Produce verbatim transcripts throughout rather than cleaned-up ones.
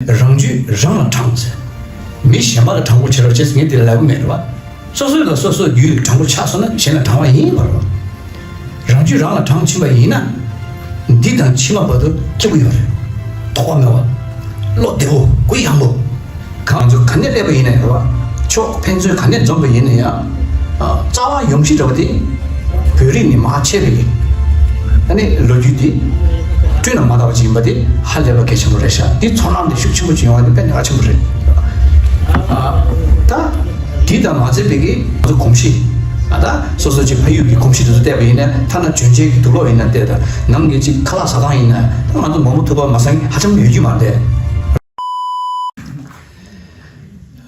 རང་རྒྱུད་རང་ལ་དྲངས་ཟེར། མི་གཞན་པ་ལ་དྲང་པོ་བྱེད་རོགས་བྱེད་ཟེར་ངས་དེ་ལ་ལབ་གི་མེད་རེད་བ། སོ་སོ་ལ་སོ་སོའི་རྒྱུད་དྲང་པོ་ཆགས་སོང་ན་གཞན་ལ་དྲང་བ་ཡིན་པ་རེད་བ། རང་རྒྱུད་རང་ལ་དྲངས་ཕྱིན་པ་ཡིན་ན། འདི་དང་ཕྱི་མ་བར་དུ་སྐྱིད་པོ་ཡོད་རེད། དོགས་པ་མེད་བ། བློ་བདེ་བོ་གུ་ཡངས་པོ། གང་ཚོད་ག་ནས་སླེབས་པ་ཡིན་ན་ཡང་རེད་བ། ཕྱོགས་ཕན་ཚུན་ག་ནས་འཛོམས་པ་ཡིན་ན་ཡང་། རྩ་བ་ཡོང་གཞི་འདྲ་བ་དེ། བོད་རིགས་ནས་མར་ཆད་པའི། ཨ་ནི་ལོ་རྒྱུས་དེ། བསྐྲུན་ན་མ་དག་པ་ཅིག་ཡིན་པ་དེ་ཧ་ལས་པ་གལ་ཆེན་པོ་རེད་ཤག་འདི་ཚོར་སྣང་དེ་ཤུགས་ཆེན་པོ་ཅིག་ཡོང་བ་དེ་དཔེ་གནད་འགག་ཆེན་པོ་རེད། ཨ། ད། དེ་དང་མ་ཚད་པའི་གི་ང་ཚོ་གོམས་གཤིས། ཨ། ད་སོ་སོ་ཅིག་ཕ་ཡུལ་གྱི་གོམས་གཤིས་དེ་ཚོ་བལྟས་པ་ཡིན་ན་ཐ་ན་གྱོན་ཆས་ཀྱི་དུག་ལོག་ཡིན་ན་བལྟས། ད་ནང་གི་ཅིག་ཁ་ལག་ཟ་སྟངས་ཡིན་ན་ད་ང་ཚོ་མ་མོ་ཐུག་པ་མ་ཟ་མཁན་ཧ་ཅང་ཡོད་རྒྱུ་མ་རེད།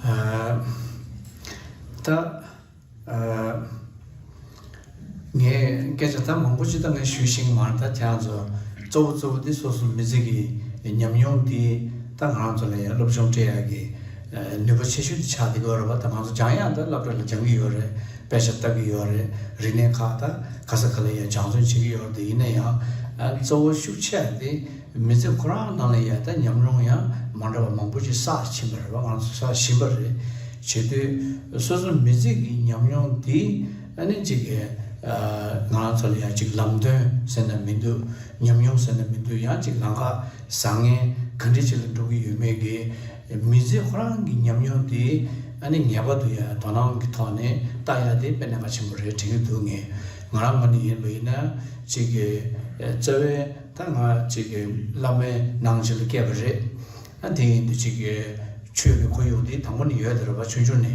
ཨ། ད། ཨ། ངས་སྐད་ཆ་ད་མང་པོ་ཅིག་ད་ངས་ཞུས་ཤེས་ཀྱི་མ་རེད། ད་ཁྱེད་རང་ཚོ་གཙོ་བོ་གཙོ་བོ་འདི་སོ་སོ་མི་ཚེ་གི་ཉམས་མྱོང་འདི་ད་ང་རང་ཚོ་ལ་ཡང་སློབ་སྦྱོང་སྤྲད་ཡག་གི་ནུས་པ་ཆེ་ཤོས་འདི་ཆགས་བསྡད་ཀྱི་ཡོད་རེད་བ། ད་ང་ཚོ་སྦྱང་ཡག་ད་སློབ་གྲྭ་ལ་སྦྱང་གི་ཡོད་རེད། དཔེ་ཆ་ལྟ་གི་ཡོད་རེད། རིག་གནས་ཁག་ད་ག་ས་ག་ལ་ཡང་སྦྱང་བརྩོན་བྱེད་ཀྱི་ཡོད་རེད། དེ་ཡིན་ན་ཡང་ཨ། གཙོ་བོ་ཤུགས་ཆེ་བ་དེ། མི་ཚེ་ཁོ་རང་ནང་ལ་ཡ་ད་ཉམས་མྱོང་ཡང་མ་འདྲ་བ་མང་པོ་ཞིག་བསགས་ཕྱིན་པ་རེད་བ། ང་ཚོ་བསགས་བཞིན་པ་རེད། བྱེད་དུས་སོ་སོ་མི་ཚེ་གི་ཉམས་མྱོང་འདི་ཨ་ནི་ཅིག་གི་ང་རང་ཚོ་ལ་ཡ་ཅིག་ལམ་སྟོན་ཟེར་ན་མི་འདུག་ཉམས་མྱོང་ཟེར་ན་མི་འདུག་ཡང་ཅིག་ལམ་ཁ་བཟང་ངན་ག་འདྲ་ཅིག་ལ་འགྲོ་གི་ཡོད་མེད་ཀྱི་མི་ཚེ་ཁོ་རང་གི་ཉམས་མྱོང་འདི་ཨ་ནི་ངེས་པར་དུ་ཡ་དོ་སྣང་གི་ཐོག་ནས་ལྟ་ཡ་དེ་དཔེ་གནད་འགག་ཆེན་པོ་རེད་དྲན་གྱི་འདུག་ངས་ང་རང་ངོས་ནས་ཡིན་པ་ཡིན་ན་ཅིག་གི་རྩ་བའི། ད་ང་ཅིག་གི་བླ་མའི་ནང་ཅིག་ལ་སྐྱེས་པ་རེད། ཨ་དེ་ཡིན་དུས་ཅིག་གི་ཆོས་ཀྱི་ཁོར་ཡུག་འདི་དང་པོ་ནས་ཡོད་དེ་རེད་བ། ཆུང་ཆུང་ནས་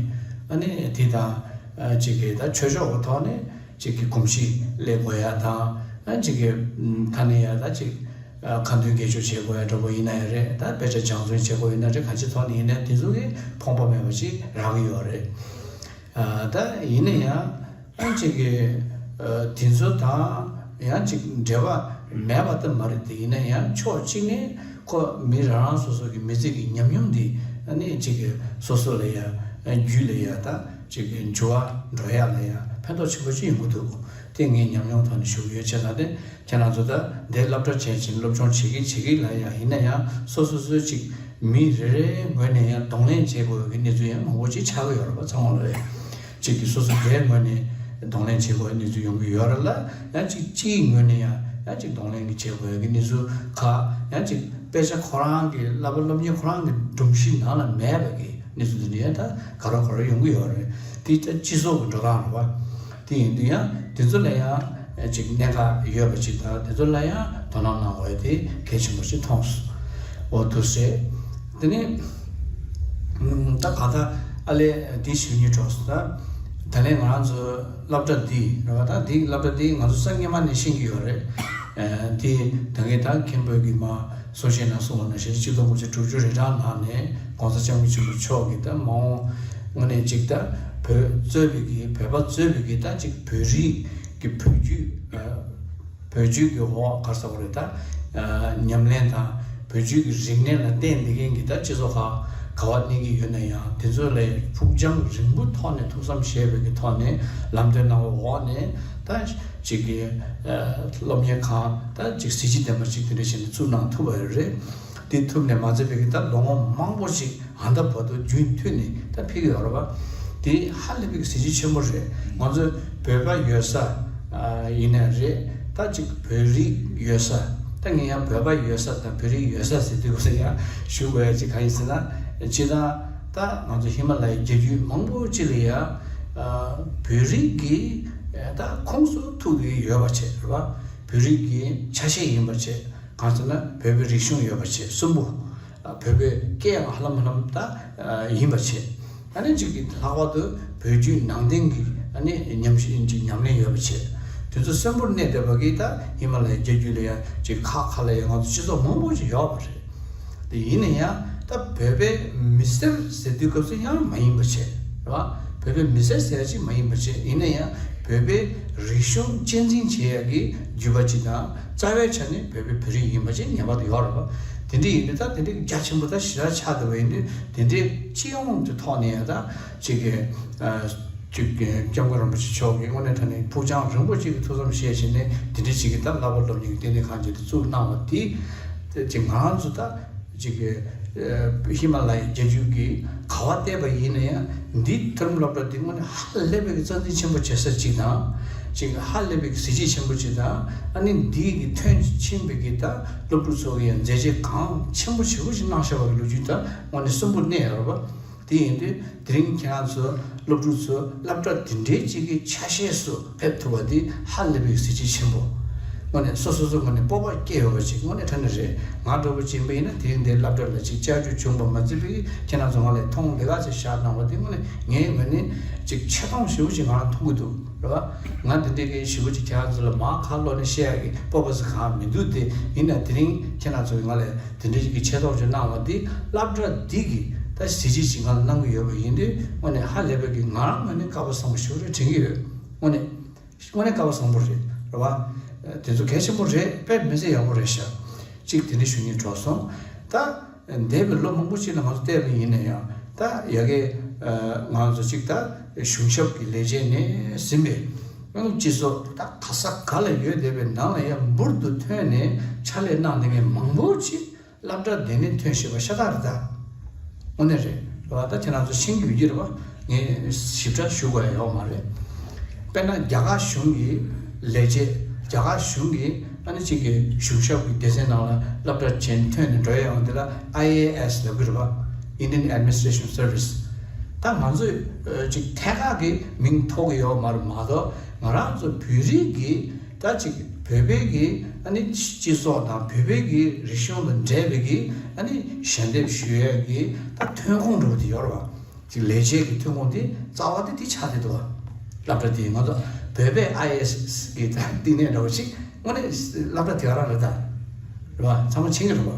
ཨ་ནི་དེ་དང་ཨ་ཅིག་གི་ད་ཆོས་ཕྱོགས་ཀྱི་ཐོག་ནས་ཅིག་གི་གོམས་གཤིས་སླེབས་དགོས་ཡ་དང་ཨ་ཅིག་གི་ཁ་ནས་ཡ་ད་ཅིག་ཁ་འདོན་དགེ་སྦྱོར་བྱེད་དགོས་ཡ་འདྲ་པོ་ཡིན་ན་ཡང་རེད། ད་དཔེ་ཆ་སྦྱང་བརྩོན་བྱེད་དགོས་ཡིན་ན་རེད། ག་ཅི་ཐོག་ནས་ཡིན་ན་དེ་ཚོ་གི་ཕོངས་པ་མེད་པ་ཅིག་རག་གི་ཡོད་རེད། ད་ཡིན་ན་ཡང་ཨ་ཅིག་གི་དེ་ཚོ་དང་ཡང་ཅིག་འབྲེལ་བ་མེད་པ་ད་མ་རེད། དེ་ཡིན་ན་ཡང་ཕྱོགས་གཅིག་ནས་ཁོ་མི་རང་རང་སོ་སོ་གི་མི་ཚེ་གི་ཉམས་མྱོང་འདི་ཨ་ནི་ཅིག་གི་སོ་སོ་ལ་ཡ་རྒྱུད་ལ་ཡ་ད་ཅིག་གི་འགྱུར་བ་འགྲོ་ཡ་ལ་ཡ་ཕན་ཐོགས་ཆེན་པོ་ཅིག་ཡོང་གི་འདུག་དེ་ངའི་ཉམས་མྱོང་ཐོག་ནས་ཞུ་གི་ཡོད། བྱས་ཙང་དེ། ཁྱེད་རང་ཚོ་ད་འདིར་སློབ་གྲྭ་བྱས་ཕྱིན་སློབ་སྦྱོང་བྱེད་ཀྱི་བྱེད་ཀྱི་ལ་ཡ་ཡིན་ན་ཡང་སོ་སོ་སོའི་ཅིག་མི་རེ་རེའི་ངོས་ནས་ཡང་གདོང་ལེན་བྱེད་དགོས་ཀྱི་གནས་ཚུལ་ཡང་མང་པོ་ཅིག་ཆགས་ཀྱི་ཡོད་རེད་པ། ཚང་མ་ལ་ཡ་ཅིག་གིས་སོ་སོ་སྒེར་ངོས་ནས་གདོང་ལེན་བྱེད་དགོས་ཀྱི་གནས་ཚུལ་ཡོང་གི་ཡོད་རེད་ལ། ཡང་ཅིག་སྤྱིའི་ངོས་ནས་ཡང་ཡང་ཅིག་གདོང་ལེན་གྱི་བྱེད་དགོས་ཀྱི་གནས་ཚུལ་ཁག་ཡང་ཅིག་དཔེ་ཆ་ཁོ་རང་གི་བསླབ་པ་སློབ་གཉེར་ཁོ་རང་གི་སྒྲོམ་གཞི་ནང་ལ་མེད་པ་གི་གནས་ཚུལ་འདི་འདྲ་ཡང་ད་ག་རེ་ག་རེ་ཡོང་གི་ཡོད་རེད། དེ་ད་སྤྱི་ཚོགས་ཀྱི་འགྲོ་སྟངས་རེད་པ། དེ་ཡིན་དུས་ཡང་དེ་ཚོ་ལ་ཡང་ཅིག་གནད་འགག་ཡོད་པ་ཅིག་དང་དེ་ཚོ་ལ་ཡང་དོ་སྣང་གནང་དགོས་དེ་གལ་ཆེན་པོ་ཞིག་མཐོང་སོང་། འོ་འདུག་སེ། དེ་ནས་ད་ག་ད་ཨ་ལས་འདི་ཞུ་སྙིང་བྲོ་སོང་། ད་ད་ལན་ང་རང་ཚོ་སློབ་གྲྭ་འདི་རེད་པ། ད་འདི་སློབ་གྲྭ་འདི་ང་ཚོ་སང་ཉི་མ་ནས་ཤེས་ཀྱི་ཡོད་རེད། དེ་ད་གིན་ད་མཁན་པོ་གིས་མ་གསུང་བཤད་ནང་གསུངས་པ་ནང་བཞིན་གཅིག་སྟོང་དགུ་བརྒྱ་དྲུག་ཅུ་རེ་གྲངས་ནང་ནས་༸གོང་ས་༸སྐྱབས་མགོན་ཆེན་པོ་མཆོག་གིས་ད་མ་འོངས་དངོས་གནས་ཅིག་ད་བོད་གཙོས་པའི་གི་བོད་པ་གཙོས་པའི་གི་ད་ཅིག་བོད་རིགས་ཀྱི་བོད་བརྒྱུད་བོད་བརྒྱུད་ཀྱི་འོག་ག་རེ་ཟེར་དགོས་རེད། ད་ཉམས་ལེན་དང་བོད་བརྒྱུད་ཀྱི་རིག་གནས་ལ་བརྟེན་བསྡད་མཁན་གྱི་ད་སྤྱི་ཚོགས་ཁག་ག་པར་གནས་ཀྱི་ཡོད་ན་ཡང་དེ་ཚོ་ལ་ཕུགས་རྒྱང་རིང་པོའི་ཐོག་ནས་ཐུགས་བསམ་བཞེས་པའི་གི་ཐོག་ནས་ལམ་སྟོན་གནང་བའི་འོག་ནས་ད། ཅིག་གི་སློབ་གཉེར་ཁང་ད་ཅིག་གཟི་བརྗིད་ལྡན་པ་ཅིག་དེ་འདྲ་བྱས་ནས་བཙུགས་གནང་ཐུབ་པ་རེད། དེ་ཐུབ་ནས་མ་ཚད་པའི་གི་ད་ལོ་ངོ་མང་པོ་ཞིག་ཨ་ད་བར་དུ་རྒྱུན་མཐུད་ནས་ད་ཕེབས་ཀྱི་ཡོད་རེད་པ། དེ་ཧ་ལས་པའི་གི་གཟི་བརྗིད་ཆེན་པོ་རེད། ང་ཚོ་བོད་པ་ཡོད་ས་ཡིན་ན་རེད། ད་ཅིག་བོད་རིགས་ཡོད་ས་ད་ངས་ཡང་བོད་པ་ཡོད་ས་དང་བོད་རིགས་ཡོད་ས་ཟེར་དུས་སྐབས་སུ་ཡང་ཞུ་དགོས་ཡ་ཅིག་གང་ཡིན་ཟེར་ན་སྤྱིར་བཏང་ད་ང་ཚོ་ཧི་མ་ལ་ཡའི་རྒྱལ་རྒྱུད་མང་པོ་ཅིག་ལ་ཡ་བོད་རིགས་ཀྱི་ད་ཁོངས་སུ་ཐུག་གི་ཡོད་པ་བྱས་རེད་པ། བོད་རིགས་ཀྱི་ཆ་ཤས་ཡིན་པ་བྱས། གང་ཟེར་ན་བོད་པའི་རིག་གཞུང་ཡོད་པ་བྱས། གསོན་པོ། བོད་པའི་སྐད་ཡང་ཧ་ལམ་ཧ་ལམ་ད་ཡིན་པ་བྱས། ཨ་ནི་གཅིག་གིས་ལྷག་པར་དུ་བོད་བརྒྱུད་ནང་བསྟན་གྱི་ཨ་ནི་ཉམས་ཞིབ་ཀྱི་ཉམས་ལེན་ཡོད་པ་བྱས། དེ་ཚོ་གསོན་པོར་གནས་བསྡད་པ་གིས་ད་ཧི་མ་ལ་ཡའི་རྒྱལ་རྒྱུད་ལ་ཡང་ཅིག་ཁག་ཁག་ལ་ཡང་ང་ཚོ་སྤྱི་ཚོགས་མང་པོ་ཞིག་ཡོད་པ་རེད། དེ་ཡིན་ན་ཡང་ད་བོད་པའི་མི་སེར་ཟེར་དུས་སྐབས་སུ་ཡང་མ་ཡིན་པ་བྱས། རེད་བ། བོད་པའི་མི་སེར་ཟེར་ཡ་ཅིག་མ་ཡིན་པ་བྱས། ཡིན་ན་ཡང་བོད་པའི་རིག་གཞུང་གཅེས་འཛིན་བྱེད་ཡ་གི་རྒྱུད་པ་ཅིག་དང་རྩ་བའི་ཆ་ནས་བོད་པའི་བོད་རིགས་ཡིན་པ་ཅིག་ངེས་པར་དུ་ཡོད་རེད་བ། དེ་འདྲ་ཡིན་དུས་ད་དེ་འདྲའི་རྒྱ་ཆེན་པོ་ད་ཞེ་དྲག་ཆགས་བསྡད་པ་ཡིན་དུས་དེ་འདྲའི་སྤྱི་ཡོངས་ཀྱི་ཐོག་ནས་ཡང་ད་ཅིག་གི་ཅིག་གི་༸སྐྱབས་མགོན་རིན་པོ་ཆེ་མཆོག་གིས་དངོས་གནས་དྲང་གནས་ཕུགས་རྒྱང་རིང་པོ་ཅིག་གི་ཐུགས་བསམ་བཞེས་བྱས་ནས་དེ་འདྲ་ཅིག་གི་ད་བསླབ་པ་སློབ་གཉེར་གྱི་ལྟེ་གནས་ཁང་ཅིག་ཏུ་བཙུགས་གནང་བ་དེ་ཅིག་ང་རང་ཚོ་ད་ཅིག་གི་ ཧི་མ་ལ་ཡའི་རྒྱལ་རྒྱུད་ཀྱི་ག་བ་བལྟས་པ་ཡིན་ན་ཡང་འདི་མཐོ་རིམ་སློབ་གྲྭ་འདི་དངོས་གནས་ཧ་ལས་པའི་རྩ་འཛིན་ཆེན་པོ་བྱེད་ས་གཅིག་དང་། ཅིག་ཧ་ལས་པའི་གཟི་བརྗིད་ཆེན་པོ་གཅིག་དང་། ཨ་ནི་འདི་གི་ཐོན་ཕྱིན་པའི་གི་ད་སློབ་ཕྲུག་ཚོ་གི་ཡང་མཛད་རྗེས་གང་ཆེན་པོ་ཞེ་པོ་ཞིག་གནང་བཞག་པ་གི་ལོ་རྒྱུས་ད་དངོས་གནས་གསོན་པོ་གནས་ཡོད་རེད་པ། དེ་ཡིན་དུས་དེ་རིང་ཁྱེད་རང་ཚོ་སློབ་ཕྲུག་ཚོ་སློབ་གྲྭ་འདི་འདྲའི་གཅིག་གི་ཆ་ཤས་སུ་ཕེབས་ཐུབ་པ་འདི་ཧ་ལས་པའི་གཟི་བརྗིད་ཆེན་པོ། དངོས་གནས་སོ་སོ་སོ་ངོས་ནས་སྤོབས་པ་སྐྱེ་ཡོད་པ་ཅིག་དངོས་གནས་དྲང་གནས་རེད། ང་འདྲ་པོ་ཅིག་ཡིན་པ་ཡིན་ན་དེ་རིང་འདིའི་སློབ་གྲྭ་ལ་ཅིག་བཅར་རྒྱུ་བྱུང་པ་མ་ཚད་པའི་ཁྱེད་རང་ཚོ་ང་ལ་མཐོང་ལེ་ཁ་ཅིག་བཞག་གནང་བ་འདི་དངོས་གནས་ངའི་ངོས་ནས་ཅིག་ཆེ་མཐོང་ཞེ་པོ་ཅིག་ང་རང་མཐོང་གི་འདུག་རེད་པ། ང་འདི་འདྲའི་གི་ཞེ་པོ་ཅིག་ཁྱེད་རང་ཚོ་ལ་མར་ཁ་ལོག་ནས་བཤད་ཡག་གི་སྤོབས་པ་ཟེར་གང་མི་འདུག་དེ་ཡིན་ན་དེ་རིང་ཁྱེད་རང་ཚོ་གི་ང་ལ་དེ་འདྲའི་གི་ཆེ་མཐོང་ཅིག་གནང་བ་འདི་སློབ་གྲྭ་འདི་གི་ད་གཟི་བརྗིད་ཅིག་ང་ལ་གནང་གི་ཡོད་པ་ཡིན་དུས་དངོས་གནས་ཧ་ལས་པའི་གི་ང་རང་ངོས་ནས་དགའ་པོ་བཟང་པོ་ཞེ་པོ་རེད་དྲན་གི་ཡོད། དངོས་གནས་དངོས་གནས་དགའ་པོ་བཟང་པོ་རེད། རེད་པ། དེ་ཚོ་གལ་ཆེན་པོ་རེད། དཔེ་མི་སྲིད་ཡག་པོ་རེད་ཤག་ཅིག་དེ་འདྲ་ཞུ་སྙིང་བྲོ་སོང་། ད་འདས་པའི་ལོ་མང་པོ་ཅིག་ལ་ང་ཚོ་བལྟས་པ་ཡིན་ན་ཡང་ད་ཡ་གི་ང་ཚོ་ཅིག་ད་གཞུང་ཞབས་ཀྱི་ལས་བྱེད་ནས་ཟིན་པའི་སྤྱི་ཚོགས་ད་ག་ས་ག་ལ་ཡོད་བསྡད་པའི་ནང་ལ་ཡང་འབུར་དུ་ཐོན་ནས་ཕྱག་ལས་གནང་བསྡད་མཁན་མང་པོ་ཅིག་སློབ་གྲྭ་འདི་ནས་ཐོན་བཞིན་པ་ཤ་སྟག་རེད་ད། དངོས་གནས་རེད། རེད་པ། ད་ཁྱེད་རང་ཚོ་ཤེས་ཀྱི་ཡོད་ཀྱི་རེད་པ། ངས་ཞིབ་ཕྲ་ཞུ་དགོས་ཡ་ཡོད་མ་རེད། དཔེར་ན་རྒྱ་གར་གཞུང་གི་ལས་བྱེད། རྒྱ་གར་གཞུང་གི་ཨ་ནི་གཅིག་གི་གཞུང་ཞབས་ཀྱི་སྡེ་ཚན་ནང་ལ་སློབ་གྲྭ་ཆེན་ཐོན་ནས་འགྲོ་ཡ་ཡོང་དེ་ལ་ཨའི་ཨེ་ཨེས་ལབ་ཀྱི་རེད་པ། Indian Administration Service། ད་ང་ཚོས་ཨ་ཅིག་ཐད་ཀར་གྱི་མིང་ཐོགས་ཀྱི་ཡོད་མ་རེད་མ་གཏོགས་ང་རང་ཚོ་བོད་རིགས་ཀྱི་ད་ཅིག་བོད་པའི་གི་ཨ་ནི་སྤྱི་ཚོགས་དང་བོད་པའི་གི་རིག་གཞུང་དང་འབྲེལ་བའི་གི་ཨ་ནི་ཞལ་འདེབས་ཞུ་ཡས་གི་ད་ཐོན་ཁུངས་འདྲ་པོ་དེ་ཡོད་རེད་པ། ཅིག་ལས་བྱེད་ཀྱི་ཐོན་ཁུངས་དེ་རྩ་བ་དེ་དེ་ཆགས་བསྡད་འདུག་པ། སློབ་གྲྭ་དེ་ང་ཚོ་བོད་པའི་ཨའི་ཨེ་ཨེས་གི་ད་བསྟི་གནས་འདྲ་པོ་ཅིག་དངོས་གནས་སློབ་གྲྭ་དེ་ག་རང་རེད་ད། རེད་པ། ཚང་མ་མཁྱེན་གི་རེད་པ།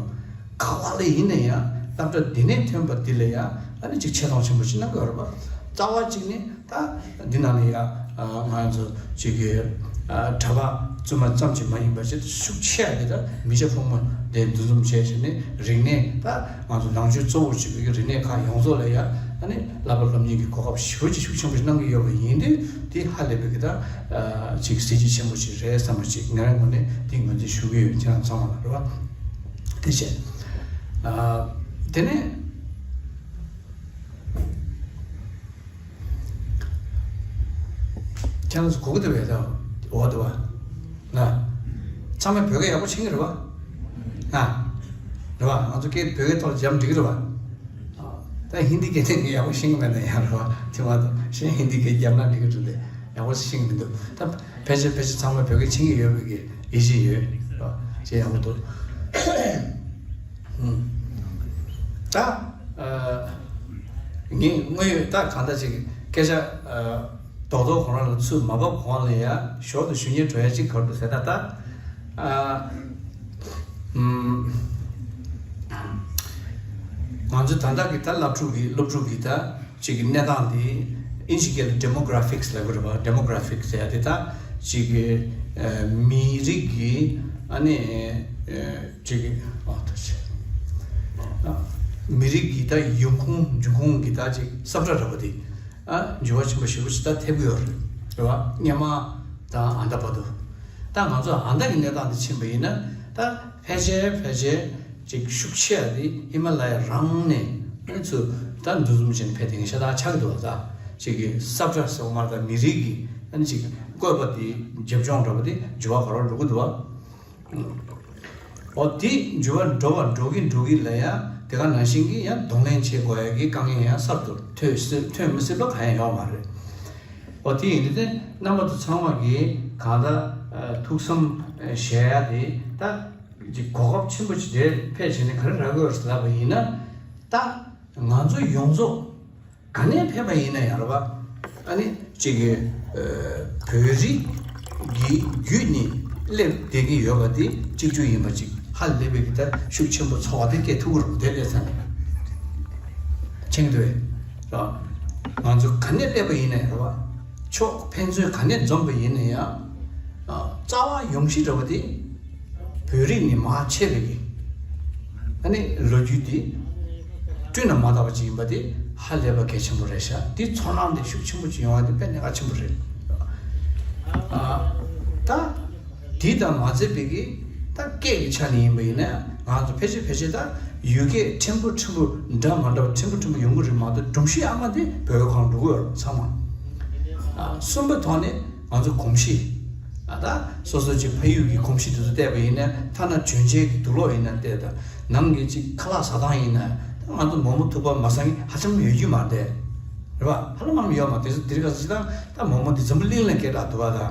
ག་བ་ལ་ཡིན་ན་ཡང་སློབ་གྲྭ་འདི་ནས་ཐོན་པ་འདི་ལ་ཡང་ཨ་ནི་ཅིག་ཆེ་མཐོང་ཆེན་པོ་ཞིག་གནང་གི་ཡོད་རེད་པ། རྩ་བ་གཅིག་ནི་ད་འདི་ནང་ལ་ཡང་ང་ཚོ་ཅིག་གི་གྲྭ་པ་བཙུན་མ་ཙམ་གྱིས་མ་ཡིན་པ་ཞིག་ཤུགས་ཆེ་བ་འདི་ད་མི་སྐྱ་ཕོ་མོ་དེ་འདུ་འཛོམས་བྱས་བྱས་ནས་རིག་གནས་ད་ང་ཚོ་ནང་ཆོས་གཙོ་བོ་བྱེད་པའི་རིག་གནས་ཁག་ཡོངས་རྫོགས་ལ་ཡང་ཨ་ནི་བསླབ་པ་སློབ་གཉེར་གྱི་གོ་སྐབས་ཞེ་པོ་ཅིག་ཤུགས་ཆེན་པོ་ཞིག་གནང་གི་ཡོད་པ་ཡིན་དུས་དེ་ཧ་ལས་པའི་གི་ད་ཅིག་གཟི་བརྗིད་ཆེན་པོ་ཞིག་རེད་བསམ་པ་ཅིག་ངའི་ངོས་ནས་དེ་ངོས་འཛིན་ཞུ་གི་ཡོད། ཁྱེད་རང་ཚང་མ་ལ་རེད་པ། དེ་བྱས། ཨ། དེ་ནས་ཁྱེད་རང་ཚོ་གོ་གི་འདུག་པས་ད། འོ་འདུག་པ། ན། ཚང་མས་བོད་སྐད་ཡག་པོ་ཤེས་ཀྱི་རེད་པ། ན། རེད་པ། ང་ཚོ་སྐད་བོད་སྐད་ཐོག་ལ་སྦྱངས་འགྲིག་གི་རེད་པ། ད་ཧིན་དི་སྐད་དེ་ངས་ཡག་པོ་ཤེས་ཀྱི་མེད་ན་ཡང་རེད་པ། དེ་མ་གཏོགས་གཞན་ཧིན་དི་སྐད་རྒྱབ་ན་འགྲིག་གི་རེད་དེ་ཡག་པོ་ཤེས་ཀྱི་མི་འདུག་ད་ཕལ་ཆེར་ཕལ་ཆེར་ཚང་མས་བོད་སྐད་མཁྱེན་གྱི་ཡོད་པའི་གི་ཡིད་ཆེས་ཡོད། ཅེས་ཡག་པོ་འདུག་ད་ངས་དངོས་ཡོད་ད་གང་ལྟར་ཅིག་སྐད་ཆ་རྡོག་རྡོག་ཁོ་རང་ལ་ཚུར་མ་བབས་གོང་ལ་ཡ་ཞོར་དུ་ཞུ་སྙིང་བྲོ་ཡ་ཅིག་ག་རེ་འདུག་ཟེར་ན། ད་ང་ཚོ་ད་ལྟ་གི་ད་སློབ་ཕྲུག་གི་སློབ་ཕྲུག་གི་ད་ཅིག་གི་གནས་སྟངས་འདི་ཨིན་ཇི་སྐད་ལ་demographics་ལབ་ཀྱི་རེད་པ། demographics་ཟེར་ཡ་དེ་ད་ཅིག་གི་མི་རིགས་ཀྱི་ཨ་ནི་ཅིག་གི་ཨ་ད་ཅིག་མི་རིགས་ཀྱི་ད་ཡོང་ཁུངས་འབྱུང་ཁུངས་ཀྱི་ད་ཅིག་ས་ཁྲ་འདྲ་པོ་དེ་ཨ་འགྱུར་བ་ཆེན་པོ་ཞེ་པོ་ཅིག་ད་ཐེབས་ཀྱི་ཡོད་རེད། རེད་པ། སྔོན་མ་དང་ཨ་ད་བར་དུ་ད་ང་ཚོ་ཨ་ད་གི་གནས་སྟངས་དེ་ཕྱིན་པ་ཡིན་ན་ད། ཕལ་ཆེར་ཕལ་ཆེར་ཅིག་ཤུགས་ཆེ་བ་དེ་ཧི་མ་ལ་ཡ་རང་ནས་ཨ་ནི་ཚུར་ད་འདུ་འཛོམས་བྱས་ནས་ཕེབས་བསྡད་མཁན་ཤ་སྟག་ཆགས་ཀྱི་འདུག་པ། ད་ཅིག་གི་ས་ཁྲ་ཟེར་བ་མ་རེད། ད་མི་རིགས་ཀྱི་ཨ་ནི་ཅིག་བཀོད་པ་དེ་རྒྱབ་ལྗོངས་འདྲ་པོ་དེ་འགྱུར་བ་ག་རེ་འགྲོ་གི་འདུག་པ། འོ་དེ་འགྱུར་བ་འགྲོ་བ་འགྲོ་གི་འགྲོ་གི་ལ་ཡ་དེ་ག་ནང་བཞིན་གྱི་ཡང་གདོང་ལེན་བྱེད་དགོས་ཡ་གི་དཀའ་ངལ་ཡང་གསར་དུ་ཐོན་སྲིད་ཐོན་མི་སྲིད་པ་གང་ཡང་ཡོད་མ་རེད། འོ་དེ་ཡིན་དུས་དེ་རྣམ་པ་ཚོ་ཚང་མ་གིས་གང་ལྟར་ཐུགས་བསམ་བཞེས་ཡ་དེ་ད། ཅིག་གོ་སྐབས་ཆེན་པོ་ཅིག་དེར་ཕེབས་བྱས་ནས་ག་རེ་རག་གི་ཡོད་རེད་ལབ་པ་ཡིན་ན། ད་ང་ཚོ་ཡོངས་རྫོགས་ག་ནས་ཕེབས་པ་ཡིན་ན་ཡང་རེད་པ། ཨ་ནི་ཅིག་གི་བོད་རིགས་ཀྱི་བརྒྱུད་ནས་སླེབས་བསྡད་ཀྱི་ཡོད་པ་དེ་གཅིག་གྱུར་ཡིན་པ་ཅིག་ཧ་ལས་པའི་གི་ད་ཤུགས་ཆེན་པོ་ཚོར་བ་དེ་སྐྱེ་ཐུབ་ཀྱི་རེད། དེ་ལས་ས་ནས་མཁྱེན་གྱི་འདུག་པས། རེད་པ། ང་ཚོ་ག་ནས་སླེབས་པ་ཡིན་ན་ཡང་རེད་པ། ཕྱོགས་ཕན་ཚུན་ག་ནས་འཛོམས་པ་ཡིན་ན་ཡང་། རྩ་བ་ཡོང་གཞི་འདྲ་བ་དེ་བོད་རིགས་ནས་མར་མཆེད་པའི་གི་ཨ་ནི་ལོ་རྒྱུས་དེ་བསྐྲུན་ན་མ་དག་པ་ཅིག་ཡིན་པ་དེ་ཧ་ལས་པ་གལ་ཆེན་པོ་རེད་ཤག་དེ་ཚོར་སྣང་དེ་ཤུགས་ཆེན་པོ་ཅིག་ཡོང་བ་དེ་དཔེ་གནད་འགག་ཆེན་པོ་རེད། ཨ་ད་དེ་དང་མ་ཚད་པའི་གི་ད་སྐད་ཀྱི་ཆ་ནས་ཡིན་པ་ཡིན་ན་ང་ཚོ་ཕལ་ཆེར་ཕལ་ཆེར་ད་ ཡུལ་སྐད་ཕྲན་བུ་ཕྲན་བུ་འདྲ་མ་འདྲ་བ་ཕྲན་བུ་ཕྲན་བུ་ཡོང་གི་རེད་མ་གཏོགས། སྒྲོམ་གཞི་ཨ་མ་དེ་བོད་པའི་ཁོངས་འགྲོ་གི་ཡོད་རེད་ཚང་མ། ཨ། གསུམ་པའི་ཐོག་ནས་ང་ཚོ་གོམས་གཤིས། ཨ། ད་སོ་སོ་ཅིག་ཕ་ཡུལ་གྱི་གོམས་གཤིས་དེ་ཚོ་བལྟས་པ་ཡིན་ན། ཐ་ན་གྱོན་ཆས་ཀྱི་དུག་ལོག་ཡིན་ན་བལྟས། ད་ནང་གི་ཅིག་ཁ་ལག་ཟ་སྟངས་ཡིན་ན། ད་ང་ཚོ་མོག་མོག་ཐུག་པ་མ་ཟ་མཁན་ཧ་ཅང་ཡོད་རྒྱུ་མ་རེད། རེད་པ། ཧ་ལམ་མ་ཡོད་མ་རེད། དེ་ཚོ་དེ་རིང་ཁ་སང་ཅིག་ད་ད་མོག་མོག་དེ་འཛམ་བུ་གླིང་ལ་སྐད་གྲགས་འདུག་པ། ད་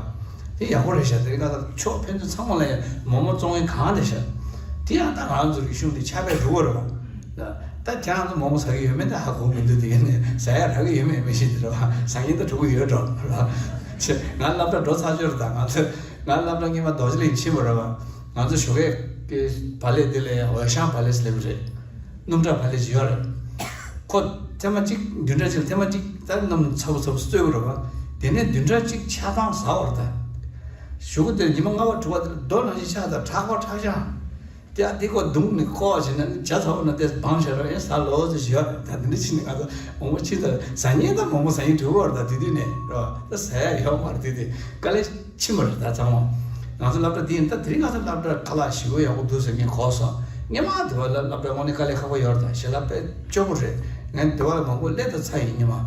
དེ་ཡག་པོ་རེད་ཤག་དེ་རིང་ཁ་སང་ཕྱོགས་ཕན་ཚུན་ཚང་མ་ལ་ཡང་མོག་མོག་བཙོང་མཁན་གང་རེད་ཤག་དེ་ཡང་ད་ང་ཚོ་རིག་གཞུང་དེ་ཆགས་པའི་རུ་བ་རེད་པ། ད་ད་ཁྱེད་རང་ཚོ་མོག་མོག་ཟ་གི་ཡོད་མེད་ད་ཧ་གོ་མི་འདུག་དེ་ཡིན་ནའི་ཟ་ཡ་རག་གི་ཡོད་མེད་མི་ཤེས་དེ་རེད་པ། ཟ་མཁན་ད་འགྲོ་གི་ཡོད་འགྲོ་རེད་པ། ཆེ། ང་སློབ་གྲྭ་འགྲོ་ཚར་ཆོག་རེད། ད་ང་ཚོ་ང་སློབ་གྲྭ་སྔོན་མ་རྡོ་རྗེ་གླིང་ཕྱིན་པ་རེད་པ། ང་ཚོ་ཞོགས་ཀས་ཀྱི་བག་ལེབ་དེ་ལ་འོད་ཤང་བག་ལེབ་ཟེར་ལབ་ཀྱི་རེད། སྣུམ་ཁྲག་བག་ལེབ་ཅིག་ཡོད་རེད། ཁོ་ཐེངས་མ་གཅིག་བདུན་ཕྲག་གཅིག་ལ་ཐེངས་མ་གཅིག་ད་སྣུམ་ཚ་པོ་ཚ་པོ་བཙོས་པ་རེད་པ། དེ་ནས་བདུན་ཕྲག་གཅིག་ཆ་ཚང་ཟ་བ་རེད་ད། གཞུག་གུ་དེར་ཉི་མ་ལྔ་པ་དྲུག་པ་དེར་རྡོ་ནང་བཞིན་ཆགས། ད་ཁྲག་པ་ཁྲག་ཤང་། དེ་ཨ་དེ་ཁོ་བརྡུངས་ནས་ཁོ་བྱས་ན་ཇ་ཚ་པོ་ན་དེ་སྦངས་བྱས་ར་ཨེ་ཟ་ལོ་ཟེར་ཞུ་ཡ་རེད། ད་དེ་འདྲ་བྱས་ནས་ང་ཚོ་མོག་མོག་ཕྱིན། ད་ཟ་མཁན་ད་མོག་མོག་ཟ་མཁན་འགྲོ་གི་ཡོད་རེད། ད་དེ་དུས་ནས་རེད་པ། ད་ཟ་ཡ་ཡོད་མ་རེད། དེ་དུས་དཀའ་ལས་ཕྱིན་པ་རེད་ད་ཚང་མ། ང་ཚོ་སློབ་གྲྭ་འདི་ཡིན། ད་དེ་རིང་ང་ཚོ་སློབ་གྲྭ་ཁ་ལག་ཞེ་པོ་ཡག་པོ་འདུག་ཟེར་མཁན་གོ་སོང་། སྔོན་མ་དེ་བ་ལ་སློབ་གྲྭ་དངོས་གནས་དཀའ་ལས་ཁག་པོ་ཡོད་རེད། ད་ཞལ་ལག་དཔེ་སྐྱོ་པོ་རེད། ངས་དེ་བ་ལ་མང་པོ་སླེབས་ད་ཚར་ཡིན། སྔོན་མ་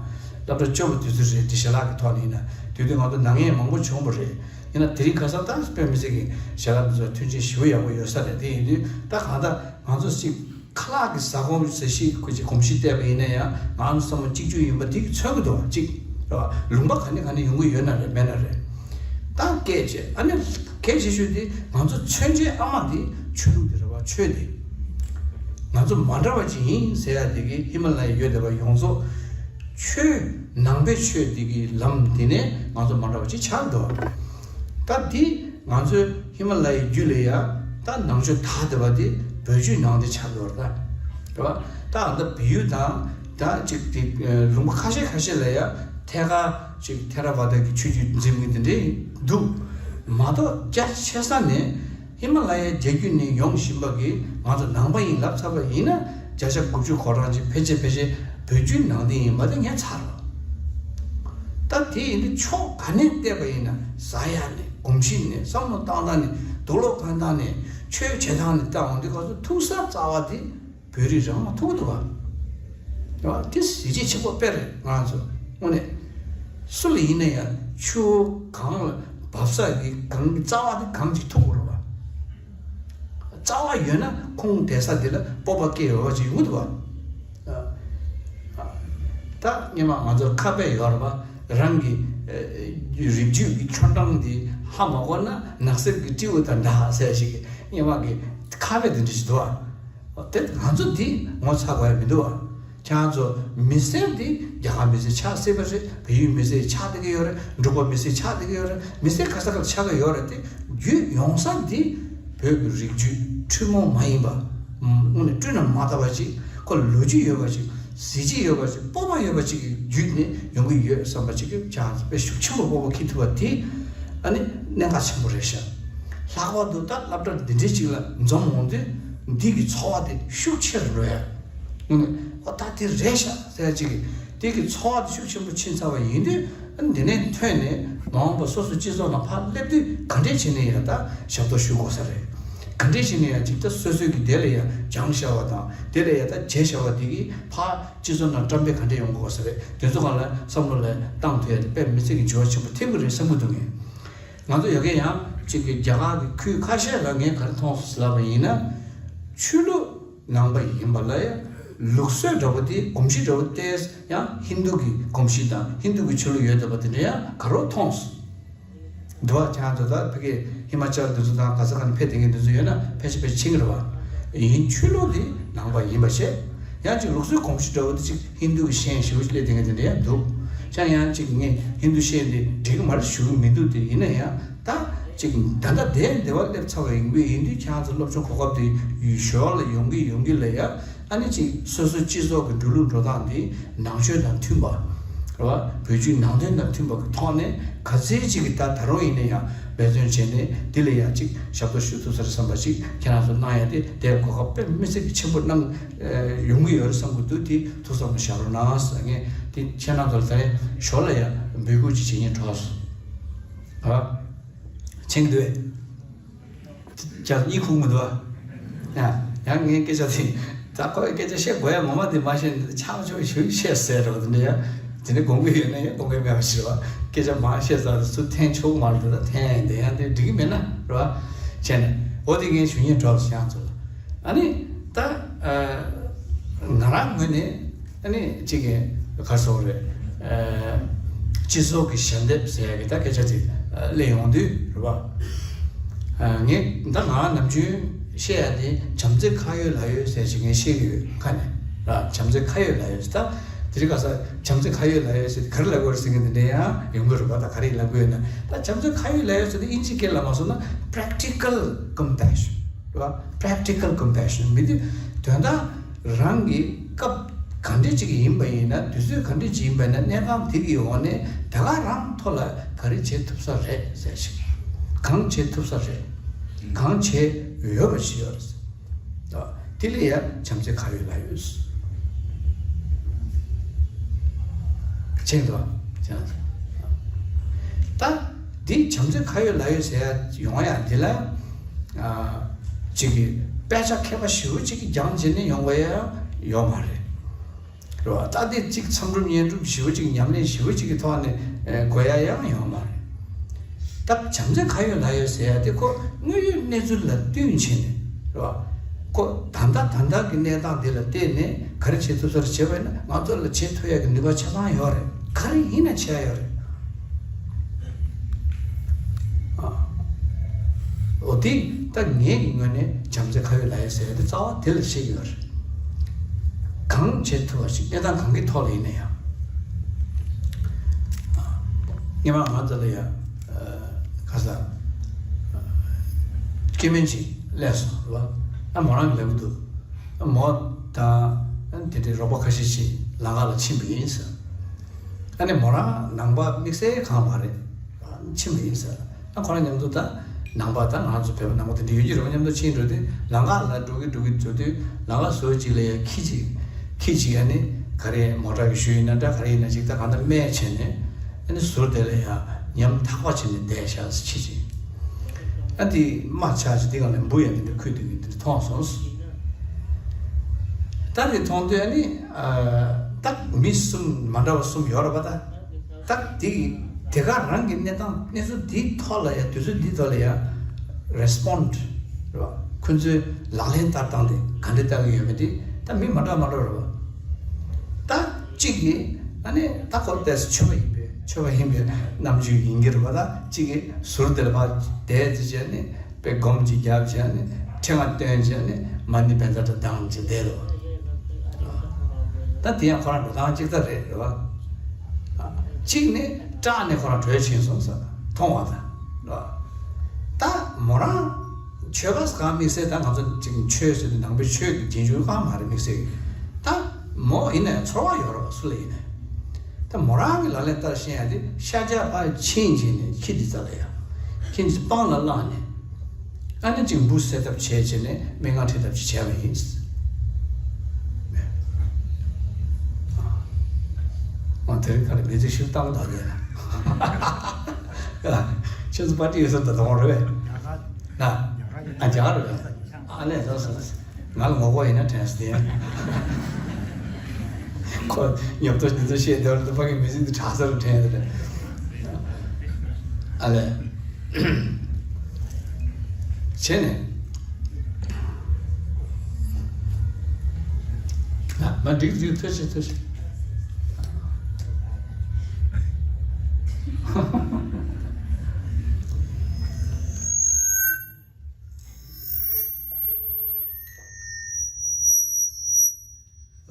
སློབ་གྲྭ་སྐྱོ་པོ་དུས་ཚོད་རེད། དེ་ཞལ་ལག་གི་ཐོག་ནས་ཡིན་ན། དེ་དུས་ང་ཚོ་ནང་ངས་མང་པོ་བྱུང་པ་རེད། ཡིན་ན་དེ་རིང་ཁ་སང་ད་དཔེ་མི་སྲིད་ཀྱི་ཞལ་ལག་འདི་ཚོ་མཐུན་རྐྱེན་ཞེ་པོ་ཡག་པོ་ཡོད་ས་རེད། དེ་ཡིན་དུས་ད་གང་ལྟར་ང་ཚོ་ཅིག་ཁ་ལག་གི་ཟ་ཁང་ཟ་ཤེས་ཁུལ་གྱི་གོམས་གཤིས་བལྟས་པ་ཡིན་ན་ཡང་ང་ཚོ་བསམ་བློ་གཅིག་གྱུར་ཡིན་པ་དེ་མཚོན་གྱི་འདུག་པ། གཅིག་རེད་པ། ལུང་པ་ག་ནས་ག་ནས་ཡོང་གི་ཡོད་ན་རེད་མེད་ན་རེད། ད་སྐད་བྱས། ཨ་ནི་གལ་ཆེ་ཤོས་དེ་ང་ཚོ་མཚོན་བྱེད་ཨ་མ་དེ་ཆོས་ལུགས་དེ་རེད་པ། ཆོས་དེ་ང་ཚོ་མ་འདྲ་བ་ཅིག་ཡིན་ཟེར་ཡ་དེ་གི་ཧི་མ་ལ་ཡ་ཡོད་བསྡད་པ་ཡོངས་རྫོགས་ཆོས་ནང་པའི་ཆོས་དེ་གི་ལམ་དེ་ནས་ང་ཚོ་མ་འདྲ་བ་ཅིག་ཆགས་འདུག་པ། ད་དེ་ང་ཚོའི་ཧི་མ་ལ་ཡའི་རྒྱུད་ལ་ཡ་ད་ནང་ཆོས་དར་བསྡད་པ་དེ་བོད་བརྒྱུད་ནང་བསྟན་ཆགས་འགྲོ་བ་རེད་ད། རེད་པ། ད་ཨ་ད་བལ་ཡུལ་དང་ད་ཅིག་དེ་ལུང་པ་ཁ་ཤས་ཁ་ཤས་ལ་ཡ་ཐད་ཀར་ཅིག་ཐེ་ར་བ་ད་གི་ཆོས་བརྒྱུད་འཛིན་མཁན་དེ་འདྲས་འདུག་མ་གཏོགས། རྒྱ་ཆེ་ས་ནས་ཧི་མ་ལ་ཡའི་རྒྱལ་རྒྱུད་ནས་ཡོང་བཞིན་པ་གི་ང་ཚོ་ནང་པ་ཡིན་ལབ་ཚར་བ་ཡིན་ན། བརྒྱ་ཆ་དགུ་བཅུ་གོ་གྲངས་ཅིག་ཕལ་ཆེར་ཕལ་ཆེར་བོད་བརྒྱུད་ནང་བསྟན་ཡིན་པ་དེ་ངས་ཚར་རོ། ད་དེ་ཡིན་དུས་ཕྱོགས་ག་ནས་བལྟས་པ་ཡིན་ན། ཟ་ཡ་ནས། གོམས་གཤིས་ནས། བསམ་བློ་བཏང་སྟངས་ནས། དུག་ལོག་འཁོན་སྟངས་ནས། ཆོས་བྱེད་སྟངས་ནས་བལྟ་འོང་དུས་སྐབས་སུ་ཐུག་ས་རྩ་བ་དེ་བོད་རིགས་རང་ལ་ཐུག་འདུག་པ། དེ་གཟི་བརྗིད་ཆེན་པོ་དཔེ་རེད། ང་ཚོ་དངོས་གནས་སུ་ལ་ཡིན་ན་ཡང་ཆུ་བོ་གངས་ལ་བབས་ས་གི་གངས་ཀྱི་རྩ་བ་དེ་གངས་ཀྱིས་ཐུག་དགོས་རེད་པ། རྩ་བ་ཡོད་ན་ཁོང་བསྡད་ས་དེ་ལ་སྤོབས་པ་སྐྱེ་ཡོད་པ་ཅིག་ཡོང་གི་འདུག་པ། ད་སྔོན་མ་ང་ཚོར་ཁ་དཔེ་ཡོད་རེད་པ། རང་གི་ཨ་རིགས་རྒྱུད་ཀྱི་ཆོ་འབྲང་འདི་ཧ་མ་གོ་ན་ནགས་གསེབ་ཀྱི་སྤྲེའུ་དང་འདྲ་ཟེར་ཞིག་གི་སྔོན་མ་གི་ཁ་དཔེ་དེ་འདྲ་ཞིག་འདུག་པ། དེ་ང་ཚོ་འདི་ངོ་ཚ་དགོས་ཡ་མི་འདུག་པ། ཁྱེད་རང་ཚོ་མི་སེར་འདི་རྒྱ་གར་མི་སེར་ཆགས་སྲིད་པ་རེད། བལ་ཡུལ་མི་སེར་ཆགས་བསྡད་ཀྱི་ཡོད་རེད། འབྲུག་པ་མི་སེར་ཆགས་བསྡད་ཀྱི་ཡོད་རེད། མི་སེར་ག་ས་ག་ལ་ཆགས་ཀྱི་ཡོད་རེད། དེ་རྒྱུས་ཡོང་ས་འདི་བོད་ཀྱི་རིགས་རྒྱུད་ཐུན་མོང་མ་ཡིན་པ། དངོས་གནས་བསྐྲུན་ན་མ་དག་པ་ཅིག་ཁོ་ལོ་རྒྱུས་ཡོད་པ་ཅིག་གཟི་བརྗིད་ཡོད་པ་ཅིག་སྤོབས་པ་ཡོད་པ་ཅིག་གི་བརྒྱུད་ནས་ཡོང་གི་ཡོད་བསམ་པ་ཅིག་གི་ཅང་དཔེ་ཤུགས་ཆེན་པོ་སྤོབས་པ་འཁྱེར་ཐུབ་པ་དེ་ཨ་ནི་གནད་འགག་ཆེན་པོ་རེད་ཤག་ལྷག་པར་དུ་ད་སློབ་གྲྭ་འདི་འདྲའི་ཅིག་ལ་འཛོམས་འོང་དུས་འདི་གི་ཚོར་བ་དེ་ཤུགས་ཆེ་རུ་འགྲོ་ཡ། ཨོ་ད་དེ་རེད་ཤག་ཟེར་ཅིག་གི་དེ་གི་ཚོར་བ་དེ་ཤུགས་ཆེན་པོ་ཕྱིན་ཚར་བ་ཡིན་དུས། འདི་ནས་ཐོན་ནས་མ་འོངས་པ་སོ་སོ་སྤྱི་ཚོགས་ནང་ཕར་སླེབས་དུས་ག་འདྲས་བྱས་ནས་ཡང་ད་ཞབས་ཏོག་ཞུ་དགོས་ས་རེད། ག་འདྲས་བྱས་ནས་ཡང་ཅིག་ད་སོ་སོའི་གི་དེ་ལ་ཡང་སྦྱང་བྱ་བ་དང་དེ་ལ་ཡང་ད་བྱེད་བྱ་བ་འདི་གི་ཕར་སྤྱི་ཚོགས་ནང་བཀྲམ་སྤེལ་ག་འདྲས་ཡོང་དགོས་ས་རེད། དེ་ཚོ་སྒང་ལ་བསམ་བློ་ལ་བཏང་ཐུབ་ཡ་དེ་དཔེ་མི་སྲིད་ཀྱི་འགྱུར་བ་ཆེན་པོ་ཐེབས་ཀྱི་རེད་བསམ་གྱི་འདུག་ངས། ང་ཚོ་ཡ་གི་ཡང་ཅིག་གི་རྒྱ་གར་གྱི་ཁུལ་ཁ་ཤས་ལ་ངས་ག་རེ་མཐོང་སོང་ཟེར་ལབ་པ་ཡིན་ན། ཆོས་ལུགས་ནང་པ་ཡིན་པ་ལ་ཡང་ལུགས་སྲོལ་འདྲ་པོ་དེ་གོམས་གཤིས་འདྲ་པོ་དེ་ཡང་ཧིན་རྡུ་གི་གོམས་གཤིས་དང་ཧིན་རྡུ་གི་ཆོས་ལུགས་ཡོད་བསྡད་པ་དེ་འདྲ་ཡང་ག་རེ་མཐོང་སོང་། འདུག་པ། ཁྱེད་རང་ཚོ་ད་ཕ་གི་ཧི་མ་ཅལ་དེ་ཚོ་དང་ག་ས་ག་ནས་ཕེབས་བསྡད་མཁན་དེ་ཚོ་ཡོད་ན་ཕལ་ཆེར་ཕལ་ཆེར་མཁྱེན་གྱི་རེད་པ། ཡིན། ཆོས་ལུགས་དེ་ནང་པ་ཡིན་པ་བྱས། ཡང་ཅིག་ལུགས་སྲོལ་གོམས་གཤིས་འདྲ་པོ་དེ་ཅིག་ཧིན་རྡུ་གི་ཤེས་ཡོན་ཞེ་པོ་ཅིག་སླེབས་བསྡད་མཁན་དེ་འདྲ་ཡང་འདུག་ཀྱང་ཡང་ཅིག་ངས་ཧིན་རྡུ་ཤེས་ཡོན་དེ་འགྲིག་གི་མ་རེད་ཞུ་གི་མི་འདུག་དེ་ཡིན་ན་ཡང་ད་ཅིག་ད་ལྟ་དེ་འདི་པར་སླེབས་ཚར་བ་ཡིན་པས། ཡིན་དུས་ཁྱེད་རང་ཚོ་སློབ་སྦྱོང་གོ་སྐབས་དེ་ཞོར་ལ་ཡོང་གི་ཡོང་གི་ལ་ཡ། ཨ་ནི་ཅིག་སོ་སོའི་སྤྱི་ཚོགས་ཀྱི་འགྲོ་ལུགས་འགྲོ་སྟངས་འདི་ནང་ཆོས་དང་མཐུན་པ། རེད་པ། བོད་བརྒྱུད་ནང་བསྟན་དང་མཐུན་པ་གི་ཐོག་ནས་ག་ཚད་ཅིག་གི་ད་ད་རུང་ཡིན་ན་ཡང་འབད་བརྩོན་བྱས་ནས་འདི་ལ་ཡང་ཅིག་ཞབས་ཏོག་ཞུ་ཐུབ་ས་རེད་བསམ་པ་ཅིག་ཁྱེད་རང་ཚོ་གནང་ཡ་དེ་དེ་གོ་སྐབས་དཔེ་མི་སྲིད་ཀྱི་ཆེན་པོ་གནང་ཡོང་གི་ཡོད་རེད་བསམ་གྱི་འདུག་དེ་ཐུགས་བསམ་ལ་བཞག་རོགས་གནང་ཟེར། ངས་དེ་ཁྱེད་རང་ཚོ་ལ་ད་རེས་ཞོར་ལ་ཡང་འབོད་སྐུལ་ཅིག་བྱེད་སྙིང་བྲོ་སོང་། ཨ། མཁྱེན་འདུག་གས། ཅག་གཉིད་ཁུག་མི་འདུག་ཨ། ཡང་ཡང་ངའི་སྐད་ཆ་དེ་ ད་ཁོས་སྐད་ཆ་བཤད་དགོས་ཡ་ངོ་མ་དེ་མ་བཤད་ནས་ཆག་ཆོག་ཞུ་བཤད་ཟེར་རོགས་དེ་འདྲ་ཡ། དེ་ནས་དགོངས་ཀྱི་ཡོད་ན་ཡང་དགོངས་ཀྱི་མེད་པ་ཞིག་རེད་བ། སྐད་ཆ་མང་བཤད་ཚར་དུས་ཚུར་འཐེན་ཆོག་མ་རེད། དེ་ད་འཐེན་ཡ་འདེད་ཡ་དེ་འགྲིག་གི་མེད་ན་རེད་བ། བྱས་ནས་འོ་དེ་ངས་ཞུ་སྙིང་བྲོ་སོང་ཚོ་ལ། ཨ་ནི་ད་ང་རང་ངོས་ནས་ཨ་ནི་གཅིག་གི་ག་སོགས་རེད། སྤྱི་ཚོགས་ཀྱི་ཞལ་འདེབས་ཟེར་ཡ་གི་ད་སྐད་ཆ་དེ་སླེབས་ཡོང་དུས་རེད་བ། ངས་ད་ང་ནམ་རྒྱུན་བཤད་ཡ་དེ་བྱམས་བརྩེ་ཁ་ཡོད་ལག་ཡོད་ཟེར་ཞིག་ངས་བཤད་ཀྱི་ཡོད་ཁ་ནས་ར། བྱམས་བརྩེ་ཁ་ཡོད་ལག་ཡོད་ཟེར་ད་དེ་རིང་ཁ་སང་བྱམས་བརྩེ་ཁ་ཡོད་ལག་ཡོད་ཟེར་ག་རེ་ལབ་དགོས་རེད་ཟེར་མཁན་དེ་འདྲ་ཡང་ཡོང་གི་རེད་བ། ད་ག་རེ་ལབ་དགོས་ཡོད་ན་ད་བྱམས་བརྩེ་ཁ་ཡོད་ལག་ཡོད་ཟེར་ད་དབྱིན་ཇིའི་སྐད་ལ་མ་སོང་ན་practical compassion རེད་བ། Practical compassion མི་དེ་དོན་དག་རང་གི་སྐབས་ག་འདྲ་ཅིག་ཡིན་པ་ཡིན་ན། དུས་ཚོད་ག་འདྲ་ཅིག་ཡིན་པ་ཡིན་ན། གནས་སྟངས་དེ་གི་འོག་ནས་དེ་ག་རང་ཐོག་ལ་ག་རེ་བྱེད་ཐུབ་ས་རེད་ཟེར་ཞིག་གང་བྱེད་ཐུབ་ས་རེད། གང་བྱེད་འོས་པ་ཞིག་ཡོད་རེད། དེ་ལ་ཡ་བྱམས་བརྩེ་ཁ་ཡོད་ལག་ཡོད། ཕྱིན་འདུག་ད་འདི་བྱམས་བརྩེ་ཁ་ཡོད་ལག་ཡོད་ཟེར་ཡ་ཡོང་ཡ་འདི་ལ་ཨ་ཅིག་གི་དཔེ་ཆ་མཁས་པ་ཞེ་པོ་ཅིག་གིས་སྦྱངས་བྱས་ནས་ཡོང་བ་ཡ་ཡོད་མ་རེད། རེད་བ། ད་འདི་གཅིག་མཚམས་སྒྲུབ་བསྙེན་སྒྲུབ་ཞེ་པོ་ཅིག་ཉམས་ལེན་ཞེ་པོ་ཅིག་གི་ཐོག་ནས་ཨེ་དགོས་ཡ་ཡང་ཡོད་མ་རེད། ད་བྱམས་བརྩེ་ཁ་ཡོད་ལག་ཡོད་ཟེར་ཡ་དེ་ཁོ་དངོས་ཡོད་གནས་ཚུལ་ལ་བསྟུན་བྱས་ནས་རེད་བ། ཁོ་ད་ལྟ་ད་ལྟ་གི་གནས་སྟངས་འདི་ལ་བལྟས་ནས་ག་རེ་བྱེད་ཐུབ་ས་རེད་བྱས་པ་ཡིན་ན་ང་ཚོ་ལ་བྱེད་ཐུབ་ཡ་གི་ནུས་པ་ཆ་ཚང་ཡོད་རེད། ག་རེ་ཡིན་ན་བྱེད་ཡ་ཡོད་རེད། ཨ། འོ་དེ་ད་ངའི་ངོས་ནས་བྱམས་བརྩེ་ཁ་ཡོད་ལག་ཡོད་ཟེར་ཡ་དེ་རྩ་བ་དེ་ལ་བཤད་ཀྱི་ཡོད་རེད། གང་བྱེད་ཐུབ་པ་ཞིག་གནས་སྟངས་གང་གི་ཐོག་ལ་ཡིན་ན་ཡང་། ཨ། སྔོན་མ་ང་ཚོ་ལ་ཡ་ཨ་ག་ས་ཨ་སྐྱེ་དམན་ཅིག་སླེབས་སོང་རེད་བ། ཨ་མོ་རང་གི་ལབ་ཀྱི་འདུག་ཨ་མོ་དང་ཨ་དེ་འདྲའི་རོགས་པ་ཁ་ཤས་ཤིག་ལམ་ཁ་ལ་ཕྱིན་པ་ཡིན་ཟེར། ཨ་ནི་མོ་རང་ནང་པ་དམིགས་བསལ་གང་མ་རེད། ཕྱིན་པ་ཡིན་ཟེར། ཨ་ཁོ་རང་མཉམ་དུ་ད་ནང་པ་ད་ང་ཚོ་བོད་པ་ནང་པ་དེ་འདྲ་ཡོད་ཀྱི་རེད་བ། མཉམ་དུ་ཕྱིན་འགྲོ་དུས་ལམ་ཁ་ལ་འགྲོ་གི་འགྲོ་གི་འགྲོ་དུས་ལམ་ཁ་བཟོ་གཅིག་ལ་ཡ་ཁྱི་གཅིག་ཁྱི་གཅིག་ཨ་ནི་ག་རེ་མོ་ཊ་གི་གཞུ་ཡིན་ན་འདྲ་ག་རེ་ཡིན་ན་གཅིག་ད་གང་ལྟར་རྨས་བྱས་ནས་ཨ་ནི་ཟུར་དེ་ལ་ཡ་ཉམ་ཐག་པ་བྱས་ནས་བསྡད་ཤག་ཟེར་ཁྱི་གཅིག་ཨ་དེ་རྨ་ཆག་ཅིག་དེ་གང་ལ་འབུ་ཡ་དེ་འདྲ་ཁུལ་དེ་གི་དེ་འདྲ་མཐོང་སོང་ཟེར། ད་དེ་མཐོང་དུས་ཨ་ནི་ཨ་ད་མི་གསུམ་མ་འདྲ་བ་གསུམ་ཡོད་རེད་པ་ད། ད་དེ་དེ་ག་རང་གི་གནས་སྟངས་གནས་ཚུལ་འདིའི་ཐོག་ལ་ཡ་དུས་ཚོད་འདིའི་ཐོག་ལ་ཡ་རེ་སི་པོན་ཌི་རེད་བ། ཁོ་ཚོའི་ལག་ལེན་བསྟར་སྟངས་དེ་ག་འདྲ་བསྟར་གི་ཡོད་མེད་དེ་ད་མི་མ་འདྲ་མ་འདྲ་རེད་བ། ད་གཅིག་གིས་ཨ་ནི་ད་ཁོ་ཏོག་ཙམ་ཆོས་པ་ཡིན་པས་ཆོས་པ་ཡིན་པའི་རྣམ་འགྱུར་ཡིན་གྱི་རེད་བ། ད་གཅིག་གིས་ཟུར་དེ་ལ་ཕར་བསྡད་ཙམ་བྱས་ནས་དཔེ་སྒོམ་གཅིག་བརྒྱབ་བྱས་ནས་ཕྲེང་བ་བཏོན་བྱས་ནས་མ་ཎི་བཛྲ་ཏ་བགྲངས་བྱས་བསྡད་འདུག་ད་དེ་ཡང་ཁོ་རང་འགྲོ་སྟངས་གཅིག་ལྟར་རེད་རེད་བ། གཅིག་ནི་སྐྲག་ནས་ཁོ་རང་བྲོས་ཕྱིན་སོང་ཟེར་མཐོང་བ་དང་། ད་མོ་རང་ཆོས་པ་གང་དམིགས་བསལ་ད་ང་ཚོ་ཅིག་ཆོས་ཟེར་དུས་ནང་པའི་ཆོས་ཀྱི་རྗེས་འཇུག་གང་མ་རེད་དམིགས་བསལ་གྱི། ད་མོ་ཡིན་ན་ཡང་ཚོར་བ་ཡོད་རེད་བ་སུ་ལ་ཡིན་ན་ཡང་། ད་མོ་རང་གི་ལག་ལེན་བསྟར་ཤེས་ཡ་དེ་ཤ་རྒྱགས་ཕར་ཕྱིན་བྱས་ནས་ཁྱི་འདི་རྩ་ལ་ཡ་ཁྱི་འདི་སྤང་ལ་བླངས་ནས། ཨ་ནི་གཅིག་འབུ་བསད་ཐབས་བྱས་བྱས་ནས་སྨན་ཁང་ཁྲིད་ཐབས་ཅིག་བྱས་པ་ཡིན། ཨ། དེ་རིང་ཁ་ལ་མི་ཚེ་ཤུགས་བཏང་དགོས་ཡ། ཁྱེད་ཚོ་པར་ཊི་ཡོད་ས་ད་དང་རེད་པས། ན། ཨ་རྒྱ་གར་རེད་པས། ཨ་ལས་ལགས་སོ། ང་ལ་ངོ་རྒོལ་ཡིན་ན་དྲན་སོང་དེ། ཁོ་ཉོབ་ཏོ་ཉི་ཚོ་བཤད་བསྡད་པ་ཕ་གི་མི་ཚེ་འདི་དྲག་ས་རུ་དྲན་ཡོད་དེ། ཨ་ལས། བྱས་ནས། ཨ་མ་འགྲིག་འགྲིག་ཐོས་ཤིག་ཐོས་ཤིག་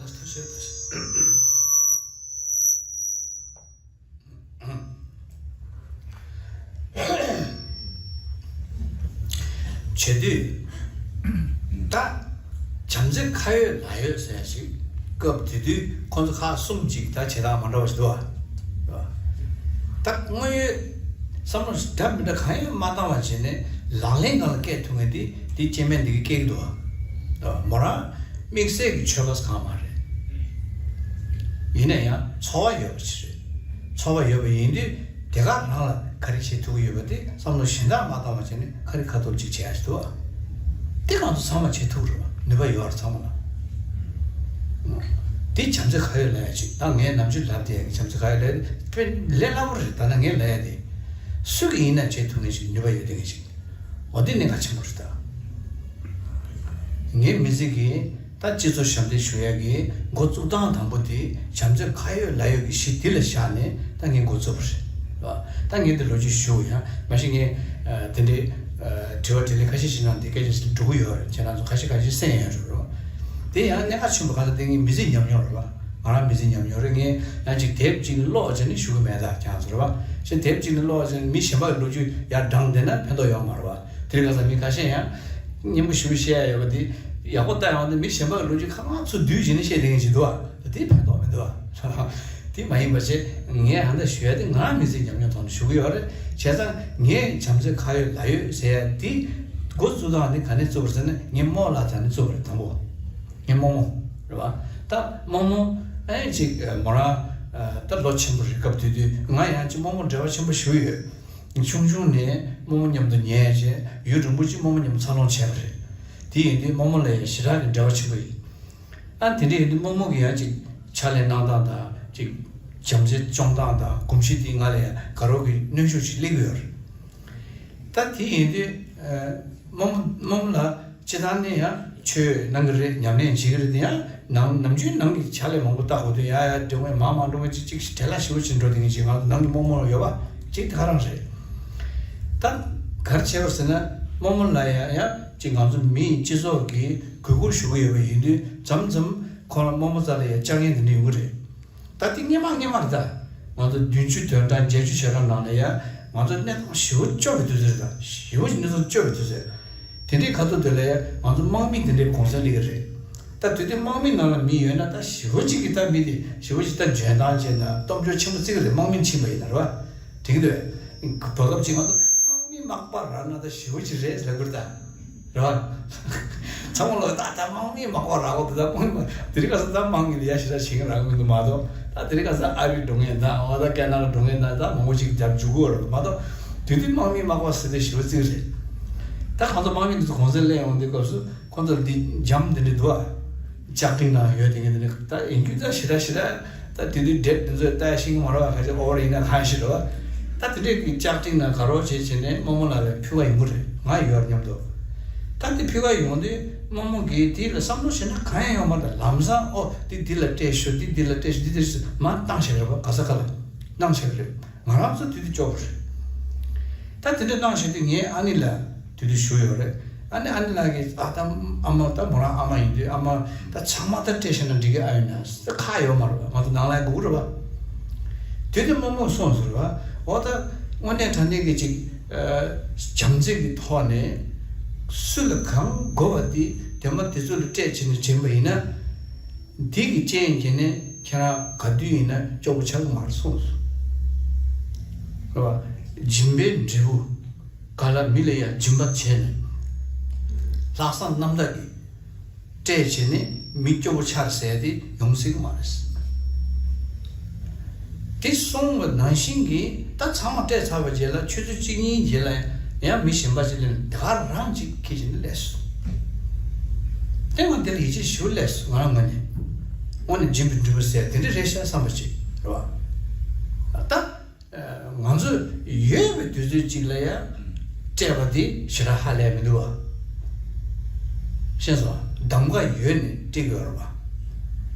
ལགས་ཐུགས་རྗེ་ཆེ། བྱེད་དུས། ད། བྱམས་བརྩེ་ཁ་ཡོད་ལག་ཡོད་ཟེར་ཡ་ཞིག་སྐབས་དེ་དུས་ཁོང་ཚོ་ཁག་གསུམ་ཅིག་ད་བྱེད་སྟངས་མ་འདྲ་བ་ཞིག་འདུག་བ། ད་དངོས་ཡོད་བསམ་བློ་འདྲ་མི་འདྲ་གང་ཡང་མ་བཏང་བ་བྱས་ནས་ལག་ལེན་སྒང་ལ་བཀལ་ཐུབ་མཁན་དེ་དེ་སྐྱེ་དམན་འདི་གིས་བཀལ་གྱི་འདུག་བ། མོ་རང་དམིགས་བསལ་གྱི་ཆོས་པ་གང་མ་རེད། ཡིན་ན་ཡང་ཚོར་བ་ཡོད་པ་ཞིག་རེད། ཚོར་བ་ཡོད་པ་ཡིན་དུས་དེ་ག་རང་ལ་ག་རེ་བྱེད་ཐུབ་ཀྱི་ཡོད་པ་དེ་བསམ་བློ་གཞན་དག་མ་བཏང་བ་བྱས་ནས་ག་རེ་ཁ་ཐོར་ཅིག་བྱེད་ཡ་ཞིག་འདུག་བ། དེ་གང་དུ་ཚང་མ་བྱེད་ཐུབ་རེད་བ། ནུས་པ་ཡོད་རེད་ཚང་མ་ལ། དེ་བྱམས་བརྩེ་ཁ་ཡོད་ལབ་ཡ་ཅིག་ད་ངས་ནམ་རྒྱུན་ལབ་བསྡད་ཡ་གི་བྱམས་བརྩེ་ཁ་ཡོད་ལབ་ཡ་དེ་དཔེ་ལས་སླ་པོ་རེད། ད་ལྟ་ངས་ལབ་ཡ་དེ་སུ་གིས་ཡིན་ན་བྱེད་ཐུབ་མཁན་ཞིག་ནུས་པ་ཡོད་བསྡད་མཁན་ཞིག་འོ་དེ་གནད་འགག་ཆེན་པོ་རེད་ད། ངའི་མི་ཚེ་གི་ད་སྤྱི་ཚོགས་ཞབས་འདེགས་ཞུ་ཡ་གི་འགོ་བཙུགས་སྟངས་དང་པོ་དེ་བྱམས་བརྩེ་ཁ་ཡོད་ལག་ཡོད་ཀྱི་གཞི་འདི་ལ་བཞག་ནས་ད་ངས་འགོ་བཙུགས་པ་རེད། ད་ངས་འདི་ལོ་རྒྱུས་ཞུ་ཡ་མ་གཞི་ངས་དེ་འདྲའི་དྲི་བ་དྲིས་ལན་ཁ་ཤས་ཤིག་གནང་དེ་སྐད་ཆ་ཞིག་འགྲོ་གི་ཡོད་རེད། ཁྱེད་རང་ཚོ་ཁ་ཤས་ཁ་ཤས་གསན་ཡ་རེད་རོ། དེ་ཡང་གནད་འགག་ཆེན་པོ་ག་ལ་དེ་ངའི་མི་ཚེ་ཉམས་མྱོང་རེད་བ། ང་རང་མི་ཚེ་ཉམས་མྱོང་རེད། ངས་ཡང་ཅིག་དེབ་ཅིག་ནས་ཀློག་བྱས་ནས་ཞུ་གི་མེད་ད་ཁྱེད་རང་ཚོ་རེད་བ། ཞེས་དེབ་ཅིག་ནས་ཀློག་བྱས་ནས་མི་གཞན་པ་གི་ལོ་རྒྱུས་ཡར་བགྲངས་བསྡད་ན་ཕན་ཐོགས་ཡོད་མ་རེད་བ། དེ་རིང་ཁ་སང་མི་ཁ་ཤས་ཡང་སྙན་པོ་ཞེ་པོ་བཤད་ཡ་ཡོད་པ་དེ་ཡག་པོ་ལྟ་ཡོང་དུས་མི་གཞན་པ་གི་ལོ་རྒྱུས་ཁ་ཁ་ཚུར་བསྡུས་བྱས་ནས་བཤད་བསྡད་མཁན་ཅིག་འདུག་བ། དེ་ཕན་ཐོགས་མི་འདུག་བ། དེ་མ་ཡིན་པ་བྱས་ངས་ཧ་ད་ཞུ་ཡ་དེ་ང་མི་ཚེ་ཉམས་མྱོང་ཐོག་ནས་ཞུ་གི་ཡོད་རེད། བྱས་ཙང་ངས་བྱམས་བརྩེ་ཁ་ཡོད་ལག་ཡོད་ཟེར་ཡ་དེ་འགོ་བཙུགས་སྟངས་དེ་ག་ནས་བཙུགས་པ་རེད་ཟེར་ན་ངའི་རྨོ་ལགས་རྩ་ནས་བཙུགས་པ་རེད་དང་པོ། ངའི་རྨོ་མོ་རེད་བ། ད་རྨོ་མོ་ཨེ་ཅིག་མོ་རང་ད་ལོ་ཆེན་པོ་རེད། སྐབས་དེ་དུས་ང་ཡང་ཅིག་རྨོ་མོ་འབྲེལ་བ་ཆེན་པོ་ཞེ་པོ་ཡོད། ཆུང་ཆུང་ནས་རྨོ་མོ་མཉམ་དུ་ཉལ་བྱས་ཡུན་རིང་པོ་ཅིག་རྨོ་མོ་མཉམ་དུ་འཚར་ལོངས་བྱས་པ་རེད། དེ་ཡིན་དུས་རྨོ་མོ་ལ་ཡང་ཞེ་དྲག་གི་འབྲེལ་བ་ཆེན་པོ་ཡིན། ཨ་དེ་འདྲ་ཡིན་དུས་རྨོ་མོ་གི་ཡང་ཅིག་ཕྱག་ལས་གནང་སྟངས་དང་ཅིག་བྱམས་བརྩེ་སྐྱོང་སྟངས་དང་གོམས་གཤིས་དེ་ང་ལ་ཡང་དགའ་རབ་ཀྱི་གནོན་ཤུགས་ཤིག་སླེབས་ཀྱི་ཡོད་རེད། ད་དེ་ཡིན་དུས་རྨོ་རྨོ་མོ་ལ་སྤྱི་བཏང་ནས་ཡང་ཆོས་གནང་གི་རེད། ཉམས་ལེན་བྱེད་ཀྱི་རེད། དེ་ཡང་ནང་ནམ་རྒྱུན་ནང་གི་ཕྱག་ལས་མང་པོ་བལྟ་དགོས་དུས་ཡ་ཡ་འགྲོ་མཁན་མང་མང་འགྲོ་མཁན་ཅིག་ཅིག་བྲེལ་བ་ཞེ་པོ་ཅིག་འགྲོ་དེ་ངེས་ཅིག་ང་ཚོ་ནང་གི་རྨོ་མོ་ཡོད་པ་ཅིག་དེ་ག་རང་རེད། ད་ག་རེ་བྱས་པ་ཟེར་ན་རྨོ་མོ་ལ་ཡ་ཡ་ཅིག་ང་ཚོ་མི་སྤྱི་ཚོགས་ཀྱི་གུས་བཀུར་ཞུ་གི་ཡོད་པ་ཡིན་དུས་མཚམས་མཚམས་ཁོ་རང་རྨོ་མོ་རྩ་ལ་ཡ་བཅར་མཁན་དེ་འདྲ་ཡོང་གི་རེད། ད་དེ་སྔོན་མ་སྔོན་མ་རེད་ད། ང་ཚོ་བདུན་ཅུ་དོན་གྲངས་བརྒྱད་ཅུ་བྱེ་གྲངས་ནང་ལ་ཡ་ང་ཚོ་གནས་སྟངས་ཞེ་པོ་སྐྱོ་བའི་དུས་ཚོད་རེད་ད། ཞེ་པོ་ཞིག་གནས་སྟངས་སྐྱོ་བའི་དུས་ཚོད། དེ་འདྲའི་ཁ་ཐུག་དེ་ལ་ཡ་ང་ཚོ་དམག་མི་དེ་འདྲའི་གུང་སེང་སླེབས་ཀྱི་རེད། ད་དེ་དུས་དམག་མི་ནང་ལ་མི་ཡོད་ན་ད་ཞེ་པོ་ཅིག་གིས་ད་མི་དེ་ཞེ་པོ་ཅིག་ད་འཇོན་ཐང་ཅན་དང་སྟོབས་འབྱོར་ཆེན་པོ་བརྩི་གི་རེད། དམག་མི་ཕྱིན་པ་ཡིན་ན་རེད་བ། དེ་གི་འདུག་བས། བར་སྐབས་ཅིག་ང་ཚོ་དམག་མི་མག་པ་རག་ན་ད་ཞེ་པོ་ཅིག་རེད་ཟེར་གི་རེད་ད། རེད་བ། ཚང་མ་ལོ་ད་ད་དམག་མི་མག་པ་རག་གོ་ད་ད་དམག་མི་དེ་རིང་ཁ་སང་ད་དམག་མི་ལ་ཡ་ཞེ་དྲག་བྱེད་ཀྱི་རག་མི་འདུག་མ་གཏོགས་ད་དེ་རིང་ཁ་སང་ཨ་རི་འགྲོ་མཁན་དང་འོ་ད་ཀ་ན་ཌ་འགྲོ་མཁན་དང་ད་མང་པོ་ཅིག་རྒྱབ་འཇུག་གི་ཡོད་རེད་མ་གཏོགས་དེ་དུས་དམག་མི་མག་པ་ཟེར་དེ་ཞེ་པོ་ཅིག་རེད། ད་ཁོང་ཚོ་དམག་མི་འདི་ཚོ་གུང་སེང་སླེབས་ཡོང་དུས་སྐབས་སུ་ཁོང་ཚོ་འདི་འཇམ་འདི་འདྲ་འདུག་ཨ། ལྕགས་ཀྲིན་ནང་ཡོད་དེ་ངས་དེ་ནས་ད་ཡིན་རྒྱུ་ད་ཞེ་དྲག་ཞེ་དྲག་ད་དེ་དུས་འདྲེད་དེ་ཚོས་ལྟ་ཤེས་ཀྱི་མ་རེད་བ། ཁ་ཤས་ཨོ་བར་ཡིན་ན་གང་ཞིག་རེད་བ། ད་དེ་འདྲས་ཀྱི་ལྕགས་ཀྲིན་ནང་ག་རོ་བྱེད་བྱེད་ནས་རྨོ་མོ་ལགས་ལ་ཕུལ་བ་ཡོང་གི་རེད། ང་ཡོད་སྙམ་དུ། ད་དེ་ཕུལ་བ་ཡོང་དུས་རྨོ་མོ་གིས་དེ་ལ་བསམ་བློ་བྱས་ན་གང་ཡང་ཡོང་མ་རེད། ལམ་སང་ཨོ་དེ་འདི་ལ་སྤྲད་ཤོག་འདི་འདི་ལ་སྤྲད་ཤོག་འདི་འདི་རེད་ཟེར་མར་བཏང་བཞག་རེད་བ། ག་ས་ག་ལ་གནང་བཞག་རེད། ང་རང་ཚོ་དེ་དུས་སྐྱོ་པོ་རེད། ད་དེ་འདྲ་གནང་བཞག་དུས་ངའི་ཨ་ནེ་ལ་དེ་དུས་ཞུ་ཡོད་རེད། ཨ་ནི་ཨ་ནེ་ལགས་ཀྱིས་ཨ་ད་ཨ་མ་ད་མོ་རང་ཨ་མ་ཡིན་དུས་ཨ་མ་ད་ཚང་མ་ད་སྤྲད་བཞག་ན་འགྲིག་གི་ཨ་ཡོད་ན་ཁག་ཡོད་མ་རེད་བ། ང་ཚོ་ནང་ལ་སྒུག་རེད་བ། དེ་དུས་རྨོ་མོས་གསུངས་ཟེར་བ། འོ་ད་དངོས་གནས་དྲང་གནས་ཀྱི་ཅིག་བྱམས་བརྩེ་གི་ཐོག་ནས་སུ་ལ་གང་དགོས་པ་དེ་དེ་མ་དེ་ཚོ་ལ་སྤྲད་བྱས་ནས་བྱིན་པ་ཡིན་ན། འདི་གི་རྐྱེན་གྱིས་ནི་ཁྱེད་རང་ག་དུས་ཡིན་ན་སྐྱོ་པོ་ཆགས་ཀྱི་མ་རེད་གསུངས་སོང་། རེད་བ། སྦྱིན་པའི་འབྲས་བུ་ག་ལ་མི་ལ་ཡང་སྦྱིན་པ་བྱས་ནས་ལྷག་བསམ་རྣམ་དག་གིས་སྤྲད་བྱས་ནས་མི་སྐྱོ་པོ་ཆགས་ཟེར་དེ་ཡོང་སྲིད་ཀྱི་མ་རེད། དེ་གསུངས་པ་ནང་བཞིན་གྱིས་ད་ཚང་མ་སྤྲད་ཚར་བའི་རྗེས་ལ་ཆུ་ཚོད་གཅིག་གཉིས་རྗེས་ལ་ཡང་མི་གཞན་པ་ཅིག་སླེབས་ནས་དེ་ག་རང་ཅིག་ཁྱེར་བྱས་ནས་སླེབས་སོང་། དེ་ང་དེ་ལ་ཡིད་ཆེས་ཞེ་པོ་སླེབས་སོང་ང་རང་ངོས་ནས། དངོས་གནས་སྦྱིན་པའི་འབྲས་བུ་ཟེར་དེ་འདྲ་རེད་ཤག་བསམ་པ་ཅིག་རེད་བ། ད་ང་ཚོ་ཡོད་པའི་དུས་ཚོད་ཅིག་ལ་ཡང་སྤྲད་པ་དེ་ཞེ་དྲག་ཧ་ལས་མི་འདུག་བ། ཤེས་སོང་། གདམ་ག་ཡོད་ནས་སྤྲད་ཀྱི་ཡོད་རེད་བ།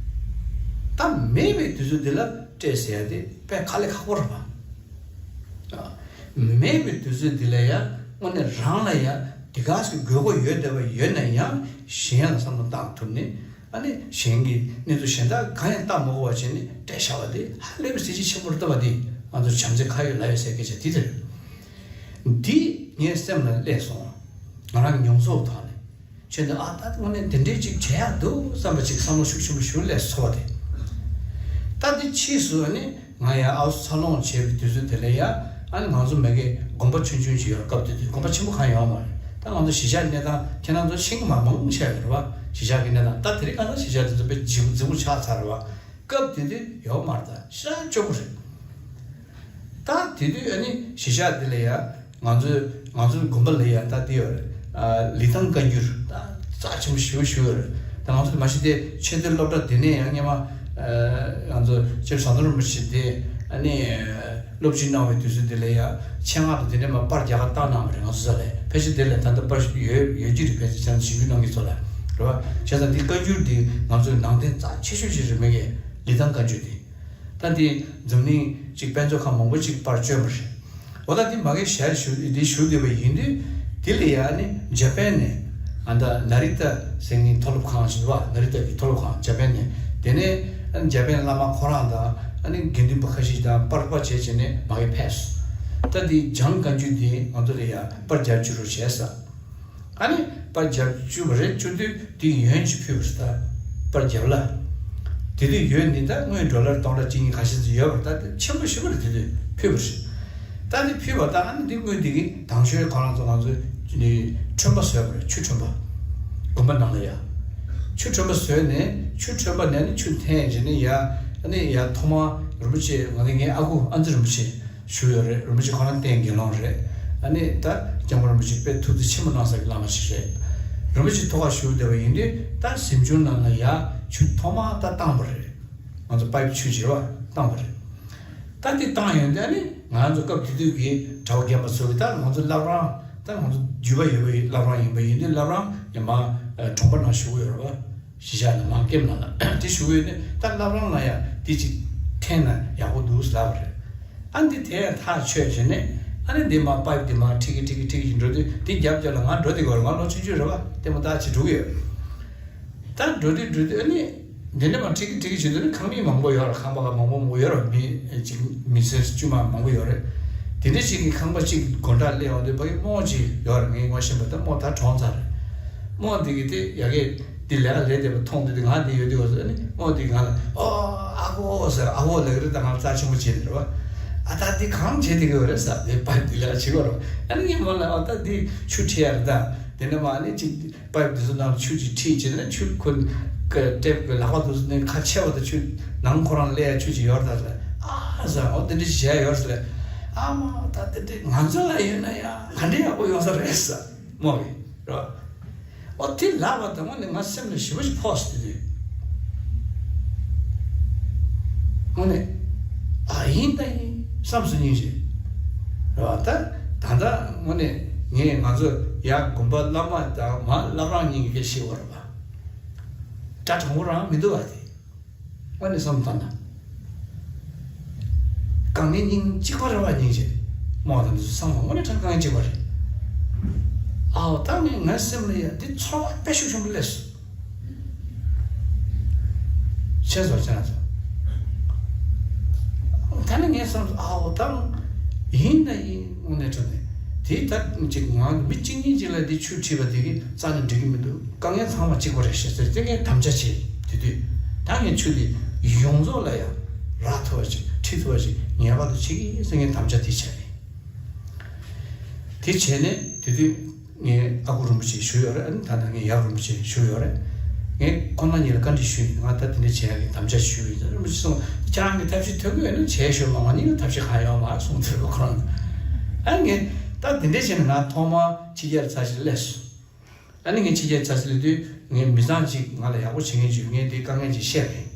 ད་མེད་པའི་དུས་ཚོད་འདི་ལ་སྤྲད་ཟེར་ཡ་དེ་དཔེ་དཀའ་ལས་ཁག་པོ་རེད་བ། མེད་པའི་དུས་ཚོད་འདི་ལ་ཡང་དངོས་གནས་རང་ལ་ཡང་དེ་ག་ཟེ་དགོས་མཁོ་ཡོད་བསྡད་པ་ཡོད་ན་ཡང་གཞན་ལ་བསམ་བློ་བཏང་ཐུབ་ནས་ཨ་ནི་གཞན་གྱི་གནས་ཚུལ་གཞན་དག་གང་ཡང་བལྟ་མ་དགོས་པ་བྱས་ནས་སྤྲད་བཞག་པ་དེ་ཧ་ལས་པའི་གཟི་བརྗིད་ཆེན་པོ་རེད་བསྟན་པ་འདི་ང་ཚོ་བྱམས་བརྩེ་ཁ་ཡོད་ལག་ཡོད་ཟེར་སྐད་ཆ་འདི་དེ་རེད། འདི་ངའི་སེམས་ལ་སླེབས་སོང་། ང་རང་མྱོང་ཚོར་ཐོག་ནས། ཁྱོད་འདི་ཨ་ད་དངོས་གནས་འདི་འདྲའི་ཅིག་བྱེད་ཡག་འདུག་བསམ་པ་ཅིག་བསམ་བློ་ཤུགས་ཆེན་པོ་ཞིག་སླེབས་སོང་བ་དེ། ད་འདི་ཕྱིས་སུ་ཨ་ནི་ང་ཡང་ཨའུ་སི་འཚར་ལོངས་བྱས་པའི་དུས་ཚོད་དེ་ལ་ཡ་ཨ་ནི་ང་ཚོ་མ་གི་དགོན་པ་ཆུང་ཆུང་ཅིག་ཡོད་རེད། སྐབས་དེ་དུས་དགོན་པ་ཆེན་པོ་གང་ཡོད་མ་རེད། ད་ང་ཚོ་གཞིས་ཆགས་གནས་སྟངས་ཁྱེད་རང་ཚོ་ཤེས་ཀྱི་མ་མང་ཆེ་བ་རེད་བ། གཞིས་ཆགས་ཀྱི་གནས་སྟངས་ད་དེ་རིང་ཁ་སང་གཞིས་ཆགས་དེ་ཚོ་དཔེ་ལྗིད་པོ་ལྗིད་པོ་ཆགས་ཚར་རེད་བ། སྐབས་དེ་དུས་ཡོད་མ་རེད། ད་ཤ་སྐྱོ་པོ་རེད། ད་དེ་དུས་ཨ་ནི་གཞིས་ཆགས་འདི་ལ་ཡ་ང་ཚོའི་ང་ཚོའི་དགོན་པ་ལ་ཡ་ད་དེ་ཡོད་རེད། ཨ་ལི་ཐང་བཀའ་འགྱུར་ད་རྩ་ཆེན་པོ་ཞེ་པོ་ཞིག་ཡོད་རེད། ད་ང་ཚོ་མ་གཞི་དེ་ཆེས་མཐོའི་སློབ་གྲྭ་དེ་ནས་ཡང་སྔོན་མ་ང་ཚོ་སྤྱིར་ཟམ་གདོང་རིན་པོ་ཆེ་དེ་ཨ་ནི་སློབ་སྦྱོང་གནང་བའི་དུས་ཚོད་དེ་ལ་ཡང་ཆེད་མངགས་དང་དེ་འདྲ་མ་པར་རྒྱག་ག་བཏང་གནང་བ་རེད། ང་ཚོ་ས་ལ་ཕལ་ཆེར་དེ་ལ་ད་ལྟ་པར་ཡོད་ཡོད་ཀྱི་རེད། ཕལ་ཆེར་ཆ་ཚང་ཞིབ་འཇུག་གནང་མཁན་ཚོ་ལ་རེད་བ། བྱས་ཙང་འདི་བཀའ་འགྱུར་འདི་ང་ཚོའི་ནང་དོན་རྩ་ཆེ་ཤོས་ཤིག་རེད། མི་གི་ལི་ཐང་བཀའ་འགྱུར་འདི། ད་འདི་འཛམ་གླིང་གཅིག་དཔེ་མཛོད་ཁང་མང་པོ་གཅིག་པར་བསྐྱོན་པ་རེད། འོ་ད་འདི་མ་གི་ཞལ་ཞུ་འདི་ཞུ་བསྡད་པ་ཡིན་དུས་འདི་ལ་ཡ་ནི་འཇར་པན་ནས་ཨ་ད་ནཱ་རི་ཏ་ཟེར་མཁན་མཐོ་སློབ་ཁང་ཞིག་འདུག་བ། ནཱ་རི་ཏ་གི་མཐོ་སློབ་ཁང་འཇར་པན་ནས། དེ་ནས་ཨ་ནི་འཇར་པན་བླ་མ་ཁོ་རང་དང་ཨ་ནི་དགེ་འདུན་པ་ཁ་ཤས་དང་པར་པར་བྱས་བྱས་ནས་མ་གི་ཕེབས་སོང་། ད་འདི་བྱང་བཀའ་འགྱུར་འདི་ང་ཚོ་ལ་ཡ་པར་རྒྱབ་བཅུག་རོགས་བྱས་ས། ཨ་ནི་པར་རྒྱབ་བཅུག་པ་རེད། བཅུག་དུས་དེ་ཡོན་ཅིག་ཕུལ་བ་རེད། ད་པར་རྒྱབ་ལ། དེ་དུས་ཡོན་འདི་ད་དངུལ་ཌོ་ལར་སྟོང་ཕྲག་གཅིག་གཉིས་ཁ་ཤས་ཙམ་ཡོད་པ་རེད། ད་དེ་ཆེན་པོ་ཞེ་པོ་རེད། དེ་དུས་ཕུལ་བ་རེད། ད་དེ་ཕུལ་བ་ད་ཨ་ནི་འདི་དངུལ་འདི་གི་དང་ཤོས་ཁོ་རང་ཚོ་ང་ཚོས་ཁྲོན་པ་བཟོས་པ་རེད། ཆུ་ཁྲོན་པ། དགོན་པ་ནང་ལ་ཡ། ཆུ་ཁྲོན་པ་བཟོས་ནས་ཆུ་ཁྲོན་པ་ནས་ནི་ཆུ་འཐེན་བྱས་ནས་ཡ། ཨ་ནི་ཡ་ཐོག་མར་རིན་པོ་ཆེ་ང་ནི་ངའི་ཨ་ཁུ་ཨ་ཙི་རིན་པོ་ཆེ། བཞུགས་ཡོད་རེད། རིན་པོ་ཆེ་ཁོ་རང་བསྟེན་དགེ་སློང་རེད། ཨ་ནི་ད་སྐྱབས་མགོན་རིན་པོ་ཆེ་དཔེ་ཐུགས་རྗེ་ཆེན་པོ་གནང་ས་གི་བླ་མ་ཞིག་རེད། རིན་པོ་ཆེ་ཐུགས་ཁ་བཞུགས་བསྡད་པ་ཡིན་དུས་ད་གཟིམ་ཆུང་ནང་ལ་ཡ་ཆུ་ཐོག་མ་ད་བཏང་བ་རེད། ང་ཚོ་པའིབ་ཆུ་བྱེད་པ་བཏང་བ་རེད། ད་འདི་བཏང་ཡོང་དུས་ཨ་ནི་ང་ཚོ་སྐབས་དེ་དུས་ཀྱི་གྲྭ་པ་རྒན་པ་ཚོ་གི་ད་ང་ཚོ་བླ་བྲང་ད་ང་ཚོ་རྒྱུད་པ་ཡོད་པའི་བླ་བྲང་ཡིན་པ་ཡིན་དུས་བླ་བྲང་ཡ་མ་གྲོང་པ་ནང་བཞུགས་ཡོད་རེད་བ། གཞིས་ཆགས་ནས་མར་ཀེམ་ནང་ལ་དེ་བཞུགས་ཡོད་ནས་ད་བླ་བྲང་ལ་ཡང་འདི་ཅིག་འཐེན་ན་ཡག་པོ་འདུག་ལབ་པ་རེད། ཨ་འདི་དེ་ཡང་ཐག་ཆོད་བྱས་ནས་ཨ་ནི་འདི་མར་པའིབ་འདི་མར་ཁྲིད་ཀྱི་ཁྲིད་ཀྱི་ཁྲིད་ཀྱི་འགྲོ་དུས་འདི་རྒྱབ་རྒྱབ་ལ་ང་འགྲོ་བསྡད་ཀྱི་ཡོད་རེད། ང་ལོ་ཆུང་ཆུང་རེད་བ། ལྟད་མོ་ལྟ་བྱེད་འགྲོ་གི་ཡོད། ད་འགྲོ་དུས་འགྲོ་དུས་ཨ་ནི་འདི་འདྲ་མར་ཁྲིད་ཀྱི་ཁྲིད་ཀྱི་བྱེད་དུས་ནི་ཁང་མིག་མང་པོ་ཡོད་རེད། ཁང་པ་མང་པོ་མང་པོ་ཡོད་རེད། མི་ཅིག་མི་སེར་དཀྱུས་མ་མང་པོ་ཡོད་རེད། དེ་འདྲ་ཞིག་གི་ཁང་པ་གཅིག་སྒོ་འགྲམ་སླེབས་ཡོང་དུས་ཕ་གི་རྨོ་ཅིག་ཡོད་རེད། ངས་ངོ་ཤེས་པ་ད་རྨོ་ད་གྲོངས་ཚར་རེད། རྨོ་འདི་གི་དེ་ཡ་གི་འདི་ལས་ཀ་ལས་བསྡད་པ་མཐོང་དུས་དེ་ང་འདི་ཡོད་དུས་གོ་ཟེར་ནི་རྨོ་འདི་ང་ལ་ཨོ་ཨ་ཁུ་ཟེར། ཨ་ཁུ་ལབ་ཀྱི་རེད། ད་ང་ལ་རྩ་ཆེན་པོ་བྱས་ནས་རེད་བ། ཨ་ད་འདི་གང་བྱེད་བསྡད་ཀྱི་ཡོད་རེད་ཟེར། དེ་པའིབ་འདི་ལས་ཀ་བྱེད་ཀྱི་ཡོད་རེད། ཨ་ནི་ངས་རྨོ་ལ་ཨ་ད་འདི་ཆུ་ཁྲིད་ཡ་རེད། ད་དེ་འདྲ་མ་ནི་ཅིག་པའིབ་འདི་ཚོ་ནང་ཆུ་ཅིག་ཁྲིད་བྱས་ནས་ཆུ་ཁོ་ཀ་ཊེབ་ཀྱི་ལག་པ་འདུག་ནས་ཁ་ཕྱེ་བ་དང་ཆུ་ནང་ཁོ་རང་སླེབས་ཡ་ཆུ་ཅིག་ཡོད་རེད་ད་ཟེར། ཨ་ཟེར། འོ་དེ་འདྲ་བྱས་ཡོད་ཟེར། ཨ་མ་ད་དེ་འདྲ་ང་ཚོ་ལ་ཡོད་ན་ཡང་ག་འདྲ་ཡག་པོ་ཡོང་ས་རེད་ཟེར། རྨོ་གིས་རེད་བ། ཨོ་དེ་ལབ་པ་དང་དངོས་གནས་ང་སེམས་ལ་ཞེ་པོ་ཞིག་ཕོག་སོང་། དེ་དུས་དངོས་གནས་ཨ་ཡིན་ད་ཡིན་བསམ་སོང་སྙིང་རྗེ་རེད་བ། ད་ད་ལྟ་དངོས་གནས་ངས་ང་ཚོ་ཡ་དགོན་པ་བླ་མ་དང་མ་བླ་བྲང་གཉིས་ཀྱི་སྐད་ཤེས་པ་རེད་བ། གྲྭ་དྲང་པོ་རང་མི་འདུག་བ། དེ་དངོས་གནས་བསམ་བཏང་ན། དཀའ་ངལ་སྙིང་གཅིག་པ་རེད་བ། སྙིང་རྗེ་མོ་དང་འདི་ཚོ་ཚང་མ་དངོས་གནས་དྲང་དཀའ་ངལ་གཅིག་པ་རེད། ཨའོ་ད་ངས་ངའི་སེམས་ལ་ཡ་འདི་ཚོར་བ་དཔེ་ཤུགས་ཆེན་པོ་སླེབས་སོང་། ཤེས་སོང་ཤེས་སོང་། ད་ནི་ངས་བསམ་སོང་། ཨའོ་ད་ཡིན་ན་ཡིན་དངོས་གནས་དྲང་གནས་དེ་ད་ཅིག་ང་མི་གཅིག་གཉིས་ཅིག་ལ་འདི་ཆུ་ཁྲིད་པ་དེ་གི་རྩ་ནས་འགྲིག་གི་མི་འདུག། དཀའ་ངལ་ཚང་མ་གཅིག་པ་རེད་ཤག་ཟེར་ཏེ་ངས་དམ་བཅའ་བྱས། དེ་དུས་ད་ངས་ཆུ་དེ་ཡོངས་རྫོགས་ལ་ཡང་རག་ཐུབ་པ་ཅིག་ཁྲིད་ཐུབ་པ་ཅིག་ངེས་པར་དུ་བྱེད་ཀྱི་ཡིན་ཟེར་ངས་དམ་བཅའ་དེ་བྱས་རེད། དེ་བྱས་ནས་དེ་དུས་ངའི་ཨ་ཁུ་རིན་པོ་ཆེ་བཞུགས་ཡོད་རེད། ཨ་ནི་ད་ལྟ་ངའི་ཡབ་རིན་པོ་ཆེ་བཞུགས་ཡོད་རེད། ངས་ཁོང་རྣམ་གཉིས་ལ་བཀའ་འདྲི་ཞུས་ཡིན། ང་ད་དེ་འདྲ་བྱེད་ཡག་གི་དམ་བཅའ་ཞུས་ཡིན། རིན་པོ་ཆེ་གསུངས། ཁྱེད་རང་གི་ཐབས་ཤེས་ཐོན་གི་ཡོད་ན་བྱས་ཤོག། ང་ང་གཉིས་ལ་ཐབས་ཤེས་གང་ཡོད་མ་རེད་གསུངས་ཚར་བ་ཁོ་རང་གིས། ཨ་ངས་ད་དེ་འདྲ་བྱས་ནས་ང་ཐོག་མར་ཕྱི་རྒྱལ་ཚར་ཞིག་སླེབས་སོང་། ཨ་ནི་ངས་ཕྱི་རྒྱལ་ཚར་ཞིག་སླེབས་དུས་ངའི་མི་ཚང་གཅིག་ང་ལ་ཡག་པོ་བྱེད་མཁན་ཅིག་ཡོད། ངས་དེའི་དཀའ་ངལ་ཅིག་བཤད་པ་ཡིན།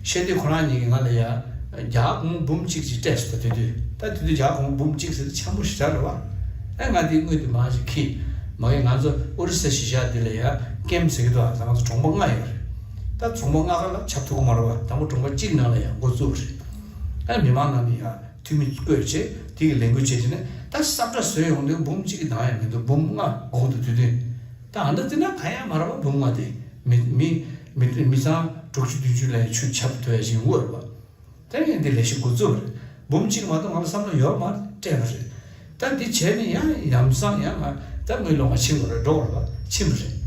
བཤད་དུས་ཁོ་རང་གཉིས་ཀྱིས་ང་ལ་ཡ་རྒྱ་གར་སྒོར་མོ་འབུམ་གཅིག་ཅིག་སྤྲད་སོང་། ད་དེ་དུས་ད་དེ་དུས་རྒྱ་གར་སྒོར་མོ་འབུམ་གཅིག་ཟེར་དུས་ཆེན་པོ་ཞེ་དྲག་རེད་བ། ཨ་ང་དེའི་དངུལ་དེ་མར་ཞིག་ཁྱེར། མ་གི་ང་ཚོ་ཨོ་རི་ས་གཞིས་ཆགས་འདི་ལ་ཡ་ཀེམ་ཟེར་གི་འདུག། ཨ་ད་ང་ཚོ་གྲོང་པ་ལྔ་ཡོད་རེད། ད་གྲོང་པ་ལྔ་ཀ་ལ་ཁྱབ་ཐུབ་ཀྱི་མ་རེད་བ། དང་པོ་གྲོང་པ་གཅིག་ནང་ལ་ཡ་འགོ་བཙུགས་པ་རེད། ཨ་མི་མང་ནང་ནས་ཡ་འཐུས་མི་བསྐོས་བྱས་དེ་གི་ལས་འགུལ་བྱས་བྱས་ནས་ད་ས་བཀྲ་བཟོས་ཡོང་དུས་འབུམ་གཅིག་གི་འདང་ཡང་མི་འདུག། འབུམ་ལྔ་དགོས་འདུག་དུས་དུས། ད་ཨ་འདྲ་བརྩིས་ན་གང་ཡང་མ་རེད་པ། འབུམ་ལྔ་དེ་མི་མི་མི་མི་ཚང་དྲུག་ཅུ་བདུན་ཅུ་ལ་ཡང་ཆུ་ཁྱབ་ཐུབ་ཡ་ཞིག་ཡོང་གི་རེད་པ། དེ་ནས་འདི་ལས་གཞི་འགོ་བཙུགས་པ་རེད། འབུམ་གཅིག་མ་གཏོགས་ང་ལ་བསམ་བློ་ཡོད་མ་རེད། སྤྲད་པ་རེད། ད་འདི་བྱས་ནས་ཡང་ཡམ་སང་ཡང་ང་ད་དངུལ་ལོག་ང་ཕྱིན་པ་རེད། འགྲོ་བ་རེད་པ། ཕྱིན་པ་རེད།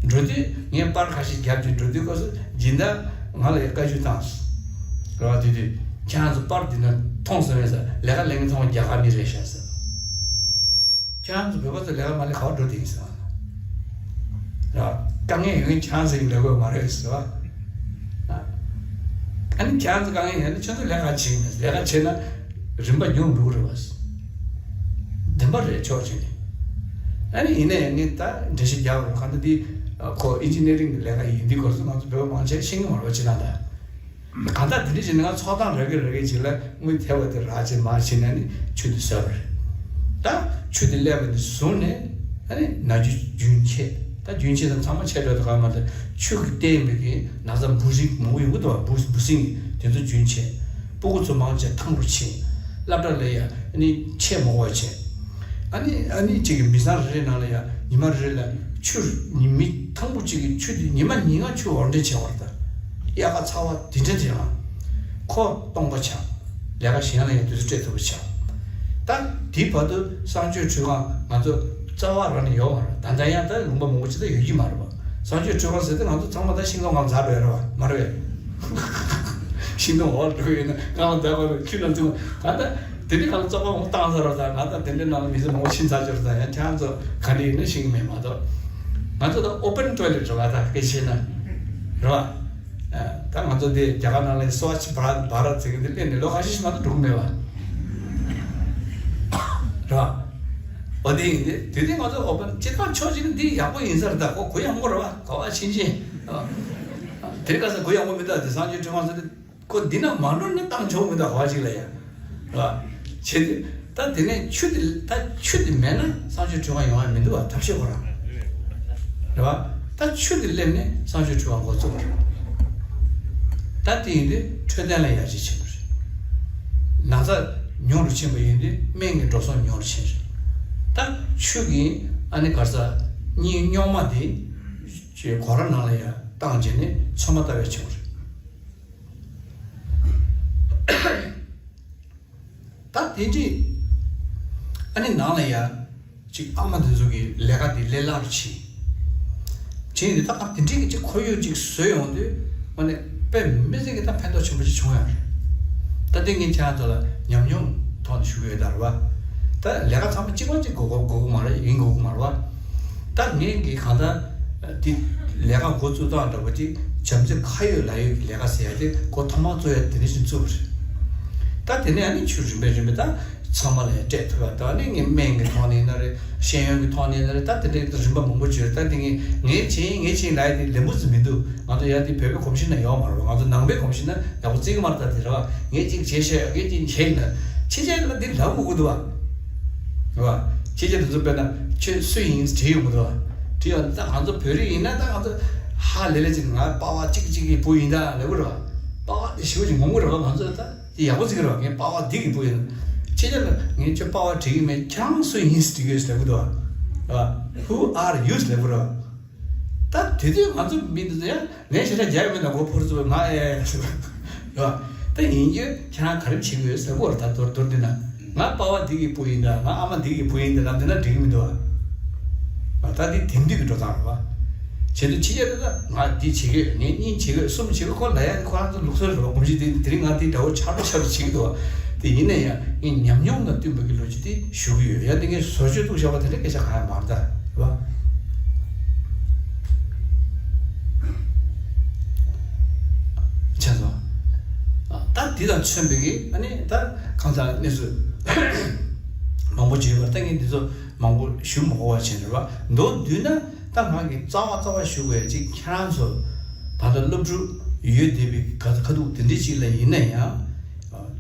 འགྲོ་དུས་ངས་པར་ཁ་ཤས་རྒྱབ་ཀྱིན་འགྲོ་དུས་སྐབས་སུ་སྦྱིན་བདག་ང་ལ་ཡང་བཀའ་བཀྱོན་བཏང་སོང་། རེད་པ། དེ་དུས་ཁྱེད་རང་ཚོ་པར་འདི་ན་མཐོང་སོང་བས་ཟེར། ལས་ཀ་ལས་མཁན་ཚང་མ་རྒྱ་གར་མི་རེད་ཤག་ཟེར། ཁྱེད་རང་ཚོ་བོད་པ་ཚོ་ལས་ཀ་མ་ལས་ག་པར་འགྲོ་བསྡད་ཡིན་ཟེར་བ། ར། དཀའ་ངལ་ཡོད་མཁན་ཁྱེད་རང་ཚོ་ཡི་ལས་ཀ་མ་རེད་ཟེར་བ། ཨ་ནི་ཁྱེད་རང་ཚོ་དཀའ་ངལ་ཡོད་ན་ཁྱེད་ཚོ་ལས་ཀ་བྱེད་ཡིན། ལས་ཀ་བྱེད་ན་རིན་པ་ཉུང་འགྲོ་གི་རེད་བ། བདེན་པ་རེད་ཕྱོགས་གཅིག་ནས། ཨ་ནི་ཡིན་ན་ཡང་ངས་ད་འགྲེལ་བཤད་རྒྱག་རོགས། གང་ལྟར་འདི་ ཁོ་ཨིན་ཇི་ནི་ཡ་རིང་གི་ལས་ཀ་ཡིན་དུས་སྐབས་སུ་ང་ཚོ་བོད་པ་མང་ཆེ་ཤེས་ཀྱི་མ་རེད་པ། ཅི་ན་ད་གང་ལྟར་དེ་འདྲ་བྱས་ནས་ང་ཚོགས་གཏམ་རག་གི་རག་གི་ཅིག་ལ་དངུལ་དེ་བ་དེ་རག་ཅིག་མ་བྱས་ནས་ནི་ཆུ་དེ་བཟོས་པ་རེད། ད་ཆུ་དེ་སླེབས་པ་ནས་བཟུང་ནས་ཨ་ནི་ན་རྒྱུ་རྒྱུན་ཆད། ད་རྒྱུན་ཆད་དང་ཚང་མ་ཆད་འགྲོ་དུས་གང་མ་དེ་ཆུ་གི་བརྟེན་པའི་གི་ན་ཚ་འབུ་རིགས་མང་པོ་ཡོང་གི་འདུག་པ། འབུ་འབུ་སྲིན་གི་དེ་ཚོ་རྒྱུན་ཆད། སྤུ་གུ་ཚོ་མང་ཆེ་ཐང་རུ་ཕྱིན། སློབ་གྲྭ་ལ་ཡ་ཨ་ནི་ཆད་མ་འགོར་བ་བྱས། ཨ་ནི་ཨ་ནི་གཅིག་གི་མི་ཚང་རེ་རེ་ནང་ལ་ཡ་ཉི་མ་རེ་རེ་ལ་ཆུ་ཉི་མི་ཐང་པོ་གཅིག་གི་ཆུ་དེ་ཉི་མ་ཉིན་གང་ཆུ་འོར་འདྲེན་བྱས་པ་རེད། ད་དབྱར་ཁ་ཚ་བ་དེ་འདྲ་དེ་ཡང་ཁོ་སྟོང་པ་ཆགས། ལས་ཀ་གཞན་ལ་ཡང་དུས་ཚོད་སྤྲད་ཐུབ་པ་ཆགས། ད་དེའི་བར་དུ་གསང་སྤྱོད་ཁྲུས་ཁང་ང་ཚོ་རྩ་བ་རང་ནས་ཡོད་མ་རེད། ད་ལྟ་ཡང་ད་ལུང་པ་མང་པོ་ཅིག་ད་ཡོད་ཀྱི་མ་རེད་པ། གསང་སྤྱོད་ཁྲུས་ཁང་ཟེར་དུས་ང་ཚོ་ཚང་མ་ད་ཤིང་སྡོང་སྒང་འཛེགས་འགྲོ་ཡ་རེད་པ། མ་རེད་པས། ཤིང་སྡོང་འོག་འགྲོ་ཡོད་ན་སྒང་འཛེགས་པ་རེད། ཁྱི་ལ་འཛིན་པ་ད་ལྟ་དེ་འདྲའི་སྒང་བཙོག་པ་འོང་བཏང་ས་རེད། ད་ང་ད་དེ་འདྲའི་ནང་ལ་མི་ཚེ་མང་པོ་ཕྱིན་ཚར་ཅིག་རེད། ད་ཡང་ཁྱེད་རང་ཚོ་ག་འདྲ་ཡིན་ན་ཤེས་ཀྱི་མེད་མ་གཏོགས། ང་ཚོ་ད་ཨོ་པན་ཊོའི་ལེཊ་རེད་པ། ད་སྐད་ཆ་བཤད་ན་རེད་པ། ད་ང་ཚོ་འདི་རྒྱ་གར་ནང་ལ་སྭ་ཆི་བྷ་ར་བྷ་ར་ཊ་ཟེར་གྱི་འདི་སླེབས་ནས་ལོ་ཁ་ཤས་ཤིག་ང་ཚོ་འགྲོ་གི་མེད་པ། རེད་པ། འོ་དེ་ཡིན་དེ་དེ་དུས་ང་ཚོ་ཨོ་པན་སྤྱིར་བཏང་ཕྱོགས་གཅིག་ནས་འདི་ཡག་པོ་ཡིན་ས་རེད། ད་ཁོ་གུ་ཡངས་པོ་རེད་པ། ག་པར་ཕྱིན་ཕྱིན། དེ་ག་ས་གུ་ཡངས་པོ་མི་འདུག་དེ་གསང་སྤྱོད་ཁྲུས་ཁང་ཟེར་དུས་ཁོ་འདི་ན་མ་འགྲོ་ན་བཏང་ཆོག་མི་འདུག་ག་པར་ཅིག་ལ་ཡ། རེད་པ། བྱེད་དུས་ད་དེ་ནས་ཆུ་དེ་ད་ཆུ་དེ་མེད་ན་གསང་སྤྱོད་ཁྲུས་ཁང་ཡོང་ཡ་མི་འདུག་པ། ཐབས་ཤེས་ཁོ་རང་། རེད་པ། ད་ཆུ་དེ་སླེབས་ནས་གསང་སྤྱོད་ཁྲུས་ཁང་འགོ་བཙུགས་པ་རེད། ད་དེ་ཡིན་དུས་འཕྲོད་བསྟེན་ལ་ཡར་རྒྱས་ཕྱིན་པ་རེད། ན་ཚ་ཉུང་རུ་ཕྱིན་པ་ཡིན་དུས་སྨན་གྱི་འགྲོ་སོང་ཉུང་རུ་ཕྱིན་རེད། ད་ཆུ་གི་ཨ་ནི་ག་རེ་ཟ་རྙིང་རྙོག་མ་དེ་ཅིག་གོ་ར་ནང་ལ་ཡར་བཏང་བྱས་ནས་ཚོད་མ་ལྟ་བའི་ཆེ་བ་རེད། ད་དེ་འདྲའི་ཨ་ནི་ནང་ལ་ཡ་ཅིག་ཨ་མ་དེ་ཚོ་གི་ལས་ཀ་དེ་ལས་སླ་རུ་ཕྱིན། བྱས་ནས་ད་ཨ་དེ་འདྲའི་གི་ཅིག་ཁོར་ཡུག་ཅིག་བཟོས་ཡོང་དུས་ཨ་ནི་དཔེ་མི་སྲིད་གི་ད་ཕན་ཐོགས་ཆེན་པོ་ཅིག་བྱུང་ཡོད་རེད། ད་དེ་ངས་ཁྱེད་རང་ཚོ་ལ་ཉམས་མྱོང་ཐོག་ནས་ཞུ་གི་ཡོད་ད་རེད་པ། ད་ལས་ཀ་ཚང་མ་གཅིག་པ་གཅིག་དགོས་དགོས་དགོས་ཀྱི་མ་རེད། ཡིན་དགོས་ཀྱི་མ་རེད་པ། ད་ངས་གི་གང་ལྟར་དེ་ལས་ཀ་འགོ་བཙུགས་སྟངས་འདྲ་པོ་ཅིག་བྱམས་བརྩེ་ཁ་ཡོད་ལག་ཡོད་ཀྱི་ལས་ཀ་ཟེར་ཡ་དེ་ཁོ་ཐོག་མར་བཙུགས་ཡ་དེ་འདྲ་ཞིག་བཙུགས་པ་རེད། ད་དེ་ནས་ཨ་ནི་ཆུ་རིམ་པས་རིམ་པས་ད་ཚང་མ་ལ་ཡང་སྤྲད་ཐུབ་པ། ད་ཨ་ནི་ངས་སྨན་གྱི་ཐོག་ནས་ཡིན་ན་རེད། ཤེས་ཡོན་གྱི་ཐོག་ནས་ཡིན་ན་རེད། ད་དེ་འདྲའི་རིམ་པ་མང་པོ་བརྗོད། ད་དེ་ངས་ངས་བྱས་ངས་བྱས་ལབ་ཡ་དེ་ལེན་པོ་ཟིག་མི་འདུག་ང་ཚོ་ཡ་དེ་བོད་པའི་གོམས་གཤིས་ན་ཡོད་མ་རེད་པ། ང་ཚོ་ནང་པའི་གོམས་གཤིས་ན་ཡག་པོ་བརྩི་གི་མ་རེད། ད་དེ་རེད་པ། ངས་ཅིག་བྱས་བཤད་ཡ་ངས་ཅིག་བྱས་ཡིན་ན་ཕྱི་རྒྱལ་ལ་འདི་ལབ་དགོས་ཀྱི་འདུག་པ། རེད་པ། ཕྱི་རྒྱལ་དེ་ཚོ་དཔེར་ན་ཁྱོད་སུ་ཡིན་དྲིས་ཡོང་གི་འདུག་པ། དྲིས་ཡོང་ད་ང་ཚོ་བོད་རིགས་ཡིན་ན་ད་ང་ཚོ་ཧ་ལས་ལས་ཅིག་ང་པ་ཕ་གཅིག་གཅིག་གི་བུ་ཡིན་ད་ལབ་གི་རེད་པ། པ་ཕ་དེ་ཞེ་པོ་ཅིག་ངོམ་གི་རེད་པ། ང་ཚོ་ད་དེ་ཡག་པོ་བརྩི་གི་རེད་པ། ངའི་པ་ཕ་འདི་གི་བུ་ཡིན། ཕྱི་རྒྱལ་ལ་ངས་ཁྱོད་པ་ཕ་དྲིས་གི་མེད། ཁྱེད་རང་སུ་ཡིན་དྲིས་གི་ཡོད་ལབ་གི་འདུག་པ། རེད་པ། Who are you ལབ་གི་རེད་པ། ད་དེ་དུས་ང་ཚོ་མི་འདི་ཚོ་ཡང་ངས་ཞེ་དྲག་རྒྱག་ཡོད་མེད་ན་མགོ་འཕུར་ཚུགས་ང་ཨེ་ཟེར་བ། ད་ཡིན་རྒྱུ་ཁྱེད་རང་ག་རེ་བྱེད་ཀྱི་ཡོད་ཟེར་གོ་ར། ད་མདོར་མདོར་བསྡུས་ན་ང་པ་ཕ་འདི་གི་བུ་ཡིན་ད། ང་ཨ་མ་འདི་གི་བུ་ཡིན་ད་ལབ་འདི་ན་འགྲིག་གི་མི་འདུག་པ། ད་འདི་དེང་དུས་ཀྱི་འགྲོ་སྟངས་རེད་པ། བྱེད་དུས་ཕྱི་རྒྱལ་དུ་ད་ང་འདི་བྱེད་ཀྱི་ཡོད། ངས་གཉིས་བྱེད་ཀྱི་ཡོད། གསུམ་བྱེད་ཀྱི་ཡོད། ཁོ་ལབ་ཡ་ཁོ་རང་ཚོ་ལུགས་སྲོལ་རེད་པ། གོམས་གཤིས་དེ་དེ་རིང་ང་འདི་འདྲ་བོ་ཆར་པ་ཆར་པ་བྱེད་ཀྱི་འདུག་པ། དེ་ཡིན་ན་ཡང་ངས་ཉམས་མྱོང་དང་བསྟུན་པ་གི་ལོ་རྒྱུས་དེ་ཞུ་གི་ཡོད། ཡང་དེ་ངས་བཟོ་བཅོས་བཙུགས་བཞག་པ་དེ་འདྲ་སྐད་ཆ་གང་ཡང་མ་རེད་ད། རེད་པ། ཆ་ཚང་། ད་འདི་དང་མཚོན་པའི་གི་ཨ་ནི་ད་གང་ཟག་གནས་ཚུལ་མང་པོ་བརྗོད་པར་ད་ངས་འདི་ཚོ་མང་པོ་ཞུ་མ་དགོས་པ་བྱས་ནས་རེད་པ། མདོར་བསྡུས་ན་ད་ང་གི་རྩ་བ་རྩ་བ་ཞུ་དགོས་ཡ་གཅིག་ཁྱེད་རང་ཚོ་ད་ལྟ་སློབ་ཕྲུག་ཡོད་བསྡད་པའི་ག་ཁ་ཐུག་དེ་འདྲའི་ཅིག་ལ་ཡིན་ན་ཡང་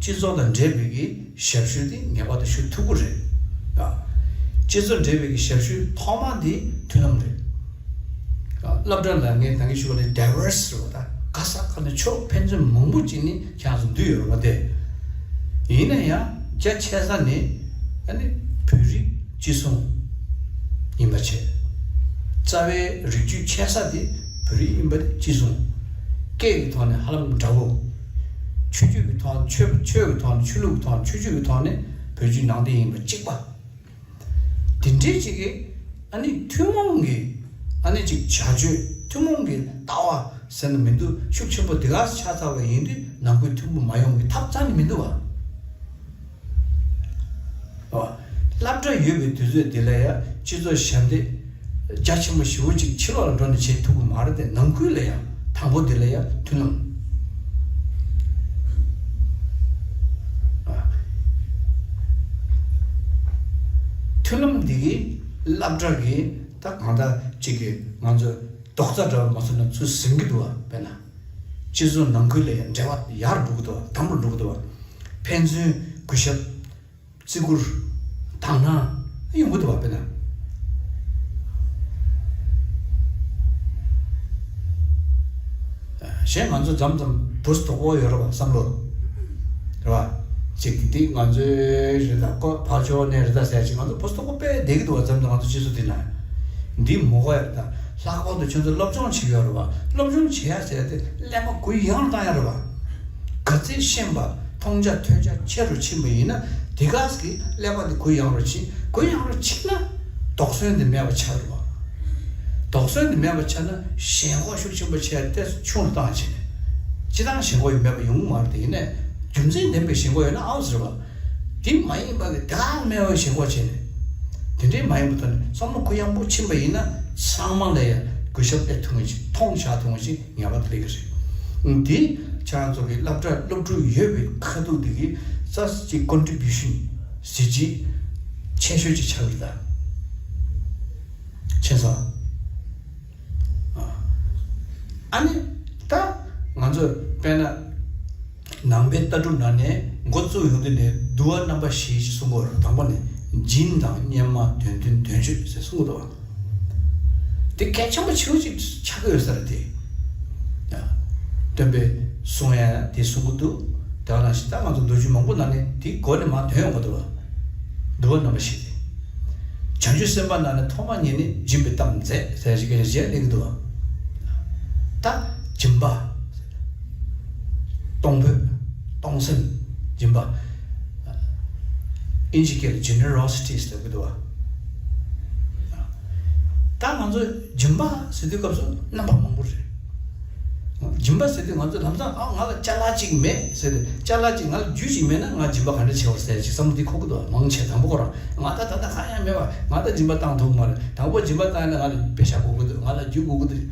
སྤྱི་ཚོགས་དང་འབྲེལ་བའི་གི་ཞབས་ཞུ་དེ་ངེས་པར་དུ་ཞུ་ཐུབ་ཀྱི་རེད། ཨ། སྤྱི་ཚོགས་འབྲེལ་བའི་གི་ཞབས་ཞུ་ཐོག་མ་དེ་མཐུན་ལམ་རེད། ཨ། སློབ་གྲྭ་ལ་ངས་ད་གིན་ཞུས་པ་ནི་ཌའི་ཝར་སི་རེད་པ། ད་ག་ས་ག་ནས་ཕྱོགས་ཕན་ཚུན་མང་པོ་ཅིག་ནི་ཁྱེད་རང་ཚོ་འདུས་ཡོད་རེད་པ། དེ་ཡིན་ན་ཡང་རྒྱ་ཆེ་ས་ནི་ཨ་ནི་བོད་རིགས་གཅིག་མཚུངས་ཡིན་པ་བྱས། རྩ་བའི་རིགས་རྒྱུད་ཆེ་ས་དེ་བོད་རིགས་ཡིན་པ་དེ་གཅིག་མཚུངས། སྐད་ཀྱི་ཐོག་ནས་ཧ་ལམ་འདྲ་བོ། ཆོས་བརྒྱུད་ཀྱི་ཐོག་ཆོས་ཆོས་ཀྱི་ཐོག་ནས་ཆོས་ལུགས་ཀྱི་ཐོག་ནས་ཆོས་བརྒྱུད་ཀྱི་ཐོག་ནས་བོད་བརྒྱུད་ནང་བསྟན་ཡིན་པ་གཅིག་པ། དེ་འདྲའི་ཅིག་གི་ཨ་ནི་ཐུན་མོང་གི་ཨ་ནི་ཅིག་བྱ་སྤྱོད་ཐུན་མོང་གི་ལྟ་བ་ཟེར་ན་མི་འདུག་ཤུགས་ཆེན་པོ་དེ་ག་ཆགས་ཚར་བ་ཡིན་དུས་ནང་ཁུལ་མཐུན་པོ་མ་ཡོང་གི་ཐབས་རྩ་ནས་མི་འདུག་བ། ཨོ། སློབ་གྲྭ་ཡོད་པའི་དུས་ཚོད་འདི་ལ་ཡང་སྤྱི་ཚོགས་ཞབས་འདེགས་རྒྱ་ཆེན་པོ་ཞེ་པོ་ཅིག་ཕྱི་ལོགས་ལ་འགྲོ་ནས་བྱེད་ཐུབ་ཀྱི་མ་རེད་དེ། ནང་ཁུལ་ལ་ཡང་དང་པོ་འདི་ལ་ཡང་མཐུན་ལམ། ཨ། མཐུན་ལམ་འདི་གིས་སློབ་གྲྭ་གི་ད་གང་ལྟར་ཅིག་གི་ང་ཚོ་ རྡོག་རྩ་འདྲ་བ་མ་སོང་ན་ཚུར་ཟིན་གྱི་འདུག་བ། དཔེར་ན། སྤྱི་ཚོགས་ནང་ཁུལ་ལ་ཡང་འབྲེལ་བ་ཡར་འགྲོ་གི་འདུག་བ། དམ་པོར་འགྲོ་གི་འདུག་བ། ཕན་ཚུན་གུས་ཞབས། བརྩི་བཀུར། དག་སྣང་ཡོང་གི་འདུག་བ། དཔེར་ན། གཞན་ང་ཚོ་མཚམས་མཚམས་བུ་སྟོག་པོ་ཡོད་རེད་བ། བསམ་བློ། རེད་བ། ཅིག་འདི་ང་ཚོའི་རེད་ད། ཀོ་ཕར་ཕྱོགས་ནས་རེད་ད་ཟེར་ཅིག་ང་ཚོ་བུ་སྟོག་པོ་དཔེ་བསྡད་ཀྱི་འདུག་བ། མཚམས་མཚམས་ང་ཚོ་སྤྱི་ཚོགས་འདི་ན། འདི་མོ་གོ་ཡ་རེད་ད། ལྷག་པར་དུ་ཁྱོད་ཚོ་སློབ་སྦྱོང་བྱེད་ཀྱི་ཡོད་རེད་བ། སློབ་སྦྱོང་བྱེད་ཡ་ཟེར་ཏེ་ཀླད་པ་གུ་ཡངས་རུ་བཏང་ཡ་རེད་བ། ག་ཚད་ཤེས་པ། མཐོང་རྒྱ་ཐོས་རྒྱ་ཆེ་རུ་ཕྱིན་པ་ཡིན་ན། དེ་ག་གི་ཀླད་པ་དེ་གུ་ཡངས་རུ་ཕྱིན། གུ་ཡངས་རུ་ཕྱིན་ན་དོགས་ཟོན་དེ་མེད་པ་ཆགས་རེད་བ། དོགས་ཟོན་དེ་མེད་པ་ཆགས་ན་ཞེན་ཁོག་ཤུགས་ཆེན་པོ་ཆེ་ཏོག་ཙམ་ཆུང་རུ་བཏང་བྱས་ནས། སྤྱིར་བཏང་ཞེན་ཁོག་ཡོད་མེད་པ་ཡོང་གི་མ་རེད་དེ། ཡིན་ནའི་རྒྱུ་མཚན་ལྡན་པའི་ཞེན་ཁོག་ཡོད་ན་ཨའོ་ཟེར་བ། དེ་མ་ཡིན་པ་གི་དེ་ག་མེད་པའི་ཞེན་ཁོག་བྱས་ནས། དེ་འདྲའི་མ་ཡིན་པ་ཐོག་ནས་བསམ་བློ་གུ་ཡངས་པོ་ཕྱིན་པ་ཡིན་ན་ཚང་མ་ལ་ཡང་གུས་ཞབས་སླེབས་ཐུབ་ངེས་ཤིག་མཐོང་བཞག་ཐུབ་ངེས་ཤིག་ངེས་པར་དུ་སླེབས་ཀྱི་རེད། འདི་ཁྱེད་རང་ཚོ་གི་སློབ་གྲྭ་སློབ་ཕྲུག་ཡོད་པའི་ཁ་ཐུག་འདི་གི་རྩ་གཅིག་ཀོན་ཊི་བྷིའུ་ཤན་གཟི་བརྗིད་ཆེ་ཤོས་ཅིག་ཆགས་ཀྱི་རེད་ད། མཁྱེན་སོང་། ཨ་ནི་ད་ང་ཚོ་དཔེར་ན་ནང་པའི་ལྟ་གྲུབ་ནང་ནས་འགོ་བཙུགས་ཡོང་དུས་ནས་འདུལ་བ་རྣམ་པ་བཞི་ཞེས་གསུང་གི་ཡོད་རེད། དང་པོ་ནས་སྦྱིན་དང་སྙན་སྨྲ་དོན་མཐུན་དོན་སྤྱོད་ཟེར་གསུང་གི་འདུག་བ། དེ་གལ་ཆེན་པོ་ཆེ་བོ་ཅིག་ཆགས་ཀྱི་ཡོད་ས་རེད་དེ། ཡ། སྟོན་པས་གསུང་ཡ་དེ་གསུང་གི་འདུག་དེ་ནང་བཞིན་ད་ང་ཚོ་མདོ་རྒྱུད་མང་པོ་ནང་ནས་དེའི་སྒོ་ནས་མར་ཐོན་ཡོང་གི་འདུག་བ། འདུལ་བ་རྣམ་པ་བཞི་སྟེ། བྱང་ཆུབ་སེམས་དཔའ་ནང་ནས་ཐོག་མ་ཉིད་ནས་སྦྱིན་པའི་གཏམ་མཛད་ཟེར་ཞིག་གི་རྗེས་གླེང་གི་འདུག་བ། ད་སྦྱིན་པ། གཏོང་ཕོད། གཏོང་སེམས། སྦྱིན་པ། ཨིན་ཇི་སྐད་ལ་ཇེ་ནེ་རོ་སི་ཊི་ཟེར་གི་འདུག་བ། ད་ང་ཚོ་སྦྱིན་པ་ཟེར་དུས་སྐབས་སུ་རྣམ་པ་མང་པོ་རེད། སྦྱིན་པ་ཟེར་དུས་ང་ཚོ་ལམ་སང་ཨ་ང་ལ་ཅ་ལག་ཅིག་མེད་ཟེར་ཏེ། ཅ་ལག་ཅིག་ང་ལ་རྒྱུ་ཅིག་མེད་ན་ང་སྦྱིན་པ་ག་འདྲ་བྱེད་བར་ཟེར་ཅིག་བསམ་བློ་འདི་འཁོར་གི་འདུག་མང་ཆེ་དང་པོ་ཁོ་རང་ང་ད་ད་ལྟ་གང་ཡང་མེད་པ། ང་ད་སྦྱིན་པ་བཏང་ཐུབ་མ་རེད། དང་པོ་སྦྱིན་པ་བཏང་ན་ང་ལ་པེ་ཤ་དགོས་ཀྱི་འདུག་ང་ལ་རྒྱུ་དགོས་ཀྱི་འདུག་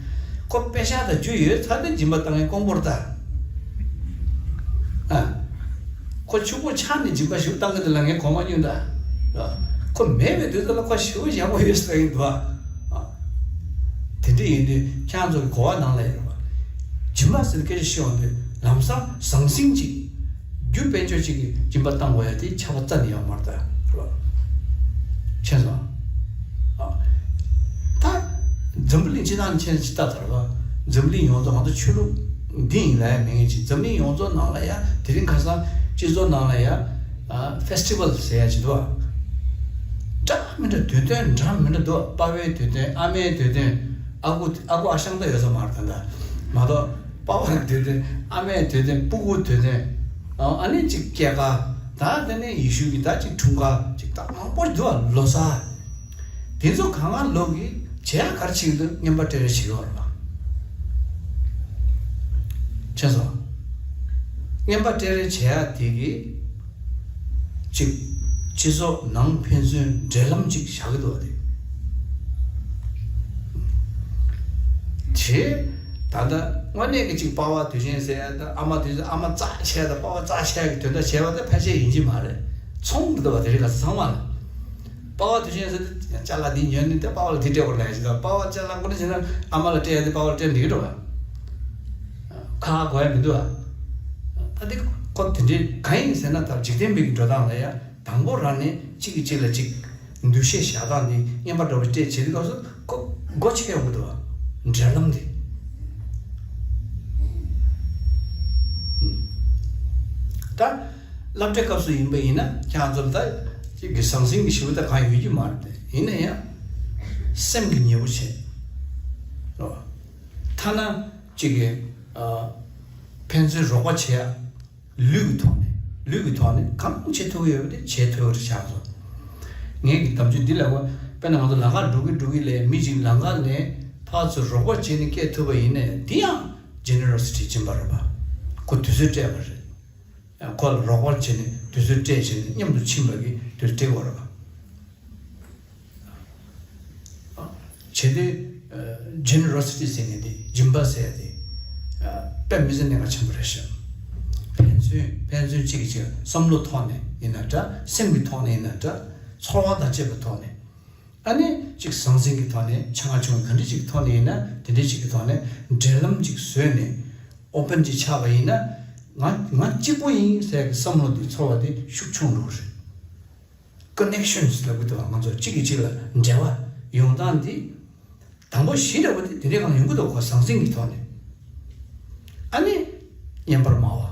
ཁོ་པེ་ཤ་དང་རྒྱུ་ཡོད་ཚར་དུས་སྦྱིན་པ་བཏང་ཡས་དཀོན་པོ་རེད་ད། ཨ། ཁོ་ཕྱུག་པོ་ཆགས་ནས་སྦྱིན་པ་ཞིག་བཏང་གི་འདུག་ལ་ངས་གོ་མ་མྱོང་ད། ཨ། ཁོ་མེད་པའི་དུས་ཚོད་ལ་ཁོ་ཞེ་པོ་ཡག་པོ་ཡོད་ཟེར་གྱི་འདུག་ཨ། དེ་འདྲ་ཡིན་དུས་ཁྱེད་རང་ཚོ་གི་གོ་བ་ནང་ལ་ཡོད་རེད་བ། སྦྱིན་པ་ཟེར་སྐད་ཆ་ཤོད་ཡོང་དུས་ལམ་སང་ཟང་ཟིང་ཅིག་རྒྱུ་དཔལ་འབྱོར་ཅིག་གིས་སྦྱིན་པ་བཏང་དགོས་ཡ་དེ་ཆགས་པ་རྩ་ནས་ཡོད་མ་རེད་ད། རེད་བ། མཁྱེན་སོང་། ཨ། ད་འཛམ་བུ་གླིང་སྤྱི་བཏང་མཁྱེན་ཅི་ལྟ་ལྟར་བ། འཛམ་གླིང་ཡོངས་རྫོགས་ང་ཚོ་ཆོས་ལུགས་འདི་ཡིན་ལ་ཡ་མེད་ངེས་ཅིག་འཛམ་གླིང་ཡོངས་རྫོགས་ནང་ལ་ཡ་དེ་རིང་ཁ་སང་སྤྱི་ཚོགས་ནང་ལ་ཡ། ཨ། ཕེ་སི་ཊི་བལ་ཟེར་ཡ་ཅིག་འདུག་བ། འདྲ་མི་འདྲ་དུས་སྟོན་འདྲ་མི་འདྲ་འདུག་པ་ཕའི་དུས་སྟོན། ཨ་མའི་དུས་སྟོན། ཨ་ཁུ། ཨ་ཁུ་ཨ་ཞང་ད་ཡོད་ས་མ་རེད་ད། མ་གཏོགས་པ་ཕའི་དུས་སྟོན། ཨ་མའི་དུས་སྟོན། སྤུ་གུའི་དུས་སྟོན། ཨ་ནི་ཅིག་སྐྱེས་སྐར། ད་དེ་ནས་ཡེ་ཤུ་གི་ད་ཅིག་འཁྲུངས་སྐར་ཅིག་ད་མང་པོ་འདུག་བ། ལོ་གསར། དེ་ཚོ་གང་ག་ལོ་གི་བྱེད་ཡ་ག་རེ་བྱེད་ཀྱི་འདུག་བསྙེན་པ་སྤྲད་རེས་བྱེད་ཀྱི་ཡོད་རེད་པ། མཁྱེན་སོང་། བསྙེན་པ་སྤྲད་རེས་བྱེད་ཡ་དེ་གི་ཅིག་སྤྱི་ཚོགས་ནང་ཕན་ཚུན་འབྲེལ་ལམ་ཅིག་བཞག་གི་འདུག་བ་དེ། བྱེད། ད་ལྟ་དངོས་གནས་ཀྱི་ཅིག་པ་ཕ་དུས་ཆེན་ཟེར་ཡ་དང་ཨ་མ་དུས་ཆེན། ཨ་མ་རྩ་ཆེ་ཡ་དང་པ་ཕ་རྩ་ཆེ་ཡ་གི་དོན་དག་བྱས་པ་དེ་ཕལ་ཆེར་ཡིན་གྱི་མ་རེད། ཚོང་གི་འདུག་བ་དེ་རིགས་ལ་ཚང་མ་ལ། པ་ཕ་དུས་ཆེན་ཟེར་དུས་ཅ་ལག་འདི་ཉོས་ནས་དེ་པ་ཕ་ལ་འདི་སྤྲད་དགོས་ལབ་ཡ་ཞིག་དང་། པ་ཕ་ཅ་ལག་ཁོ་ན་བྱས་ན་ཨ་མ་ལ་སྤྲད་ཡ་དེ་པ་ཕ་ལ་སྤྲད་འགྲིག་འགྲོ་བ། ཁ་ཁ་གོ་ཡ་མི་འདུག་བ། ད་དེ་ཁོ་དེ་འདྲའི་གང་ཡིན་ཟེར་ན། ད་འཇིག་རྟེན་པའི་གི་འགྲོ་སྟངས་ལ་ཡ་དང་པོ་རང་ནས་གཅིག་གིས་གཅིག་ལ་གཅིག་འདུ་ཤེས་བཞག་སྟངས་འདི། བསྙེན་པ་སྒྲུབ་པ་སྤྲད་བྱེད་དུས་སྐབས་སུ་ཁོ་སྒོ་ཕྱེ་ཡོང་གི་འདུག་བ། འབྲེལ་ལམ་འདི། ད་སློབ་གྲྭའི་སྐབས་སུ་ཡིན་པ་ཡིན་ན་ཁྱེད་རང་ཚོ་ལ་ད་ཅིག་གི་ཟང་ཟིང་གི་ཞེ་པོ་ད་གང་ཡོད་ཀྱི་མ་རེད་དེ། ཡིན་ན་ཡང་སེམས་ཀྱི་ཉེ་བོ་བྱེད། རེད་བ། ཐ་ན་ཅིག་གི་ཨ་ཕན་ཚུན་རོགས་པ་བྱེད་ཡ། ལུས་ཀྱི་ཐོག་ནས། ལུས་ཀྱི་ཐོག་ནས་གང་བྱེད་ཐུབ་ཀྱི་ཡོད་པ་དེ་བྱེད་ཐུབ་ཀྱི་རེད་ཤག་ཚོ། ངས་ཀྱི་དམ་ཆོས་འདི་ལ་བ། དཔེར་ན་ང་ཚོ་ལམ་ཁ་འགྲོ་གི་འགྲོ་གི་ལས་མི་གཅིག་ལམ་ཁ་ནས་ཕར་ཚུར་རོགས་པ་བྱས་ནས་སྐྱེལ་ཐུབ་པ་ཡིན་ནའི་འདི་ཡང་ཇེ་ནེ་རོ་སི་ཊི་སྦྱིན་པ་རེད་པ། ཁོ་དུས་ཚོད་སྤྲད་པ་རེད། ཁོ་ལ་རོགས་པ་བྱས་ནས་དུས་ཚོད་སྤྲད་བྱས་ནས་མཉམ་དུ་ཕྱིན་པ་གི་དུས་ཚོད་སྤྲད་དགོས་རེད་པ། བྱེད་དུས་ཇེ་ནེ་རོ་སི་ཊི་ཟེར་མཁན་དེ། སྦྱིན་པ་ཟེར་ཡ་དེ་དཔེ་མི་སྲིད་གནད་འགག་ཆེན་པོ་རེད་ཤག་ཕན་ཚུན་ཕན་ཚུན་གཅིག་གིས་གཅིག་བསམ་བློ་ཐོག་ནས་ཡིན་ན་འདྲ། སེམས་ཀྱི་ཐོག་ནས་ཡིན་ན་འདྲ། ཚོར་བ་དང་བཅས་པའི་ཐོག་ནས། ཨ་ནི་ཅིག་ཟང་ཟིང་གི་ཐོག་ནས་ཆ་ང་ཆུང་གི་ག་འདྲ་ཅིག་གི་ཐོག་ནས་ཡིན་ན་དེ་འདྲ་ཅིག་གི་ཐོག་ནས་འབྲེལ་ལམ་ཅིག་བཟོས་ནས་ཨོ་པན་ཅིག་ཆགས་པ་ཡིན་ན་ང་ང་གཅིག་པོ་ཡིན་ཟེར་གི་བསམ་བློ་འདི་ཚོར་བ་འདི་ཤུགས་ཆུང་འགྲོ་གི་རེད། ཀོ་ནེག་ཤན་ལབ་གི་འདུག་ང་ཚོ་གཅིག་གིས་གཅིག་ལ་འབྲེལ་བ་ཡོང་སྟངས་འདི། དང་པོ་གཞི་འདྲ་བོ་དེ་དེ་འདྲའི་སྒང་ཡོང་གི་འདུག་ཁོ་ཟང་ཟིང་གི་ཐོག་ནས། ཨ་ནི་བརྙན་པར་སྨྲ་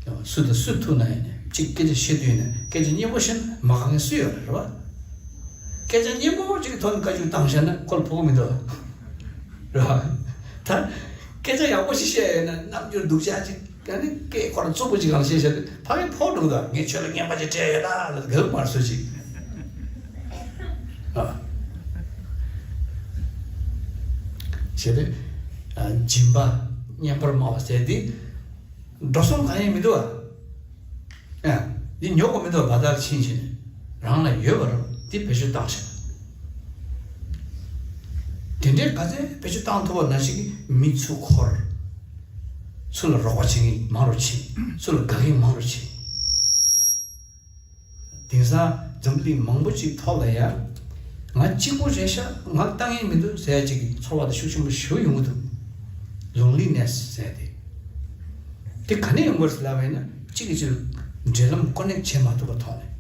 བ། སུ་དང་སུ་ཐུག་ན་ཡིན་ནས་གཅིག་སྐད་ཆ་བཤད་དུས་ཡིན་ན་སྐད་ཆ་སྙན་པོ་བཤད་ན་མ་གང་ངེས་སུ་ཡོད་རེད་བ། སྐད་ཆ་སྙན་པོ་གཅིག་གི་ཐོག་ནས་བཀའ་བཀྱོན་བཏང་བཞག་ན་ཁོ་ལ་ཕོག་གི་མི་འདུག་རེད་བ། ད་སྐད་ཆ་ཡག་པོ་ཞིག་བཤད་ཡོད་ན་རྣམ་འགྱུར་སྡུག་ཅག་ཅིག་ཨ་ནི་སྐད་ཁོ་རང་རྩུབ་པོ་ཅིག་གང་བཤད་བཞག་དུས་ཕ་གི་ཕོག་འགྲོ་གི་འདུག་ངས་ཁྱོད་ལ་རྔན་པ་ཅིག་སྤྲད་ཡོད་ད་ལབ་ག་ལ་མར་སོ་ཅིག་ཨ། བྱས་ཏེ། ཨ། སྦྱིན་པ་བརྙན་པར་སྨྲ་བ་ཟེར་འདི། འགྲོ་སོང་གང་ཡང་མི་འདུག་ཨ། ཨ། འདི་ཉོ་དགོས་མི་འདུག་བ་དག་ཕྱིན་ཕྱིན། རང་ལ་ཡོད་པ་རུ་འདི་བེད་སྤྱོད་བཏང་ཤག་དེ་འདྲའི་ག་ཚད་བེད་སྤྱོད་བཏང་ཐུབ་པ་ནང་བཞིན་གྱི་མི་ཚུར་འཁོར། ཚུར་ལ་རོགས་པ་བྱེད་མཁན་མང་རུ་ཕྱིན། ཚུར་ལ་དགའ་མཁན་མང་རུ་ཕྱིན། དེང་སང་འཛམ་གླིང་མང་པོ་ཅིག་ཐོག་ལ་ཡ། ང་གཅིག་པུ་རེད་ཤག་ང་ལྟ་ངན་མི་འདུག་ཟེར་ཡ་ཅིག་གི་ཚོར་བ་དེ་ཤུགས་ཆེན་པོ་ཞེ་པོ་ཡོང་གི་འདུག་ལོན་ལི་ནེ་སི་ཟེར་ཏེ། དེ་ག་ནས་ཡོང་གི་རེད་ལབ་པ་ཡིན་ན་གཅིག་གིས་གཅིག་ལ་འབྲེལ་ལམ་ཀོ་ནེག་བྱེད་མ་ཐུབ་པ་ཐོག་ནས།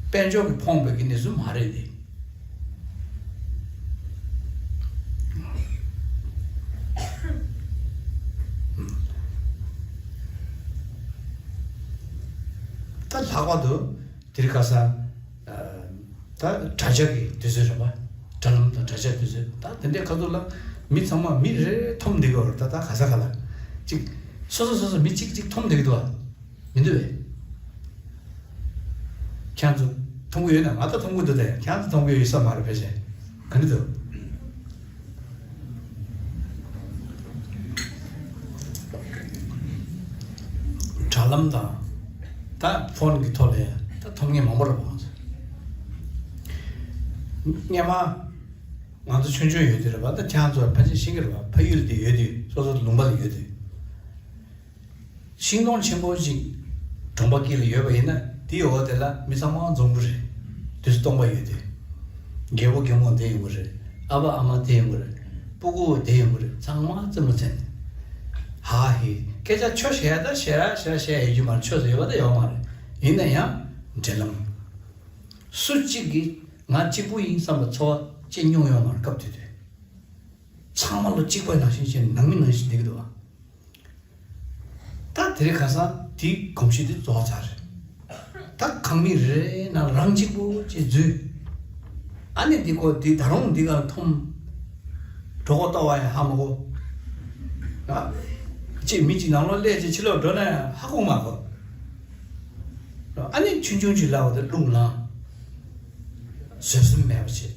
དཔལ་འབྱོར་གྱིས་ཕོངས་པའི་གི་གནས་ཚུལ་མ་རེད་དེ། ད་ལྷག་པར་དུ་དེ་རིང་ཁ་སང་ད་དྲ་རྒྱ་གི་དུས་ཚོད་རེད་པ། དྲ་ལམ་དང་དྲ་རྒྱ་དུས་ཚོད་ད་དེ་འདྲའི་ཁ་ཐུག་ལ་མི་ཚང་མ་མི་རེ་རེ་འཐོམ་བསྡད་ཀྱི་ཡོད་རེད། ད་ད་ག་ས་ག་ལ་ཅིག་སོ་སོ་སོ་སོ་མི་གཅིག་གཅིག་འཐོམ་བསྡད་ཀྱི་འདུག་བ། མི་འདུག་བས། ཁྱེད་ཚོ་མཐོང་གི་ཡོད་ན་ང་ད་མཐོང་གི་འདུག་ད་ཡ་ཁྱེད་ཚོ་མཐོང་གི་ཡོད་ས་མ་རེད་ཕལ་ཆེར། ག་འདྲ་འདུག་དྲ་ལམ་དང་ད་ཕོན་གྱི་ཐོག་ལ་ཡ་ད་མཐོང་མཁན་མང་པོ་རེད་པ། ང་ཚོ་སྔན་མ་ང་ཚོ་ཆུང་ཆུང་ཡོད་དུས་རེད་པ། ད་ཁྱེད་ཚོ་ཕལ་ཆེར་ཤེས་ཀྱི་རེད་པ། ཕ་ཡུལ་དེ་ཡོད་དུས་སོ་སོ་ལུང་པ་ལ་ཡོད་དུས། ཤིང་སྡོང་ཆེན་པོ་ཅིག་གྲོང་པ་དཀྱིལ་ལ་ཡོད་པ་ཡིན་ན་དེའི་འོག་དེ་ལ་མི་ཚང་མ་འཛོམས་ཀྱི་རེད། དུས་སྟོང་པ་ཡོད་དེ། རྒད་པོ་རྒན་མོ་བསྡད་ཡོང་གི་རེད། ཨ་ཕ་ཨ་མ་བསྡད་ཡོང་གི་རེད། སྤུ་གུ་བསྡད་ཡོང་གི་རེད། ཚང་མ་རྩེད་མོ་རྩེ་ནས། ཧ་ཧི། སྐད་ཆ་ཆོ་བཤད་ད་བཤད་ར་བཤད་ར་བཤད་ཡོད་རྒྱུ་མ་རེད། ཆོས་ཟེར་ཡོད་པ་ད་ཡོད་མ་རེད། ཡིན་ན་ཡང་འབྲེལ་ལམ། སུ་གཅིག་གིས་ང་གཅིག་པུ་ཡིན་བསམ་པའི་ཚོར་བ་ཅི་མྱོང་ཡོད་མ་རེད་སྐབས་དེ་དུས། ཚང་མ་ལོ་གཅིག་པ་ནང་བཞིན་བྱས་ནང་མི་ནང་བཞིན་བསྡད་ཀྱི་འདུག་བ། ད་དེ་རིང་ཁ་སང་དེའི་གོམས་གཤིས་དེ་རྫོགས་ཚར་རེད། ད་ཁང་མིག་རེ་རེ་ནང་རང་གཅིག་པོ་ཅིག་འཛུལ། ཨ་ནི་འདི་ཁོ་འདི་ད་རུང་འདི་ག་ལ་འཐོམ། གྲོད་ཁོག་ལྟོགས་པ་ཡང་ཧ་མ་གོ། ཨ། ཅིག་མི་གཅིག་ནང་ལོགས་སླེབས་ཅིག་ཕྱི་ལོགས་འགྲོ་ན་ཡང་ཧ་གོ་མ་གོ། ཨ་ནི་ཆུང་ཆུང་ཅིག་ལབ་པ་དེ་རླུང་ལངས། བཟོད་སེམས་མེད་པ་བྱེད།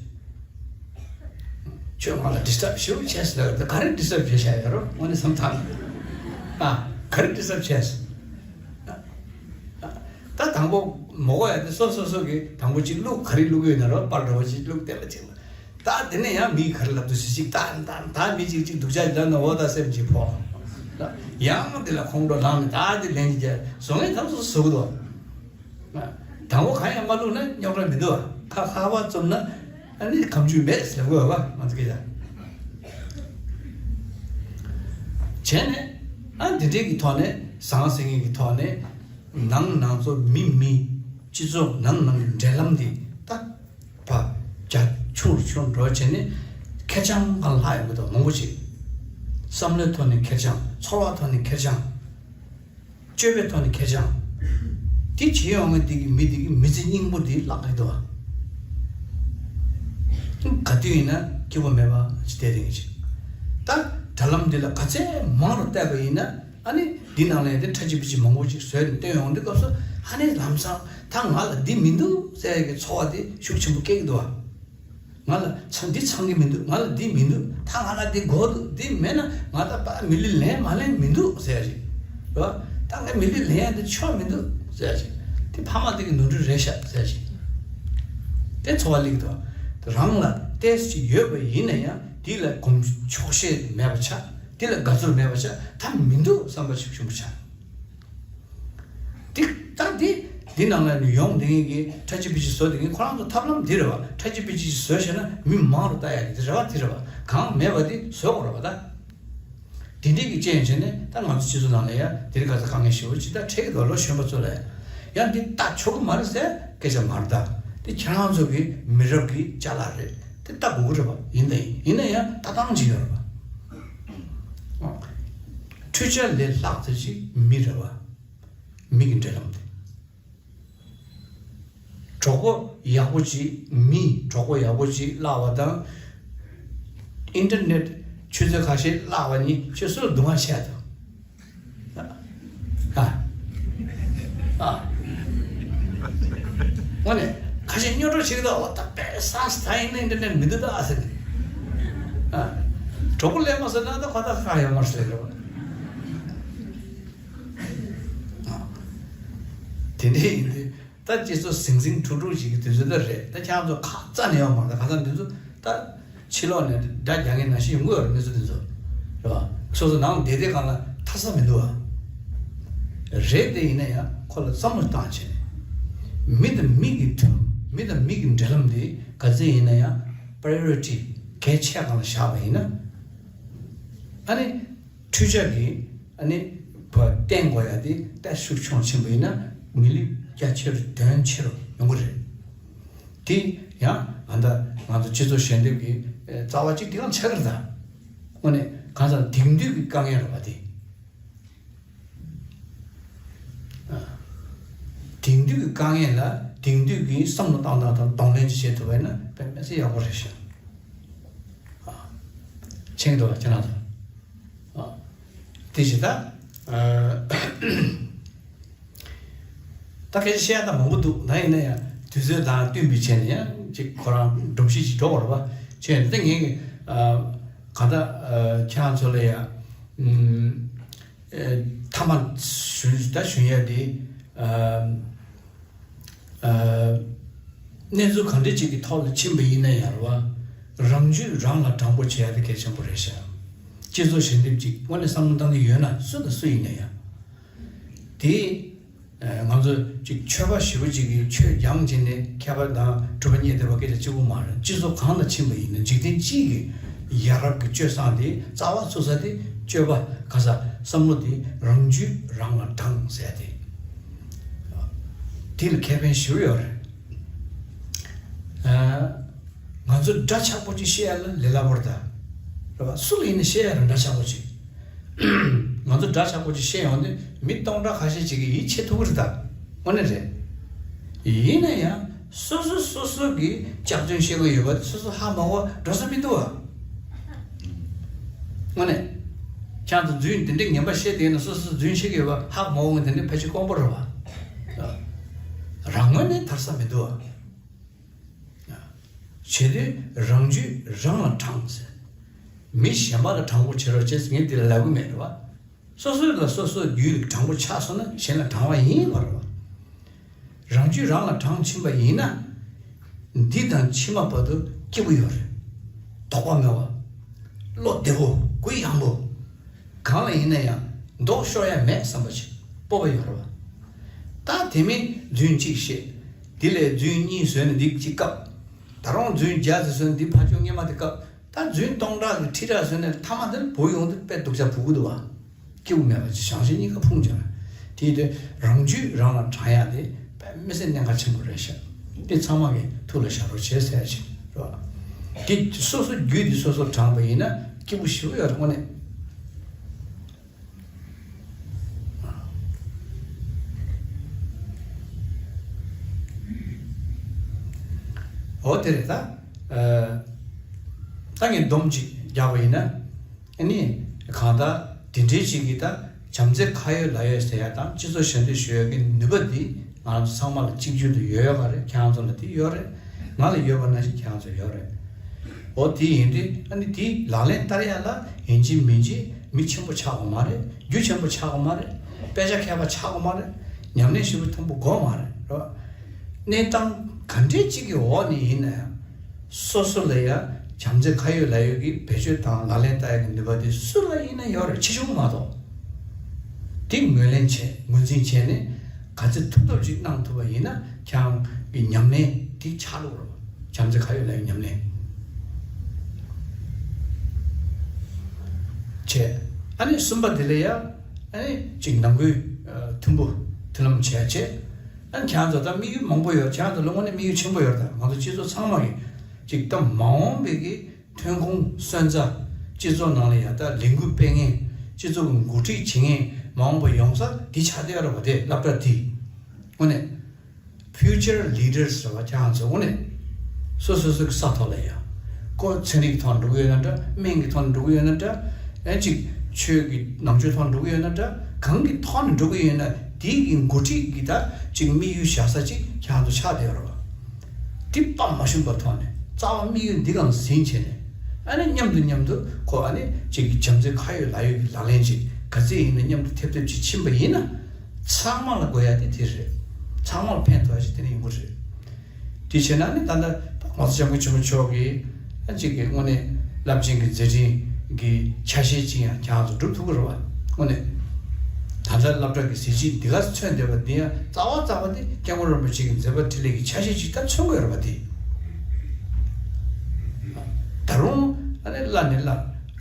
ཁྱོད་ང་ལ་ཌིས་ཊབ་ཞེ་པོ་བྱས་ཟེར་ལབ་དུས་ག་རེ་ཌིས་ཊབ་བྱས་བཞག་ཡོད་རོ་དངོས་གནས་བསམ་ཐག་མི་འདུག་ཨ། ག་རེ་ཌིས་ཊབ་བྱས། ད་དང་པོ་མོ་གོ་ཡ་དེ་སོ་སོ་སོ་གི་དང་པོ་ཅིག་བླུག་ག་རེ་བླུག་ཡོད་ན་རོ་པར་འདྲ་བོ་ཅིག་བླུག་བསྡད་པ་ཅིག་ད་དེ་ནས་ཡང་མིས་ག་རེ་ལབ་འདུག་ཟེར་ཅིག་ད་ད་ད་མི་ཅིག་ཅིག་སྡུག་ཅག་ཅིག་ལབ་ན་འོ་ད་སེམས་ཅིག་ཕོག་ཡང་དེ་ལ་ཁོང་ཁྲོ་ལངས་ནས་ད་དེ་ལན་ཅིག་བཟོ་ངན་ཐམས་ཅད་བཟོ་གི་འདུག་དང་པོ་གང་ཡང་མ་བླུགས་ན་རྙོག་དྲ་མི་འདུག་ཁ་ཁ་བ་བཙུམ་ན་ཨ་ནི་ཁ་མཆུ་མེད་ཟེར་དགོས་པ་ང་ཚོ་སྐད་ཆ། བྱས་ནས་ཨ་འདི་འདྲའི་གི་ཐོག་ནས་ཟང་ཟིང་གི་ཐོག་ནས་ནང་ནང་ཚོ་མི་མི་སྤྱི་ཚོགས་ནང་ནང་འབྲེལ་ལམ་འདི་ད་བ་རྒྱ་ཆུང་རུ་ཆུང་རུ་འགྲོ་བྱས་ནས་ཁེར་རྐྱང་གང་ལྷག་ཡོང་གི་འདུག་མང་པོ་ཅིག་བསམ་བློའི་ཐོག་ནས་ཁེར་རྐྱང་། ཚོར་བ་ཐོག་ནས་ཁེར་རྐྱང་། སྤྱོད་པའི་ཐོག་ནས་ཁེར་རྐྱང་། དེ་བྱེད་ཡོང་མཁན་དེ་གི་མི་དེ་གི་མི་ཚེ་སྙིང་པོ་དེ་བརླག་གི་འདུག་བ། ག་དུས་ཡིན་ན་སྐྱིད་པོ་མེད་པ་ཅི་བསྡད་དེ་ཅིག་ད་དྲ་ལམ་འདི་ལ་ག་ཚད་མང་རུ་བལྟས་པ་ཡིན་ན་ཨ་ནི་འདི་ནང་ལ་ཡང་དེ་ཁྲ་ཆི་པི་ཆི་མང་པོ་ཅིག་བཟོས་ནས་བཏོན་ཡོང་དུས་སྐབས་སུ་ཨ་ནི་ལམ་སང་ད་ང་ལ་འདི་མི་འདུག་ཟེར་ཡ་གི་ཚོར་བ་དེ་ཤུགས་ཆེན་པོ་སྐྱེ་གི་འདུག་བ། ང་ལ་ཚང་འདི་ཚང་གི་མི་འདུག་ང་ལ་འདི་མི་འདུག་ད་ང་ལ་འདི་དགོས་འདུག་འདི་མེད་ན་ང་ད་ཕར་མི་ལུས་ལེན་མ་ལེན་མི་འདུག་ཟེར་ཡ་ཞིག་རེད་བ། ད་ངས་མི་ལུས་ལེན་ཡ་འདི་ཆོག་མི་འདུག་ཟེར་ཡ་ཞིག་དེ་ཕ་མ་དེ་གི་ནོར་འཁྲུལ་རེད་ཤག་ཟེར་ཡ་ཞིག་དེ་ཚོར་བ་སླེབས་འདུག་རང་ལ་ཏོག་ཙམ་ཅིག་ཡོད་པ་ཡིན་ན་ཡང་དེ་ལ་གོམས་ཆོག་ཤེས་མེད་པ་ཆགས། དེ་ལ་དགའ་ཚོར་མེད་པ་ཆགས། ད་མི་འདུག་བསམ་པ་ཞིག་ཆེན་པོ་ཆགས། དེ་ད་དེ་ འདི་ནང་ལ་ནི་ཡོང་བསྡད་མཁན་གྱི་ཁྲ་ཆི་པི་ཆི་བཟོ་བསྡད་མཁན་ཁོ་རང་ཚོ་ཐབས་ལམ་འདི་རེད་བ། ཁྲ་ཆི་པི་ཆི་བཟོས་བྱས་ན་མི་མང་རུ་ལྟ་ཡག་གི་འདི་རེད་བ། འདི་རེད་བ། གང་མེད་པ་འདི་བཟོ་དགོས་རེད་བ་ད། དེ་འདྲས་ཀྱི་རྐྱེན་བྱས་ནས་ད་ང་ཚོ་སྤྱི་ཚོགས་ནང་ལ་ཡང་དེ་རིང་ཁ་སང་དཀའ་ངལ་ཞེ་པོ་ཅིག་ད་འཕྲད་ཀྱི་འདུག་ལོ་གཞོན་པ་ཚོ་ལ་ཡང་། ཡང་འདི་ལྟ་ཆོག་གི་མ་རེད་ཟེར་སྐད་ཆ་མ་རེད་ད། འདི་ཁྱེད་རང་ཚོ་གི་མི་རབས་ཀྱི་ཅ་ལག་རེད། འདི་ལྟ་དགོས་ཀྱི་རེད་པ། ཡིན་ད་ཡིན། ཡིན་ན་ཡང་ལྟ་སྟངས་ཅིག་ཡོད་རེད་པ། འཕྲུལ་ཆས་ལས་ལྷག་ཙམ་ཅིག་མི་རེད་པ། མི་གི་འབྲེལ་ལམ་དེ། གྲོགས་པོ་ཡག་པོ་ཅིག་མི་གྲོགས་པོ་ཡག་པོ་ཅིག་བརླག་པ་དང་། ཨིན་ཊར་ནེཊ་ཆུ་ཚོད་ཁ་ཤས་བརླག་པ་གཉིས་ཁྱོད་སུ་ལ་སྡུག་བསྔལ་བྱས་འདུག་ཨ། ཨ། དངོས་གནས་ཁ་ཤས་སྨྱོ་འགྲོ་བྱེད་ཀྱི་འདུག་འོ་ད་དཔེ་ས་ས་ཡིན་ན་ཨིན་ཊར་ནེཊ་མི་འདུག་ད་ཨ་ཟེར་ནས། ཨ། གྲོགས་པོ་ལས་མ་བཟོ་ན་ད་ཁོ་ད་ཁ་ཡོད་མ་རེད་ཟེར་རོ། དེ་འདྲ་ཡིན་དུས། ད་སྤྱི་ཚོགས་ཟིང་ཟིང་འཁྲུག་འཁྲུག་ཞིག་གི་དུས་ཚོད་ད་རེད། ད་ཁྱེད་རང་ཚོ་ཁ་རྩ་ནས་ཡོང་མ་རེད། ཁ་སང་འདི་ཚོ་ད་ཕྱི་ལོགས་ནས་སྒྲ་རྒྱག་མཁན་ནང་བཞིན་ཡོང་གི་ཡོད་རེད། གནས་ཚུལ་འདི་ཚོ་རེད་བ། སོ་སོ་ནང་བསྡད་བསྡད་སྒང་ལ་ཐར་ས་མི་འདུག་བ། རེད་དེ་ཡིན་ན་ཡང་ཁོ་ལ་བསམ་བློ་བཏང་བྱས་ནས། མི་དང་མི་གི་མཐུན། མི་དང་མི་གི་འབྲེལ་ལམ་དེ་ག་ཚད་ཡིན་ན་ཡང་པ་རའི་ཡོ་རི་ཊི་གལ་ཆེ་སྒང་ལ་བཞག་པ་ཡིན་ན། ཨ་ནི། འཕྲུལ་ཆས་ཀྱིས་ཨ་ནི་བརྟེན་དགོས་ཡ་དེ་ད་ཤུགས་ཆུང་ཕྱིན་པ་ཡིན་ན་མི་ལུས་རྒྱ་ཆེ་རུ་དོན་ཆེ་རུ་ཡོང་གི་རེད། དེ་ཡང་ཨ་ད་ང་ཚོ་སྤྱི་ཚོགས་ཞལ་འདེབས་ཀྱི་རྩ་བ་གཅིག་དེ་གང་ཆགས་ཀྱི་རེད་ད། དངོས་གནས་གང་ཟག་དེང་དུས་ཀྱི་དཀའ་ངལ་རེད་བ་དེ། དེང་དུས་ཀྱི་དཀའ་ངལ་ལ་དེང་དུས་ཀྱི་བསམ་བློ་བཏང་སྟངས་དང་གདོང་ལེན་ཅིག་བྱེད་ཐུབ་པ་ཡིན་ན་དཔེ་མི་སྲིད་ཡག་པོ་རེད་ཤག་ཨ། མཁྱེན་འདུག་ཁྱེད་རང་ཚོ། ཨ། དེ་བཞིན་ད། ཨ། ད་སྐད་ཆ་བཤད་ཡ་ད་མང་པོ་འདུག་ད་ཡིན་ན་ཡང་དུས་ཚོད་དང་བསྟུན་པའི་ཆ་ནས་ཡང་ཅིག་ཁོ་རང་སྒྲོམ་གཞི་ཅིག་འགྲོ་བ་རེད་པ། བྱས་ནས་ད་ངས་ཨ་གང་ལྟར་ཨ་ཁྱེད་རང་ཚོ་ལ་ཡང་ཨུམ་ཨེ་མཐའ་མ་ཞུ་ད་ཞུ་ཡ་དེ་ཨ་ཨ་གནས་ཚུལ་གང་འདྲ་ཅིག་གི་ཐོག་ལ་ཕྱིན་པ་ཡིན་ན་ཡང་རེད་པ། རང་རྒྱུད་རང་ལ་དྲང་པོ་བྱེད་ཡ་དེ་གལ་ཆེན་པོ་རེད་ཤག་སྤྱི་ཚོགས་ཞལ་འདེབས་ཅིག་དངོས་གནས་བསམ་བློ་བཏང་གི་ཡོད་ན་སུ་དང་སུ་ཡིན་ན་ཡང་། དེ། ཨ། ང་ཚོ་ཅིག་ཆོས་པ་ཞེ་པོ་ཅིག་གིས་ཆོས་སྦྱངས་བྱས་ནས་མཁས་པ་དང་གྲུབ་པ་བརྙེས་བསྡད་པ་སྐད་ཆ་གཅིག་པུ་མ་རེད། སྤྱི་ཚོགས་གང་ལ་ཕྱིན་པ་ཡིན་ན་འཇིག་རྟེན་སྤྱི་གི་ཡ་རབས་ཀྱི་སྤྱོད་བཟང་དེ་རྩ་བ་ཚུགས་ས་དེ་སྤྱོད་པ་ག་ས་བསམ་བློ་དེ་རང་རྒྱུད་རང་ལ་དྲངས་ཟེར་ཡ་དེ། དེ་ལ་ཁེ་ཕན་ཞེ་པོ་ཡོད་རེད། ཨ། ང་ཚོ་འདྲ་ཆགས་པོ་ཅིག་བཤད་ཡ་ལ་ལས་སླ་པོ་རེད་ད། རེད་པ། སུ་ལ་ཡིན་ན་བཤད་ཡ་རེད་འདྲ་ཆགས་པོ་ཅིག་ང་ཚོ་འདྲ་ཆགས་པོ་ཅིག་བཤད་ཡོང་དུས་མི་སྟོང་ཕྲག་ཁ་ཤས་ཅིག་གིས་ཡིད་ཆེས་ཐུབ་ཀྱི་རེད་ད། དངོས་གནས་རེད། ཡིན་ན་ཡང་སོ་སོ་སོ་སོ་གིས་སྐྱག་རྫུན་བཤད་ཀྱི་ཡོད་པ་དེ་སོ་སོ་ཧ་མ་གོ་འགྲོ་ས་མི་འདུག་བ། དངོས་གནས། ཁྱེད་ཚོ་རྫུན་དེ་འདྲའི་ངན་པ་བཤད་བསྡད་ན་སོ་སོ་རྫུན་བཤད་ཀྱི་ཡོད་པ་ཧ་མ་གོ་མཁན་དེ་འདྲ་ཕལ་ཆེར་དཀོན་པོ་རེད་བ། རང་ངོས་ནས་ཐར་ས་མི་འདུག་བ། བྱེད་དུས་རང་རྒྱུད་རང་ལ་དྲངས་ཟེར། མི་གཞན་པ་ལ་དྲང་པོ་བྱེད་རོགས་བྱེད་ཟེར་ངས་འདི་ལ་ལབ་གི་མེད་རེད་བ། སོ་སོ་ལ་སོ་སོའི་རྒྱུད་དྲང་པོ་ཆགས་སོང་ན་གཞན་ལ་དྲང་བ་ཡིན་པ་རེད་བ། རང་རྒྱུད་རང་ལ་དྲངས་ཕྱིན་པ་ཡིན་ན། འདི་དང་ཕྱི་མ་བར་དུ་སྐྱིད་པོ་ཡོད་རེད། དོགས་པ་མེད་བ། བློ་བདེ་བོ་གུ་ཡངས་པོ། གང་ལ་ཡིན་ན་ཡང་མདོག་ཤོར་ཡ་མེད་བསམ་པ་ཞིག་སྤོབས་པ་ཡོད་རེད་བ། ད་དེ་མིན་རྫུན་གཅིག་བཤད། དེ་ལས་རྫུན་གཉིས་བཟོས་ནས་འདི་གཅིག་བཀབ། ད་རུང་རྫུན་བརྒྱ་ཙམ་བཟོས་ནས་འདི་ཕར་ཕྱོགས་སྔོན་མ་དེ་བཀབ། ད་རྫུན་སྟོང་ཕྲག་གི་ཁྲི་ཕྲག་བཟོས་ནས་མཐའ་མ་དེར་བུ་ཡོང་དུས་དཔེ་སྡུག་ཅག་བུ་གི་འདུག་བ། སྐྱིད་པོ་མེད་པ་ཅིག་བྱང་ཤིང་གཉིས་ཀ་ཕུང་བྱུང་། དེ་ཡིན་དུས་རང་རྒྱུད་རང་ལ་དྲང་ཡ་དེ་དཔེ་མི་སྲིད་གནད་འགག་ཆེན་པོ་རེད་ཤག་དེ་ཚང་མ་གི་ཐུགས་ལ་བཞག་རོགས་བྱེད་ཟེར་ཡ་ཅིག་རེད་བ། དེ་སོ་སོ་རྒྱུད་དེ་སོ་སོ་དྲངས་པ་ཡིན་ན་སྐྱིད་པོ་ཞེ་པོ་ཡོད་རེད་དངོས་གནས། འོ་དེ་རེད་ད། ཨ། ད་ངས་སྡོམ་ཅིག་རྒྱག་པ་ཡིན་ན། ཨ་ནི། གང་ལྟར་དེ་འདྲའི་ཅིག་གིས་ད་བྱམས་བརྩེ་ཁ་ཡོད་ལག་ཡོད་ཟེར་ཡ་དང་སྤྱི་ཚོགས་ཞབས་འདེགས་ཞུ་ཡ་གི་ནུས་པ་འདི་ང་རང་ཚོ་ཚང་མ་ལ་གཅིག་གྱུར་དུ་ཡོད་ཡོད་ག་རེད། ཁྱེད་རང་ཚོ་ལ་དེ་ཡོད་རེད། ང་ལ་ཡོད་པ་ནང་བཞིན་ཁྱེད་རང་ཚོ་ཡོད་རེད། འོ་དེ་ཡིན་དུས་ཨ་ནི་དེ་ལག་ལེན་བསྟར་ཡ་ལ་ཡིན་གཅིག་མིན་གཅིག་མི་ཆེན་པོ་ཆགས་དགོས་མ་རེད། རྒྱུ་ཆེན་པོ་ཆགས་དགོས་མ་རེད། དཔེ་ཆ་མཁས་པ་ཆགས་དགོས་མ་རེད། ཉམས་ལེན་ཞིབ་པོ་མཐོན་པོ་དགོས་མ་རེད། རེད་བ། གནས་སྟངས་ག་འདྲའི་གཅིག་གི་འོག་ནས་ཡིན་ན་ཡང་། སོ་སོ་ལ་ཡ་བྱམས་བརྩེ་ཁ་ཡོད་ལག་ཡོད་ཀྱི་བེད་སྤྱོད་དང་ལག་ལེན་བསྟར་ཡ་གི་ནུས་པ་དེ་སུ་ལ་ཡིན་ན་ཡོད་རེད། ཆེ་ཆུང་མ་གཏོགས། དེ་ངོས་ལེན་བྱས་ངོས་འཛིན་བྱས་ནས་ ག་ཚོད་ཐུབ་ཐུབ་ཅིག་གནང་ཐུབ་པ་ཡིན་ན་ཁྱེད་རང་གི་ཉམས་ལེན་དེ་ཆགས་འགྲོ་གི་རེད། བྱམས་བརྩེ་ཁ་ཡོད་ལག་ཡོད་ཉམས་ལེན་བྱས། ཨ་ནི་གསུམ་པ་དེ་ལ་ཡ་ཨ་ནི་ཅིག་ནང་ཁུལ་ཨ་མཐུན་པོ་མཐུན་ལམ་བྱས་བྱས། ཨ་ནི་ཁྱེད་རང་ཚོ་ད་དམིགས་ཡུལ་མང་པོ་ཡོད། ཁྱེད་རང་ཚོ་ལ་དངོས་གནས་དམིགས་ཡུལ་ཆེན་པོ་ཡོད། ད་ང་ཚོ་སྤྱི་ཚོགས་ཚང་མ་གི་ཅིག་ད་མ་འོངས་པའི་གི་ཐོན་ཁུངས་སོན་རྩ། སྤྱི་ཚོགས་ནང་ལ་ཡ་ད་ལས་འགུལ་སྤེལ་མཁན། སྤྱི་ཚོགས་ཀྱི་འགོ་ཁྲིད་བྱེད་མཁན་མ་འོངས་པ་ཡོང་ས་འདི་ཆགས་བསྡད་ཡོད་རེད་པ། དེ་སློབ་གྲྭ་འདི་དངོས་གནས་future leaders རེད་པ། ཁྱེད་རང་ཚོ་དངོས་གནས་སོ་སོ་སོ་གི་ས་ཐོག་ལ་ཡ་ཁོ་ཚན་རིག་གི་ཐོག་ནས་འགྲོ་གི་ཡོད་ན་འདྲ། སྨན་གྱི་ཐོག་ནས་འགྲོ་གི་ཡོད་ན་འདྲ། ཨེ་ཅིག་ཆོས་ཀྱི་ནང་ཆོས་ཐོག་ནས་འགྲོ་གི་ཡོད་ན་འདྲ། གང་གི་ཐོག་ནས་འགྲོ་གི་ཡོད་ན་དེའི་གི་འགོ་ཁྲིད་ཀྱི་ད་ཅིག་དམིགས་ཡུལ་བཞག་ས་ཅིག་ཁྱེད་རང་ཚོ་ཆགས་བསྡད་ཡོད་རེད་པ། དེ་དཔའ་མ་ཞུམ་པའི་ཐོག་ནས་རྩ་བ་དམིགས་ཡུལ་འདི་གང་ཟིན་བྱས་ནས། ཨ་ནི་མཉམ་དུ་མཉམ་དུ་ཁོ་ཨ་ནི་ཅིག་གི་བྱམས་བརྩེ་ཁ་ཡོད་ལག་ཡོད་ཀྱི་ལག་ལེན་ཅིག་ག་ཚད་ཡིན་ན་མཉམ་དུ་ཐེབས་ཐེབས་ཅིག་ཕྱིན་པ་ཡིན་ན། ཚང་མ་ལ་དགོས་ཡ་དེ་དེ་རེད། ཚང་མ་ལ་ཕན་ཐོགས་ཡ་ཅིག་དེ་ནས་ཡོང་གི་རེད། དེ་བྱས་ན་ནི་ད་ལྟ་༸གོང་ས་༸སྐྱབས་མགོན་ཆེན་པོ་མཆོག་གིས་ཨ་ཅིག་གི་དངོས་གནས་རླབས་ཆེན་གྱི་མཛད་འཕྲིན་གྱི་ཆ་ཤས་ཅིག་ཡང་ཁྱེད་རང་ཚོ་སྒྲུབ་ཐུབ་ཀྱི་རེད་པ། དངོས་གནས་ད་ལྟ་སློབ་གྲྭ་གི་གཟི་བརྗིད་འདི་ག་མཚོན་བསྡད་པ་འདི་ཡང་རྩ་བ་རྩ་བ་དེ་སྐྱབས་མགོན་རིན་པོ་ཆེ་གི་མཛད་པ་འཕྲིན་ལས་ཀྱི་ཆ་ཤས་ཅིག་ད་མཚོན་གྱི་ཡོད་རེད་པ། དེ་ད་རུང་ཨ་ནི་བླ་ནས་བླ་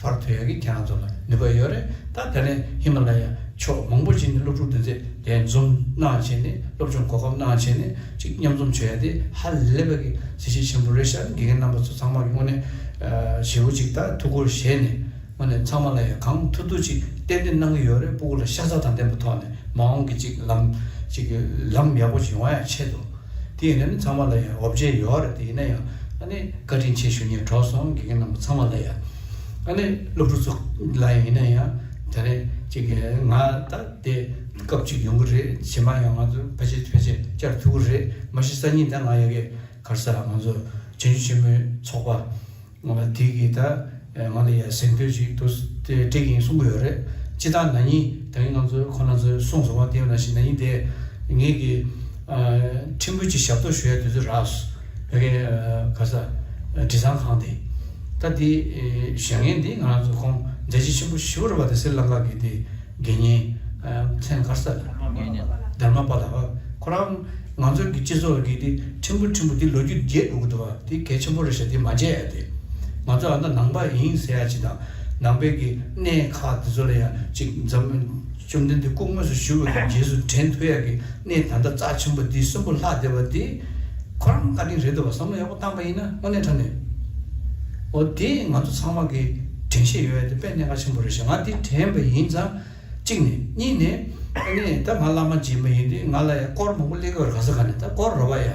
བར་ཐོན་ཡག་གི་ཁྱེད་རང་ཚོ་ལ་ནུས་པ་ཡོད་རེད། ད་དེ་ནས་ཧི་མ་ལ་ཡ་ཕྱོགས་མང་པོ་ཅིག་ནས་སློབ་ཕྲུག་དེ་ཚོས་དེ་འཛོམས་གནང་བྱས་ནས། སློབ་སྦྱོང་གོ་སྐབས་གནང་བྱས་ནས་ཅིག་མཉམ་འཛོམས་བྱོས་ཡ་དེ་ཧ་ལས་པའི་གི་གཟི་བརྗིད་ཆེན་པོ་རེད་ཤག་དགེ་རྒན་རྣམ་པ་ཚོ་ཚང་མ་གི་དངོས་གནས་ཞེ་པོ་ཅིག་ད་ཐུགས་ཁུར་བཞེས་ནས། དངོས་གནས་ཚང་མ་ལ་ཡང་གང་ཐུབ་ཐུབ་ཅིག་ཏན་ཏན་གནང་གི་ཡོད་རེད། སྤུ་གུ་ལ་ཤ་ཚ་དང་ལྡན་པའི་ཐོག་ནས་མ་འོངས་ཀྱི་ཅིག་ལམ་ཅིག་གི་ལམ་ཡག་པོ་ཞིག་ཡོང་ཡ་ཆེད་དུ། དེ་ཡིན་ན་ནི་ཚང་མ་ལ་ཡང་འོ་བརྒྱལ་ཡོད་རེད། དེ་ཡིན་ན་ཡང་ཨ་ནི་བཀའ་དྲིན་ཆེ་ཞུ་སྙིང་བྲོ་སོང་། དགེ་རྒན་རྣམ་པ་ཚང་མ་ལ་ཡང་། ཨ་ནི་སློབ་ཕྲུག་ཚོ་ལ་ཡང་ཡིན་ན་ཡང་དེ་རེད། ཅིག་གི་ང་ད་དེ་སྐབས་ཅིག་ཡོང་གི་རེད། རྗེས་མ་ཡང་ང་ཚོ་ཕལ་ཆེར་ཕལ་ཆེར་བཅར་ཐུབ་ཀྱི་རེད། མ་གཞི་སང་ཉིན་ད་ང་ཡ་གི་ག་རེ་ཟེར་ལ་ང་ཚོ་བྱང་ཆུབ་ཆེན་མོའི་ཚོགས་པ། ང་ལ་དེ་གི་ད་ང་ལ་ཡ་གཟེངས་བསྟོད་ཅིག་ཏུ་སྤྲད་ཀྱི་ཡིན་གསུང་གི་ཡོད་རེད། སྤྱིར་བཏང་ན་ནིང་ད་གིན་ང་ཚོ་ཁོ་ན་ཚོས་གསུངས་སོང་བ། དེ་ཡང་ན་ཞིག་ན་ནིང་དེ་ངེད་ཀྱི་ཨ་ཕྲན་བུ་ཅིག་ཞབས་ཏོག་ཞུ་ཡ་དུས་ཚོད་རག་སོང་། ངེད་ཀྱི་ཨ་ག་ས་དྲི་བཟང་ཁང་དེ། ད་དེ་བཞེངས་མཁན་དེ་ང་རང་ཚོ་ཁོང་མཛད་རྗེས་ཆེན་པོ་ཞེ་པོ་རེད་པ། དེ་སྲི་ལང་ཀ་གི་དེ་དགེ་བསྙེན། ཨ་མཚན་ག་རེ་ཟེར་ལ། དྷརྨ་པཱ་ལ། ཁོ་རང་ང་ཚོ་གི་སྤྱི་ཚོགས་ལ་གི་དེ་ཕྲན་བུ་ཕྲན་བུ་དེ་ལོ་རྒྱུས་བརྗེད་འགྲོ་གི་འདུག་བ། དེ་གལ་ཆེན་པོ་རེད་ཤག་དེ་མ་བརྗེད་ཡ་དེ། ང་ཚོ་ཨ་ད་ནང་པ་ཡིན་ཟེར་ཡ་ཅིག་དང་། ནང་པའི་གི་གནས་ཁག་དེ་ཚོ་ལ་ཡ་ཅིག་འཛམ་བཅོམ་ལྡན་འདས་སྐུ་དངོས་སུ་བཞུགས་པ་དང་རྗེས་སུ་དྲན་ཐུབ་ཡ་གི་གནས་ད་ལྟ་རྩ་ཆེན་པོ་འདི་གསོན་པོ་ལྷག་བསྡད་པ་འདི་ཁོ་རང་བཀའ་དྲིན་རེད་འདུག་བ། བསམ་བློ་ཡག་པོ་བཏང་པ་ཡིན་ན་དངོས་གནས་དྲང་གནས། འོ་དེ་ང་ཚོ་ཚང་མ་གི་དྲན་ཤེས་ཡོད་ཡ་དེ་དཔེ་གནད་འགག་ཆེན་པོ་རེད་ཤག་ང་དེ་དྲན་པ་ཡིན་ཙང་། གཅིག་ནས། གཉིས་ནས། ཨ་ནི་ད་ང་བླ་མ་སྦྱིན་པ་ཡིན་དུས་ང་ལ་ཡ་སྐོར་མང་པོ་སླེབས་ཀྱི་ཡོད་རེད། ག་ས་ག་ནས་ད་སྐོར་རོ་བ་ཡ།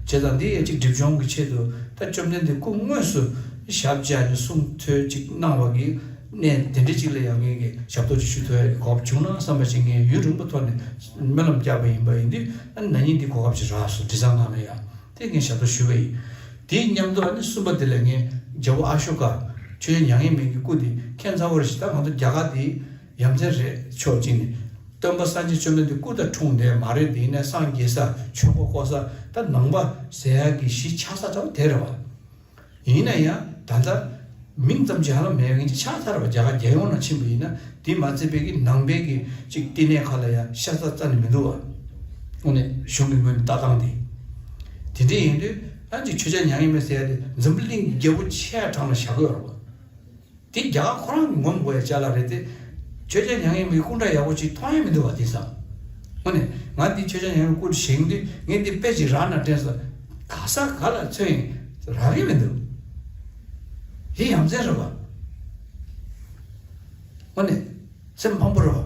བྱས་ཙང་འདི་ཡ་གཅིག་སྒྲིབ་སྦྱོང་གི་ཆེད་དུ་ད་བཅོམ་ལྡན་འདས་སྐུ་དངོས་སུ་ཞབས་བཅགས་ནས་གསུང་ཐོས་ཅིག་གནང་བ་གི་གནས་དེ་འདྲ་ཅིག་ལ་ཡང་ངེད་ཀྱིས་ཞབས་ཏོག་ཅིག་ཞུ་ཐུབ་ཡ་གི་གོ་སྐབས་བྱུང་ན་བསམ་པ་ཞིག་ངས་ཡུན་རིང་པོ་ཐོག་ནས་སྨོན་ལམ་བརྒྱབ་པ་ཡིན་པ་ཡིན་དུས། ཨ་ནི་ན་ནིང་འདི་གོ་སྐབས་ཅིག་རག་སོང་། དྲི་བཟང་ཁང་ལ་ཡ། དེ་ངས་ཞབས་ཏོག་ཞུས་པ་ཡིན། དེའི་མཉམ་དུ་ཨ་ནི་གསུམ་པ་དེ་ལ་ངས་རྒྱལ་པོ་ཨ་ཤོ་ཀ་ཆོས་རྒྱལ་མྱ་ངན་མེད་ཀྱི་སྐུ་དེ་མཁྱེན་ཚར་བ་རེད་ཤག་ད་ང་ཚོ་རྒྱ་གར་དེ་ཡ་མཚན་རེད། ཕྱོགས་གཅིག་ནས་སྟོན་པ་སངས་རྒྱས་བཅོམ་ལྡན་འདས་སྐུ་དང་འཁྲུངས་ནས་མ་རེད། དེ་ཡིན་ན་སངས་རྒྱས་ས་ཆོས་འཁོར་བསྐོར་ས་ད་ནང་པ་ཟེར་ཡག་གི་གཞི་ཆགས་ས་འདྲ་བོ་དེ་རེད་བ། ཡིན་ན་ཡང་ད་ལྟ་མིང་ཙམ་གྱི་ཧ་ལམ་མེད་པ་ཡིན་གྱི་ཆགས་ཚར་བ། རྒྱ་གར་རྒྱལ་ཡོངས་ནང་ཕྱིན་པ་ཡིན་ན་དེ་མ་ཚད་པའི་གི་ནང་པའི་གི་ཅིག་བསྟི་གནས་ཁག་ལ་ཡང་ཤ་ཚ་རྩ་ནས་མི་འདུག་བ། དངོས་གནས་གཞུང་གི་ངོས་ནས་ལྟ་སྟངས་དེ། དེ་འདྲ་ཡིན་དུས་ཨ་ཅིག་ཆོས་རྒྱལ་མྱ་ངན་མེད་ཟེར་ཡ་དེ་འཛམ་བུ་གླིང་རྒྱལ་པོ་ཆེ་བ་གྲངས་ལ་བཞག་གི་ཡོད་རེད་བ། དེ་རྒྱ་གར་ཁོ་རང་གི་ངོམ་དགོས་ཡ་ཅ་ལག་རེད་དེ། ཆོས་རྒྱལ་མྱ་ངན་མེད་སྐུ་འདྲ་ཡག་པོ་ཅིག་མཐོང་ཡ་མི་འདུག་བ་དེང་སང་། དངོས་གནས་ང་འདི་ཆོས་རྒྱལ་མྱ་ངན་མེད་སྐུ་བཞེངས་དུས་ངས་འདི་དཔེ་ཅིག་རག་ན་དྲན་སོང་། ག་ས་ག་ལ་འཚོལ་ཡིན་རག་གི་མི་འདུག་དེ་ཡ་མཚན་རེད་བ། དངོས་གནས་སེམས་ཕམ་པོ་རེད་བ།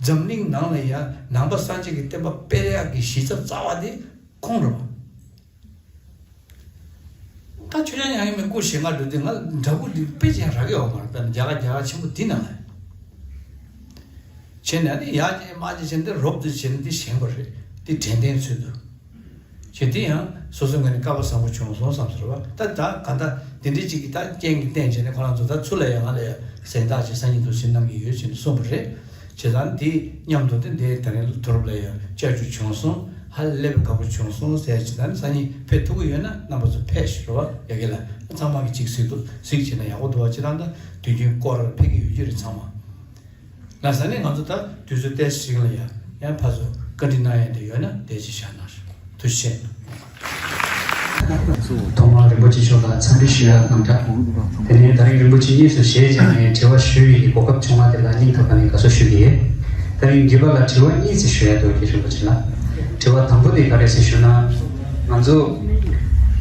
འཛམ་གླིང་ནང་ལ་ཡ་ནང་པ་སངས་རྒྱས་ཀྱི་བསྟན་པ་སྤེལ་ཡག་གི་གཞི་རྩ་རྩ་བ་དེ་ཁོང་རེད་བ། ད་ཆོས་རྒྱལ་མྱ་ངན་མེད་སྐུ་བཞེངས་ག་འགྲོ་དུས་ང་འདྲ་པོ་འདི་དཔེ་ཅན་རག་གི་ཡོད་མ་རེད། ད་རྒྱ་གར་རྒྱ་གར་ཆེན་པོ་འདི་ནང་ལ་བྱས་ནས་ཨ་ནི་ཡར་བྱས་མར་བྱས་བྱས་འདི་རོབ་ཏུ་བྱས་ནས་འདི་བཞེངས་པ་རེད། འདི་དྲན་རྟེན་ཚུལ་དུ་བྱས། འདི་ཡང་སོ་སོའི་ངོས་ནས་སྐལ་བ་བཟང་པོ་བྱུང་སོང་བསམ་ཟེར་བ། ད་ད་ག་ད་འདི་འདྲའི་ཅིག་གི་ད་རྐྱེན་གྱིས་བརྟེན་བྱས་ནས་ཁོ་རང་ཚོ་ད་ཚུར་ལ་ཡང་ང་ལ་ཡང་གཟེངས་རྟགས་ཅིག་སང་ཉིན་དུ་ཕྱིར་གནང་གི་ཡོད་ཅེས་ནས་གསུངས་པ་རེད། བྱས་ཙང་འདི་མཉམ་དུ་དེ་འདི་ད་རིང་དུ་རུབ་ལ་ཡང་བཅར་རྒྱུ་བྱུང་སོང་། ཧ་ལས་པའི་དགའ་པོ་བྱུང་སོང་ཟེར་ཅིག་ད་ནི་སང་ཉིན་ཕེབས་ཐུབ་ཀྱི་ཡོད་ན་རྣམ་པ་ཚོ་ཕེབས་ཤིག་རོགས། ཡ་གི་ལ་ཚང་མ་གི་ཅིག་གཟིགས་འདུག་གཟིགས་བྱས་ན་ཡག་པོ་འདུག་བ། ཅི་ད་ད་དུས་རྒྱུན་སྐོར་ཕེབས་ཀྱི་ཡོད་རྒྱུ་རེད་ཚང་མ། ལ་ས་ནས་ང་ཚོ་ད་དུས་ཚོད་ཏོག་ཙམ་ཞིག་ལ་ཡ་ ཡང་ཕར་ཚུར་བཀའ་འདྲི་གནང་ཡ་དེ་ཡོད་ན་དེ་ཅིག་བྱ་གནང་ཞུ། ཐུགས་རྗེ་ཆེ། ཐོག་མར་རིན་པོ་ཆེ་མཆོག་ལ་འཚམས་འདྲི་ཞུ་ཡ་དང་སྦྲགས། དེ་ནས་ད་རིང་རིན་པོ་ཆེ་དངོས་སུ་ཞལ་མཇལ་ནས་དྲི་བ་ཞུ་ཡི་གོ་སྐབས་བྱུང་བ་དེ་ལ་སྙིང་ཐག་པ་ནས་དགའ་བསུ་ཞུ་གི་ཡོད། ད་རིང་བརྒྱུད་པ་ལ་དྲི་བ་གཉིས་ཙམ་ཞུ་ཡ་འདུག་རྒན་རིན་པོ་ཆེ་ལ། དྲི་བ་དང་པོ་དེ་ག་རེ་ཟེར་ཞུ་ན། ང་ཚོ་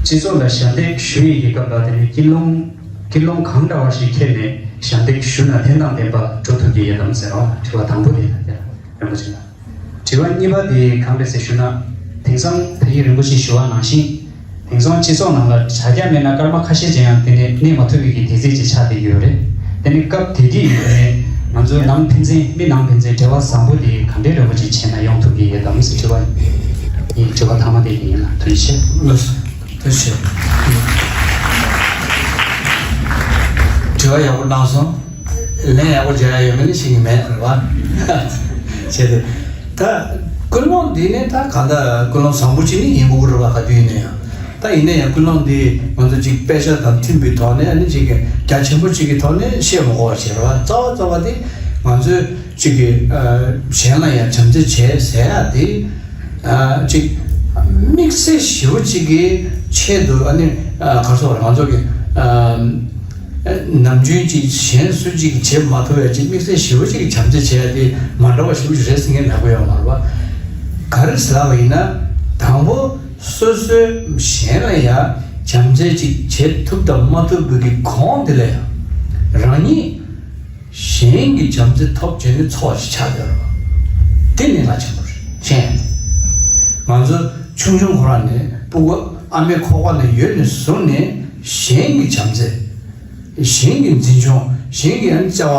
སྤྱི་ཚོགས་ལ་ཞབས་འདེགས་ཞུ་ཡི་གི་སྐབས་ལ་དེ་ནས་ཀུན་སློང་ཀུན་སློང་གང་འདྲ་བ་ཞིག་འཁྱེར་ནས་ཞབས་འདེགས་ཞུ་ན་ཕན་དང་ལྡན་པ་འགྲོ་ཐུབ་ཀྱི་ཡོད་དམ་ཟེར་བ་དྲི་བ་དང་པོ་དེ་རེད། རིན་པོ་ཆེ་ལགས། དྲི་བ་གཉིས་པ་དེ་གང་རེད་ཟེར་ཞུ་ན། དེང་སང་ད་གིན་རིན་པོ་ཆེས་ཞུ་བ་ནང་བཞིན། དེང་སང་སྤྱི་ཚོགས་ནང་ལ་དྲ་རྒྱ་མེད་ན་སྐར་མ་ཁ་ཤས་ཅིག་ཡང་དེ་ནས་གནས་མ་ཐུབ་པའི་གི་དུས་ཚོད་ཅིག་ཆགས་བསྡད་ཡོད་རེད། དེ་ནི་སྐབས་དེ་དུས་ཡིན་ནའི་ང་ཚོའི་ནང་ཕན་ཚུན་མི་ནང་ཕན་ཚུན་འབྲེལ་བ་བཟང་པོ་དེ་ག་འདྲའི་འདྲ་པོ་ཅིག་བྱས་ན་ཡོང་ཐུབ་ཀྱི་ཡོད་དམ་ཟེར་དྲི་བ་ཡིན། དྲི་བ་མཐའ་མ་དེ་ཡིན་ལ། ཐུགས་རྗེ་ཆེ། ལགས་སོ། ཐུགས་རྗེ་ཆེ། དྲི་བ་ཡག་པོ་གནང་སོང་། ལན་ཡག་པོ་རྒྱག་ཡ་ཡོད་མེད་ནི་ཤེས་ཀྱི་མེད་རེད་བ། བྱས་ཏེ། ད་ཀུན་སློང་འདི་ནི་ད་གང་ལྟར་ཀུན་སློང་བཟང་པོ་ཅིག་ནི་ཡིན་དགོས་ཀྱི་རེད་བ། ག་དུས་ཡིན་ན་ཡང་། ད་ཡིན་ན་ཡང་ཀུན་སློང་འདི་ང་ཚོ་ཅིག་དཔེ་ཆ་དང་མཐུན་པའི་ཐོག་ནས་ཨ་ནི་ཅིག་རྒྱ་ཆེན་པོ་ཅིག་གི་ཐོག་ནས་བཤད་མ་དགོས་པ་བྱས་རེད་བ། རྩ་བ་རྩ་བ་དེ་ང་ཚོས་ཅིག་གི་ཨ་གཞན་ལ་ཡང་བྱམས་བརྩེ་བྱས་ཟེར་ཡ་དེ། ཨ་ཅིག་དམིགས་བསལ་ཞེ་པོ་ཅིག་གི་ཆེད་དུ་ཨ་ནི་ཨ་ག་རེ་ཟེར་དགོས་རེད། ང་ཚོ་གི་ཨ་ནམ་རྒྱུན་ཅིག་གཞན་སུ་ཅིག་གིས་བྱེད་མ་ཐུབ་ཡ་ཅིག་དམིགས་བསལ་ཞེ་པོ་ཅིག་གི་བྱམས་བརྩེ་བྱེད་ཡ་དེ་མ་འདྲ་བ་ཞེ་པོ་ཅིག་རེད་ཟེར་མཁན་མང་པོ་ཡོད་མ་རེད་བ། ག་རེ་ཟེར་ལབ་པ་ཡིན་ན། དང་པོ་སོ་སོའི་གཞན་ལ་ཡ་བྱམས་བརྩེ་ཅིག་བྱེད་ཐུབ་དང་མ་ཐུབ་པའི་གི་གོང་དེ་ལ་ཡ་རང་ཉིད་གཞན་གྱི་བྱམས་བརྩེ་ཐོབ་བྱས་ནས་འཚོ་བ་ཞིག་ཆགས་བསྡད་རེད་བ། དེ་ནི་རླབས་ཆེན་པོ་རེད། གཞན་ང་ཚོ་ཆུང་ཆུང་ཁོ་རང་ནས་སྤུ་གུ་ཨ་མའི་ཁོག་པ་ནས་ཡོད་ནས་བཟུང་ནས་གཞན་གྱི་བྱམས་བརྩེ། གཞན་གྱི་འཛིན་སྐྱོང་། གཞན་གྱི་ཡང་བྱ་བ་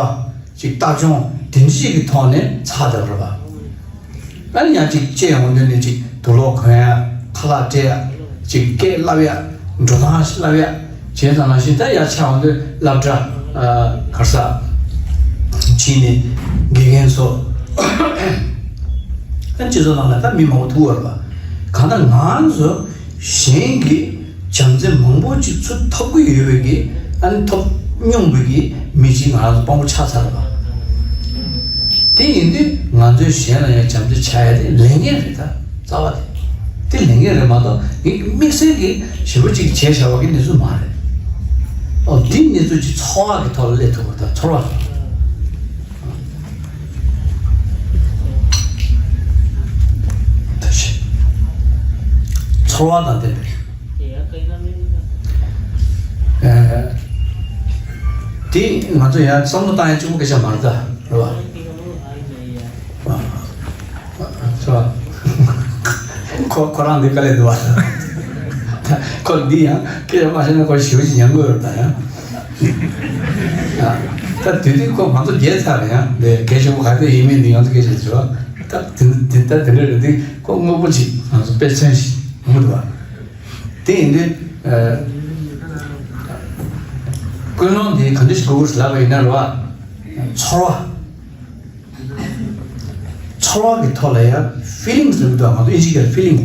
ཅིག་ལྟ་སྐྱོང་དེ་འདྲ་ཞིག་གི་ཐོག་ནས་ཚར་བསྡད་པ་རེད་པ། ཨ་ནི་ཡང་ཅིག་སྐྱེས་ཡོང་དུས་ནས་ཅིག་དུག་ལོག་གོན་ཡ། ཁ་ལག་སྤྲད་ཡ། ཅིག་སྐད་ལབ་ཡ། འགྲོ་སྟངས་ཤིག་ལབ་ཡ། བྱས་ཙང་ནང་བཞིན་ད་ཡར་ཆགས་ཡོང་དུས་སློབ་གྲྭ་ཨ་ག་རེ་ཟེར་ཕྱིན་ནས་དགེ་རྒན་ཚོ། ཨ་སྤྱི་ཚོགས་ནང་ལ་ད་མི་མང་པོ་ཐུག་པ་རེད་པ། གང་ལྟར་ང་ཚོ་གཞན་གྱི་བྱམས་བརྩེ་མང་པོ་ཅིག་ཚུར་ཐོབ་ཀྱི་ཡོད་པའི་གི། ཨ་ནི་ཐོབ་མྱོང་བའི་གི་མི་ཅིག་ང་རང་ཚོ་དཔང་པོ་ཆགས་ཚར་བ། དེ་ཡིན་དུས་ང་ཚོས་གཞན་ལ་ཡང་བྱམས་བརྩེ་བྱ་ཡ་དེ་ལས་འགན་རེད། ད་རྩ་བ་དེ་དེ་ལས་འགན་རེད་མ་གཏོགས་ངས་དམིགས་བསལ་གྱི་ཞེ་པོ་ཅིག་བྱས་བཞག་པ་གི་གནས་ཚུལ་མ་རེད། ཨོ་དེ་གནས་ཚུལ་ཅིག་འཚོ་བ་གི་ཐོག་ལ་སླེབས་ཐུབ་པ་དང་ཚོར་བ། ཚོར་བ་དང་ལྡན་པའི། ཨ་དེ་ང་ཚོ་ཡང་བསམ་བློ་བཏང་ཡ་གཅིག་པོ་སྐད་ཆ་མ་རེད་ད། རེད་བ། རེད་བ། ཁོ་ཁོ་རང་འདི་དཀའ་ལས་འདུག་བ། ཁོ་འདི་ཡང་སྐད་ཆ་མ་བཤད་ན་ཁོ་ཞེ་པོ་ཅིག་ཉན་གི་ཡོད་རེད་ད་ཡང་། ད་དུས་དུས་ཁོ་ང་ཚོ་རྒྱལ་ཚར་རེད་ཡང་འདི་གལ་ཆེན་པོ་ག་ཚོད་ཡིན་མིན་འདི་ང་ཚོ་སྐད་ཆ་བྱེད་བ། ད་དེ་འདི་ད་དེ་འདྲ་རེད་འདི་ཁོ་དངོས་པོ་ཅིག་ང་ཚོ་དཔེ་མཚོན་ཞིག་ཡོང་གི་འདུག་བ། དེ་ཡིན་དུས་ཨ་ཀུན་སློང་འདི་ག་འདྲ་ཞིག་དགོས་ཀྱི་རེད་ལབ་པ་ཡིན་ན་རེད་བ། ཚོར་བ། ཚོར་བ་གི་ཐོག་ལ་ཡང་ཕི་ལིང་སི་ལབ་འདུག་ང་ཚོ་ཨིན་ཇི་སྐད་ལ་ཕི་ལིང་།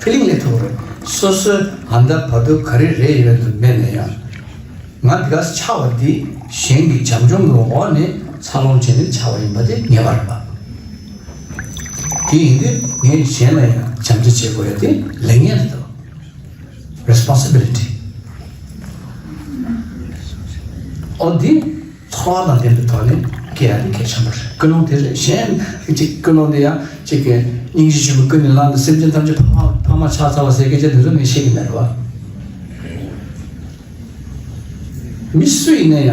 ཕི་ལིང་སླེབས་ཐུབ་པ་རེད། སོ་སོའི་ཨ་ད་བར་དུ་ག་རེ་རེད་ཡོད་དུ་མེད་ན་ཡང་། ང་འདི་ག་ཆགས་པ་འདི་གཞན་གྱི་བྱམས་སྐྱོང་གི་འོག་ནས་འཚར་ལོངས་བྱས་ནས་ཆགས་པ་ཡིན་པ་དེ་ངེས་པ་རེད་པ། དེ་ཡིན་དུས་ངས་གཞན་ལ་ཡང་བྱམས་བརྩེ་བྱེད་དགོས་ཡ་དེ་ལས་ངན་རེད་དོ། རེ་སི་པོན་སི་བི་ལི་ཊི། ཨོ་འདི་ཚོར་བ་དང་ལྡན་པའི་ཐོག་ནས་སྐྱེ་ཡ་དེ་གལ་ཆེན་པོ་རེད། ཀུན་སློང་དེ་རེད། གཞན་གཅིག་ཀུན་སློང་དེ་ཡང་གཅིག་གི་སྙིང་རྗེ་ཆེན་པོས་ཀུན་ནས་བསླངས་ཏེ་སེམས་ཅན་ཐམས་ཅད་ཕ་མ་ཕ་མ་ཆགས་ཚར་བ་ཟེར་སྐད་ཆ་དེ་ཚོ་ངས་བཤད་ཀྱི་མེད་རེད་བ། མི་སུ་ཡིན་ན་ཡང་།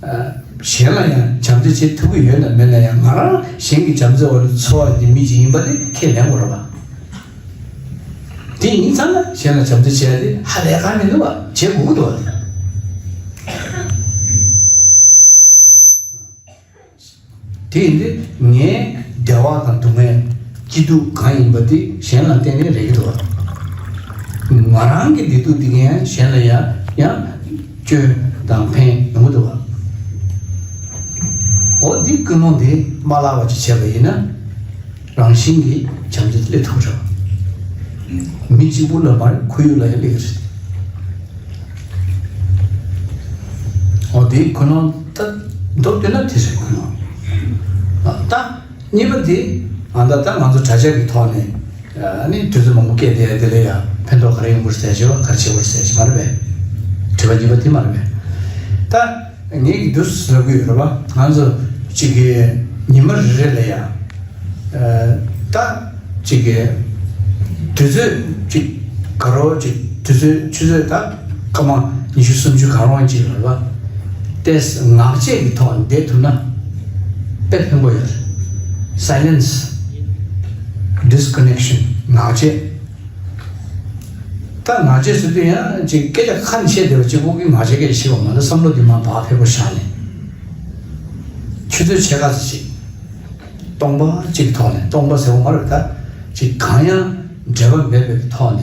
ཨ་གཞན་ལ་ཡང་བྱམས་བརྩེ་བྱེད་ཐུབ་ཀྱི་ཡོད་ན་མེད་ན་ཡང་ང་རང་གཞན་གྱི་བྱམས་བརྩེ་འོག་ལ་འཚོ་བ་ཡི་མི་ཅིག་ཡིན་པ་དེ་ཁས་ལེན་དགོས་རེད་བ། དེ་ཡིན་ཙང་ན་གཞན་ལ་བྱམས་བརྩེ་བྱེད་ཡ་དེ་ཧ་ལས་ཀ་མི་འདུག་བ། བྱེད་དགོས་ཀྱི་འདུག་བ། དེ་ཡིན་དུས་ངའི་བདེ་བ་དང་སྡུག་བསྔལ་སྐྱིད་སྡུག་གང་ཡིན་པ་དེ་གཞན་ལ་བརྟེན་ནས་རེག་གི་འདུག་བ། ང་རང་གི་བདེ་སྡུག་དེ་གས་གཞན་ལ་ཡང་ཡང་སྐྱོན་དང་ཕན་ཡོང་གི་འདུག་བ། འོ་འདི་ཀུན་སློང་དེ་མ་བརླག་པ་ཅིག་བྱས་པ་ཡིན་ན། རང་བཞིན་གྱིས་བྱམས་བརྩེ་སླེབས་ཐུབ་ཀྱི་རེད། མི་གཅིག་པུ་ལ་མ་རེད། ཁོར་ཡུག་ལ་ཡང་སླེབས་ཀྱི་རེད། འོ་དེའི་ཀུན་སློང་ད་མདོར་བསྡུས་ན་དེ་རེད་ཀུན་སློང་། ད་གཉིས་པ་དེ་ ཨ་ད་ད་ང་ཚོ་དྲ་ལྕག་གི་ཐོག་ནས་ཨ་ནི་དུས་ཚོད་མང་པོ་བསྐྱལ་བསྡད་ཡ་དེ་ལ་ཡ་ཕན་ཐོགས་ག་རེ་ཡོང་གི་རེད་ཟེར་བྱས་པ་ག་རེ་བྱེད་དགོས་རེད་ཟེར་བྱས་མ་རེད་པས། དྲི་བ་གཉིས་པ་དེ་མ་རེད་པས། ད་ངས་ཀྱི་དུས་ལབ་གི་ཡོད་རེད་པ། ང་ཚོ་གཅིག་གི་ཉི་མ་རེ་རེ་ལ་ཡ་ཨ་ད་གཅིག་གི་དུས་ཚོད་གཅིག་ག་རོ་གཅིག་དུས་ཚོད་ཆུ་ཚོད་ད་སྐར་མ་ཉི་ཤུ་སུམ་ཅུ་གང་རུང་གཅིག་ལ་རེད་པ། ཏེས་ངག་བཅད་ཀྱི་ཐོག་ནས་བསྡད་ཐུབ་ན་དཔེ་ཕན་པོ་ཡོད་རེད། Silence, disconnection, ངག་བཅད། ད་ངག་བཅད་ཟེར་དུས་ཡང་ཅིག་སྐད་ཆ་ཁ་ནས་བཤད་བསྡད་པ་གཅིག་པུ་གིས་ངག་བཅད་སྐད་ཆ་བཤད་པ་མ་གཏོགས་བསམ་བློ་འདི་མར་བག་ཕེབས་པོ་བཞག་ནས་ཆུ་ཚོད་ཕྱེད་ཀ་ཙམ་ཅིག་སྟོང་པ་གཅིག་གི་ཐོག་ནས། སྟོང་པ་ཟེར་བ་མ་རེད་ད། ཅིག་གང་ཡང་འབྲེལ་བ་མེད་པའི་ཐོག་ནས་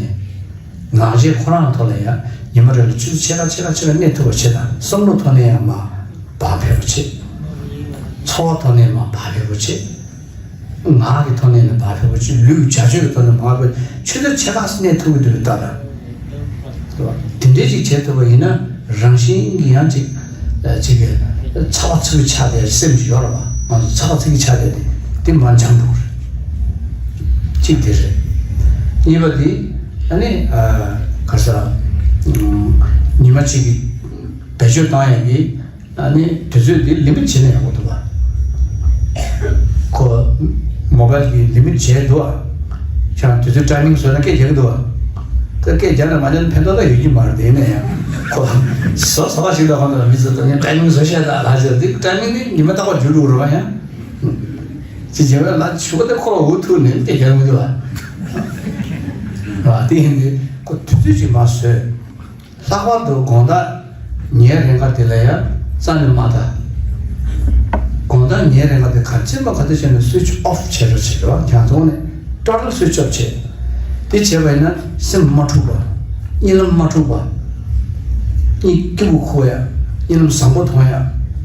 ངག་བཅད་ཁོ་རང་ཐོག་ལ་ཡང་ཉི་མ་རེ་ལ་ཆུ་ཚོད་ཕྱེད་ཀ་ཕྱེད་ཀ་ཕྱེད་ཀ་གནས་ཐུབ་པ་བྱེད་དང་། བསམ་བློ་ཐོག་ནས་ཡང་མར་བག་ཕེབས་པོ་བྱེད། འཚོ་བ་ཐོག་ནས་མར་བག་ཕེབས་པོ་བྱེད། ངག་གི་ཐོག་ནས་ནི་བག་ཕེབས་པོ་བྱེད། ལུས་ཀྱི་བྱ་སྤྱོད་ཀྱི་ཐོག་ནས་མར་བག་ཕེབས། ཆུ་ཚོད་ཕྱེད་ཀ་གནས་ཐུབ་ཀྱི་འདུག་ལྟ་དང་། དེ་འདྲས་ཅིག་བྱེད་ཐུབ་པ་ཡིན་ན་རང་བཞིན་གྱིས་ཡང་ཅིག་ཅིག་གི་ཚ་བ་ཚ་གི་ཆགས་བསྡད་སེམས་ཅིག་ཡོད་རེད་པ། ང་ཚོ་ཚ་བ་ཚ་གི་ཆགས་བསྡད་དེ་དེ་མར་འཇམ་འགྲོ་གི་རེད། གཅིག་དེ་རེད། གཉིས་པ་དེ་ཨ་ནི་ག་ས་ཉི་མ་གཅིག་གི་བེད་སྤྱོད་བཏང་ཡག་གི་ཨ་ནི་དུས་ཚོད་འདི་ལི་མིཊ་བྱས་ན་ཡག་པོ་འདུག་བ། ཁོ་མོ་བལ་གྱི་ལི་མིཊ་བྱས་འདུག་བ། ཁྱེད་རང་དུས་ཚོད་ཊའི་མིང་བཟོས་ན་སྐད་རྒྱག་གི་འདུག་བ། ད་སྐད་རྒྱག་ན་མ་རྒྱག་ན་ཕན་ཐོགས་ད་ཡོད་ཀྱི་མ་རེད། དེ་ནས་ཡང་ཁོ་བཟོ་བཟོ་བ་ཞིག་ལ་ཁོ་ན་མི་ཚོ་ད་ངས་ཊའི་མིང་བཟོ་ཤེས་ད་ལ་ཟེར། དེ་ཊའི་མིང་ནི་ཉི་མ་རྟག་པར་འགྱུར་འགྲོ་གི་རེད་བ། ཡང་ཅི་བྱས་པ་ལ་ཆུ་བ་དེ་ཁོ་ལ་འུ་ཐུག་ནས་སྐད་རྒྱག་མི་འདུག་བ། དེ་ཡིན་དུས་ཁོ་དུས་ཚོད་ཅིག་མ་བཟོས། ལྷག་པར་དུ་དགོང་དག་ཉལ་རན་ཁ་དེ་ལ་ཡང་རྩ་ནས་མ་ལྟ། དགོང་དག་ཉལ་རན་ཁ་དེ་ག་ཚོད་མ་ག་ཚོད་བྱས་ནས་སུའིཆ་ཨོཕ་བྱེད་རོགས་བྱེད་པ། ཁྱང་ཐོག་ནས་ཊོ་ཊལ་སུའིཆ་ཨོཕ་བྱེད། དེ་བྱས་པ་ཡིན་ན་སེམས་མ་འཁྲུགས་པ། གཉིད་ལམ་མ་འཁྲུགས་པ། གཉིད་སྐྱིད་པོ་ཁུག་ཡ། གཉིད་ལམ་བཟང་པོ་མཐོང་ཡ།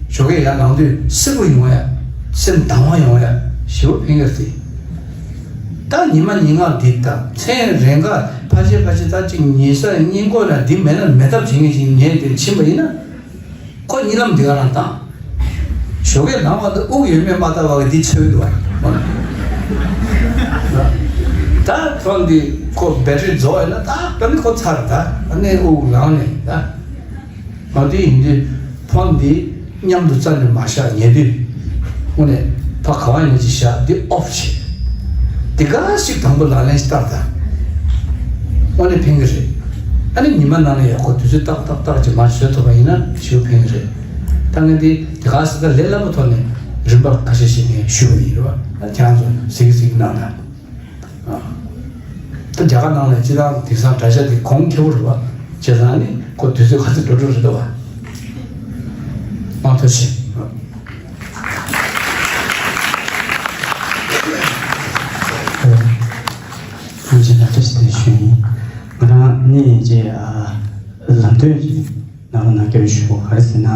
ཞོགས་ཀས་ཡར་ལངས་དུས་སིབ་པོ་ཡོང་ཡ། སེམས་དྭངས་བ་ཡོང་ཡ། ཞེ་པོ་ཕན་གྱི་རེད། ད་ཉི་མ་ཉིན་ལྔ་འདི་ད་མཚན་རན་ཁ་ཕལ་ཆེར་ཕལ་ཆེར་ད་ཅིག་ཉལ་ས་སྔས་མགོ་ན་འདི་མེད་ན་མེད་ཐབས་བྱེད་མཁན་ཞིག་ཉལ་དེར་ཕྱིན་པ་ཡིན་ན། ཁོ་གཉིད་ལམ་འདི་ག་རང་བཏང་། ཞོགས་ཀས་ལངས་པ་དང་དབུགས་ཡོད་མེད་མ་བལྟ་བ་གི་འདི་འཚོལ་འདུག་བ། ད་ཐོག་འདི་ཁོ་བེ་ཊི་རི་རྫོགས་ཡོད་ན་ད་ད་ནི་ཁོ་ཚར། ད་ཨ་ནི་དབུགས་ལངས་ནས་ད། ང་དེ་ཡིན་དུས་ཕོན་འདི་མཉམ་དུ་རྩ་ནས་མ་བཞག་ཉལ་དུས། དངོས་གནས་ཕ་ག་བ་ཡིན་ན་ཅིག་བཞག་འདི་ཨོཕ་བྱེད། འདི་ག་ཞིག་དང་པོ་ལག་ལེན་ཞིག་བསྟར་དང་། དངོས་གནས་ཕན་གྱི་རེད། ཨ་ནི་ཉི་མ་ནང་ལ་ཡག་པོ་དུས་ཚོད་ཏག་ཏག་ཏག་ཅིག་མ་བཟོས་ཐུབ་པ་ཡིན་ན་ཞེ་པོ་ཕན་གྱི་རེད། ད་ངས་འདི་དེ་ག་ཞིག་ད་ལས་སླ་པོ་ཐོག་ནས་རིམ་པ་ཁ་ཤས་ཤིག་ངས་ཞུས་པ་ཡིན་རེད་བ། ད་ཁྱེད་རང་ཚོ་གཟིགས་གཟིགས་གནང་དང་། ད་རྒྱ་གར་ནང་ལ་སྤྱིར་བཏང་དེང་སང་དྲ་ཇག་དེ་གོང་ཁེ་པོ་རེད་བ། བྱས་ཙང་ནི་ཁོ་དུས་ཚོད་ག་ཚོད་འགྲོ་འགྲོ་རེད་འདུག་བ། མང་ཐུགས་རྗེ་ཆེ། ཐུགས་རྗེ་ཆེ། ཐུགས་རྗེ་ཆེ་ཞུ་ཡིན། ང་རང་ནི་རྗེ་ཨ་ལམ་སྟོན་ནང་ལ་ནང་སྐྱོན་ཞུ་གོ་ག་རེ་ཟེར་ན།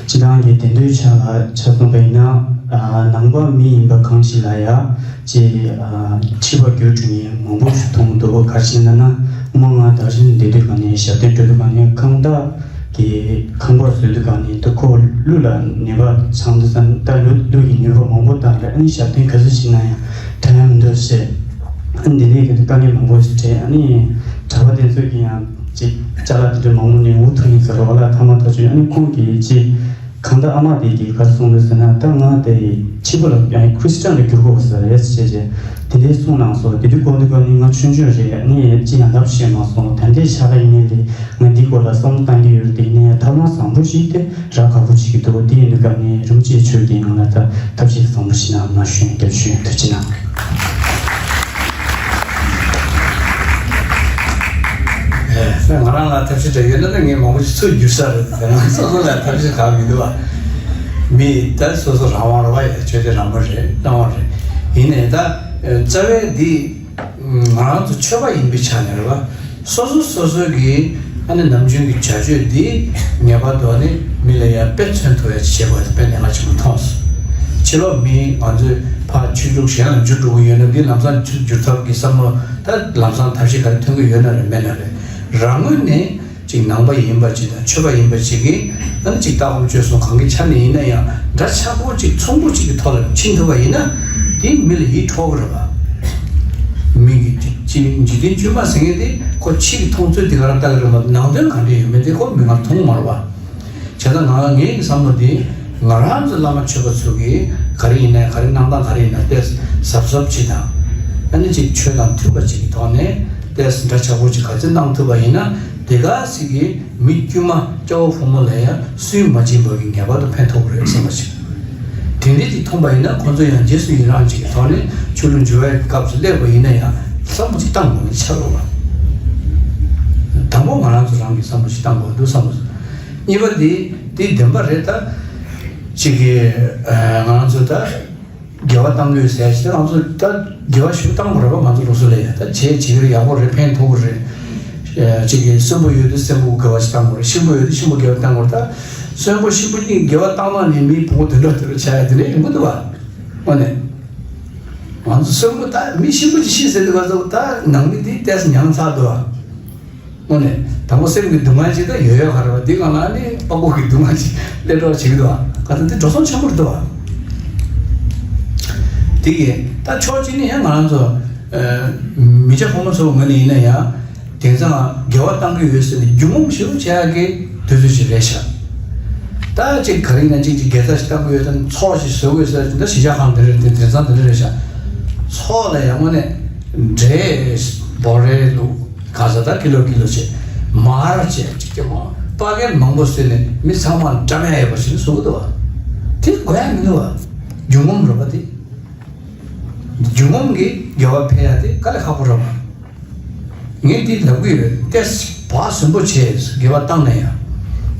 སྤྱི་བཏང་གི་དེ་འདྲའི་ཆ་ལ་ཆ་མཚོན་པ་ཡིན་ན། ཨ་ནང་པ་མི་ཡིན་པ་གང་ཞིག་ལ་ཡ་ཅེས་ཨ་ཕྱི་པ་གྱུར་འགྲོ་མཁན་མང་པོ་ཞིག་མཐོང་གི་འདུག་ག་རེ་ཟེར་ན་ན་སྔོན་མ་ང་དར་ཞིང་བསྡད་དུས་ག་ནས་ཞབས་བརྟན་འགྲོ་དུས་ག་ནས་ཁང་བདག་གི་ཁང་པ་བཟོ་དུས་ག་ནས་ད་ཁོ་ཀླུ་ལ་ནད་པ་ཚང་དུས་ཙང་ད་ཀླུ་ཀླུ་ཡི་ནུས་པ་མང་པོ་བཏང་རེད། ཨ་ནི་ཞབས་བརྟན་ག་ཚོད་བྱས་ན་ཡང་དྲག་ཡ་མི་འདུག་ཟེར། ཨ་ནི་འདི་ནས་གི་དཀའ་ངལ་མང་པོ་ཞིག་འཕྲད། ཨ་ནི་གྲྭ་པ་དེ་ཚོ་གི་ཡང་ཅིག་ཅ་ལག་དེ་འདྲ་མང་པོ་ནས་འུ་ཐུག་ཡིན་ཟེར་བ་ལ་ཐ་མ་ཐག་ཆོད། ཨ་ནི་ཁོང་གིས་ཅིག་གང་ལྟར་ཨ་མ་དེ་གིས་ག་རེ་གསུངས་འདུག་ཟེར་ན། ད་ང་དེ་ཕྱི་པོ་ལ་ཡང་ཁྲི་སི་ཅན་ལ་འགྱུར་དགོས་ཟེར་རེད་ཟེར་བྱས། དེ་འདྲའི་གསུངས་གནང་སོང་། དེ་དུས་གོ་དུས་ག་ནི་ང་ཆུང་ཆུང་རེད། ཨ་ནི་ཅི་ཡང་ལབ་ཤེས་མ་སོང་། ད་ལྟའི་ཆ་ལ་ཡིན་ནའི་ལས་ང་འདིའི་སྐོར་ལ་བསམ་བློ་བཏང་གི་ཡོད་རེད། དེ་ཡིན་ནའི་ཐབས་ལམ་བཟང་པོ་ཞིག་དེ་རག་དགའ་པོ་བྱེད་ཀྱི་འདུག་དེ་ཡིན་དུས་ག་ནི་རིན་པོ་ཆེ་ཁྱོད་ཀྱིས་ང་ལ་ད་ཐབས་ཤེས་བཟང་པོ་ཞིག་གནང་གནང་ཞུ་ཡིན། རྒྱབ་ཞུ་ཡིན། ཐུགས་རྗེ་གནང་། ཨེ། ང་རང་ལ་ཐབས་ཤེས་འདྲ་ཡོད་ན་ད་ངས་མང་པོ་ཞིག་ཚུར་བསྒྱུར་ས་རེད། ད་ང་སོ་སོ་ལ་ཐབས་ཤེས་གང་མི་འདུག་བ། མི་ད་སོ་སོ་རང་དབང་རེད་བ། ཡ་ཆོས་དད་རང་དབང་རེད། རང་དབང་རེད། ཡིན་ནའི་ད་རྩ་བའི་འདི་ང་རང་ཚོ་ཆོས་པ་ཡིན་པའི་ཆ་ནས་རེད་བ། སོ་སོ་སོ་སོ་གི་ཨ་ནི་ནམ་རྒྱུན་གྱི་བྱ་སྤྱོད་འདི་ངེས་པར་དུ་ཨ་ནི་མི་ལ་ཡང་དཔེ་མཚོན་ཐུབ་ཡ་ཅིག་བྱེད་དགོས་ཡ་དཔེ་གནད་འགག་ཆེན་པོ་མཐོང་སོང་། ཕྱི་ལོགས་མི་ང་ཚོས་ཕར་ཆོས་ལུགས་གཞན་ལ་འཇུ་འགྲོ་གི་ཡོད་ན་འདི་ལམ་སང་ཆོས་བསྒྱུར་ཐབས་ཀྱི་བསམ་བློ་ད་ལམ་སང་ཐབས་ཤེས་ག་རེ་ཐོན་གི་ཡོད་ན་རེད་མེད་ན་རེད། རང་ངོས་ནས་ཅིག་ནང་པ་ཡིན་པ་ཅིག་དང་ཆོས་པ་ཡིན་པ་ཅིག་གིས་ཨ་ནི་ཅིག་ལྟ་སྒོམ་སྤྱོད་གསུམ་གང་གི་ཆ་ནས་ཡིན་ན་ཡང་འདྲ་ཆགས་པོ་ཅིག་ཚོམ་བུ་ཅིག་གི་ཐོག་ལ་ཕྱིན་ཐུབ་པ་ཡིན་ན། དེ་མི་ལ་ཡིད་འཕྲོག་གི་རེད་པ། མི་གི་ཅི་འཇིག་རྟེན་བཅོས་མ་ཟེར་མཁན་དེ་ཁོ་ཕྱི་གི་མཐོང་ཚུལ་དེ་ག་རང་ལྟ་གི་རེད་པ། ནང་དོན་ག་འདྲ་ཡོད་མེད་དེ་ཁོ་མིག་སྔར་མཐོང་མ་རེད་པ། བྱས་ཙང་ང་ངའི་བསམ་བློ་འདི་ང་རང་ཚོ་བླ་མ་མཆོད་པ་ཚོ་གིས་ག་རེ་ཡིན་ནའི་ག་རེ་གནང་སྟངས་ག་རེ་ཡིན་ན་ཏོག་ཙམ་གཟབ་གཟབ་བྱེད་དང་། ཨ་ནི་ཅིག་ཆོས་དང་མཐུན་པ་ཅིག་གི་ཐོག་ནས་ཏོག་ཙམ་འདྲ་ཆགས་པོ་ཅིག་ག་ཚོད་གནང་ཐུབ་པ་ཡིན་ན་དེ་ག་ཟིག་གིས་མི་དཀྱུས་མ་སྐྱ་བོ་ཕོ་མོ་ལ་ཡང་སུན་མ་འབྱིན་པ་གི་ངེས་པར་དུ་ཕན་ཐོགས་ཀྱི་རེད་བསམ་པ་ཞིག་དེ་འདྲའི་ཅིག་མཐོང་པ་ཡིན་ན་ཁོང་ཚོ་ཡང་རྗེས་སུ་ཡི་རང་ཅིག་གི་ཐོག་ནས་ཆོས་ལུགས་འགྱུར་བའི་སྐབས་སུ་སླེབས་པ་ཡིན་ན་ཡང་བསམ་བློ་ཅིག་བཏང་དགོས་ནི་ཆགས་ཡོད་པ། དང་པོ་ང་རང་ཚོ་རང་གིས་བསམ་བློ་ཅིག་བཏང་དགོས་འདུག་བསམ་བློ། གཉིས་པ་དེ་དེ་བདེན་པ་རེད་ད། ཅིག་གི་ང་རང་ཚོ་ད་དགེ་བ་བཏང་དགོས་ཟེར་ཞིག་ང་ཚོ་ད་དགེ་བ་ཞིག་བཏང་དགོས་རེད་པ། ང་ཚོ་ལུགས་སྲོལ་ལ་ཡ་ད་བྱས་བྱེད་ཀྱི་རེད། ཡག་པོ་རེད། ཕན་ཐོགས་ཀྱི་རེད། ཅིག་གི་གསོན་པོ་ཡོད་དུས་གསོན་པོ་དགེ་བ་ཞིག་བཏང་དགོས་རེད། གཤིན་པོ་ཡོད་དུས་གཤིན་པོ་དགེ་བ་བཏང་དགོས་རེད། ད་གསོན་པོ་གཤིན་པོ་གཉིས་དགེ་བ་བཏང་ན་ནི་མིའི་ཕུང་པོ་དུད་འགྲོ་དུད་འགྲོ་ཆགས་ཡ་དེ་འདྲ་ཡོང་གི་འདུག་བ། དངོས་གནས་ང་ཚོ་གསོན་པོ་ད་མི་གཤིན་པོ་ཅིག་ཤི་ཟེར་དུས་ག་ཚོད་ད་ནང་མི་དེ་ཏོག་ཙམ་ཉམས་ཚར་འདུག་བ། དངོས་གནས་དང་པོ་སེམས་ཀྱི་སྡུག་བསྔལ་ཅིག་ད་ཡོད་ཡོད་ག་རེད་བ། འདི་གང་ལ་ནི་དཔའ་བོ་གི་སྡུག་བསྔལ་ཅིག་སླེབས་གྲབས་བྱེད་ཀྱི་འདུག་བ། ག་ཚོད་འདི་འགྲོ་སོང་ཆེན་པོ་རེད་འདུག་བ། དེ་གི་ད་ཕྱོགས་གཅིག་ནས་ཡང་ང་རང་ཚོ་མི་སྐྱ་ཕོ་མོ་ཚོ་ངོས་ནས་ཡིན་ན་ཡང་དེང་སང་དགེ་བ་བཏང་གི་ཡོད་ཟེར་ནས་རྒྱུ་ངོམ་ཞེ་པོ་བྱེད་ཡག་གི་དུས་ཚོད་ཅིག་རེད་ཤག་ད་ཅིག་ག་རེ་ཡིན་ན་ཅིག་ཅིག་དགེ་རྩ་ཞིག་བཏང་གི་ཡོད་དམ་ཚོགས་ཞིག་བཟོ་དགོས་ཟེར་ད་གཞིས་ཆགས་ཁང་འདི་རེད། དེ་དེང་སང་འདི་འདྲ་རེད་ཤག་ཚོགས་ལ་ཡང་དངོས་གནས་འབྲས་སྦོ་རའི་ལུག་ག་ས་ད་ཀི་ལོ་ཀི་ལོ་བྱས་མར་བྱས་ཅིག་ཀྱང་པ་ཀེར་མང་པོ་བཟོས་ནས་མི་ཚང་མ་འགྲམ་ཡ་ཡོད་པ་ཞིག་བཟོ་གི་འདུག་བ། དེ་དགོས་ཡ་མི་འདུག་བ། རྒྱུ་ངོམ་རེད་པ་དེ། རྒྱུ་ངོམ་གྱི་དགེ་བ་འཕེལ་ཡ་དེ་དཀའ་ལས་ཁག་པོ་རེད་བ། ངས་འདི་ལབ་གི་ཡོད། ཏེ་བག་ཟོན་པོ་བྱས་དགེ་བ་བཏང་ན་ཡང་།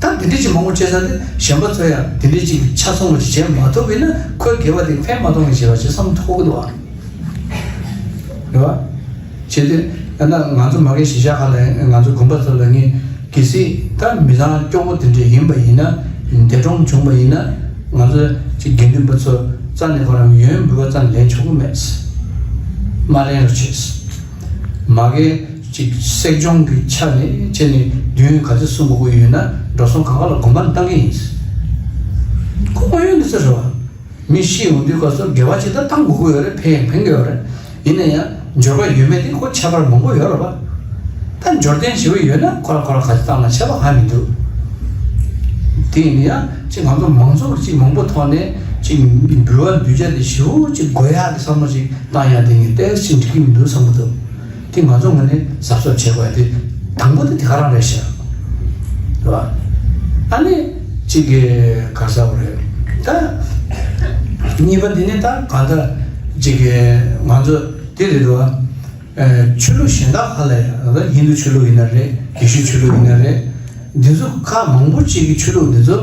ད་འདི་འདྲ་ཅིག་མང་པོ་བྱས་ཙང་དེ་གཞན་པ་ཚོ་ཡང་འདི་འདྲ་ཅིག་ཆ་ཚང་བ་ཞིག་བྱེད་མ་ཐུབ་པས་ན་ཁོའི་དགེ་བ་དེ་ཕན་མ་ཐོགས་ནས་བྱས་པ་ཞིག་བསམ་ཐུབ་ཀྱི་འདུག་བ། རེད་བ། བྱས་ཏེ་ཡང་ན་ང་ཚོ་མ་གི་གཞིས་ཆགས་ཁག་ལ་ང་ཚོ་དགོན་པ་ཚོ་ལ་ངས་གལ་སྲིད་ད་མི་ཚང་སྐྱོ་པོ་དེ་འདྲ་ཡིན་པ་ཡིན་ན་འདས་གྲོངས་བྱུང་པ་ཡིན་ན་ང་ཚོ་ཅིག་དགེ་འདུན་པ་ཚོ་རྩ་ནས་ཁོ་རང་ཡོན་འབུལ་བ་རྩ་ནས་ལེན་ཆོག་གི་མེད། མ་ལེན་རོགས་བྱས། མ་གི་ཅིག་སྲེག་སྦྱོང་གི་ཆ་ནས་བྱས་ནས་མདུན་ག་ཚོད་གསུང་དགོས་ཀྱི་ཡོད་ན་འགྲོ་སོང་གང་ག་ལ་དགོངས་པ་བཏང་གི་ཡིན། ཁོ་དངོས་ཡོད་འདི་ཚོ་རེད་བ། མི་ཤི་ཡོང་དུས་སྐབས་སུ་དགེ་བ་ཅིག་ད་བཏང་དགོས་ཀྱི་ཡོད་རེད། ཕན་ཕན་གྱི་ཡོད་རེད། ཡིན་ན་ཡང་འབྱོར་པ་ཡོད་མེད་དེ་ཁོ་ཁྱད་པར་མང་པོ་ཡོད་རེད་བ། ད་འབྱོར་ལྡན་ཞེ་པོ་ཡོད་ན་ཁོ་རང་ཁོ་རང་ག་ཚོད་བཏང་ན་ཁྱད་པར་གང་མི་འདུག་དེ་ཡིན་ན་ཡང་ཅིག་ང་ཚོ་མང་ཚོགས་ཅིག་མང་པོ་ཐོག་ནས་ཅིག་འབུལ་བ་འདུས་བྱས་དེ་ཞེ་པོ་ཅིག་དགོས་ཡག་གི་བསམ་བློ་ཅིག་བཏང་ཡག་དེ་ངས་ཏོག་ཙམ་འགྲིག་གི་མི་འདུག་བསམ་གྱི་འདུག་དེ་ང་ཚོ་ངོས་ནས་གཟབ་གཟབ་བྱེད་དགོས་ཡ་དེ་དང་པོ་དེ་དེ་ག་རང་རེད་ཤག་རེད་བ། ཨ་ནི་གཅིག་གི་ག་ས་བ་རེད་ད། གཉིས་པ་དེ་ནི་ད་གང་ལྟར་གཅིག་གི་ང་ཚོ་དེ་རེད་བ། ཆོས་ལུགས་གཞན་དག་ཁག་ལ་ཡང་ཧིན་དུ་ཆོས་ལུགས་ཡིན་ན་རེད། ཡེ་ཤུ་ཆོས་ལུགས་ཡིན་ན་རེད། འདི་ཚོ་ཁག་མང་པོ་གཅིག་གི་ཆོས་ལུགས་འདི་ཚོ།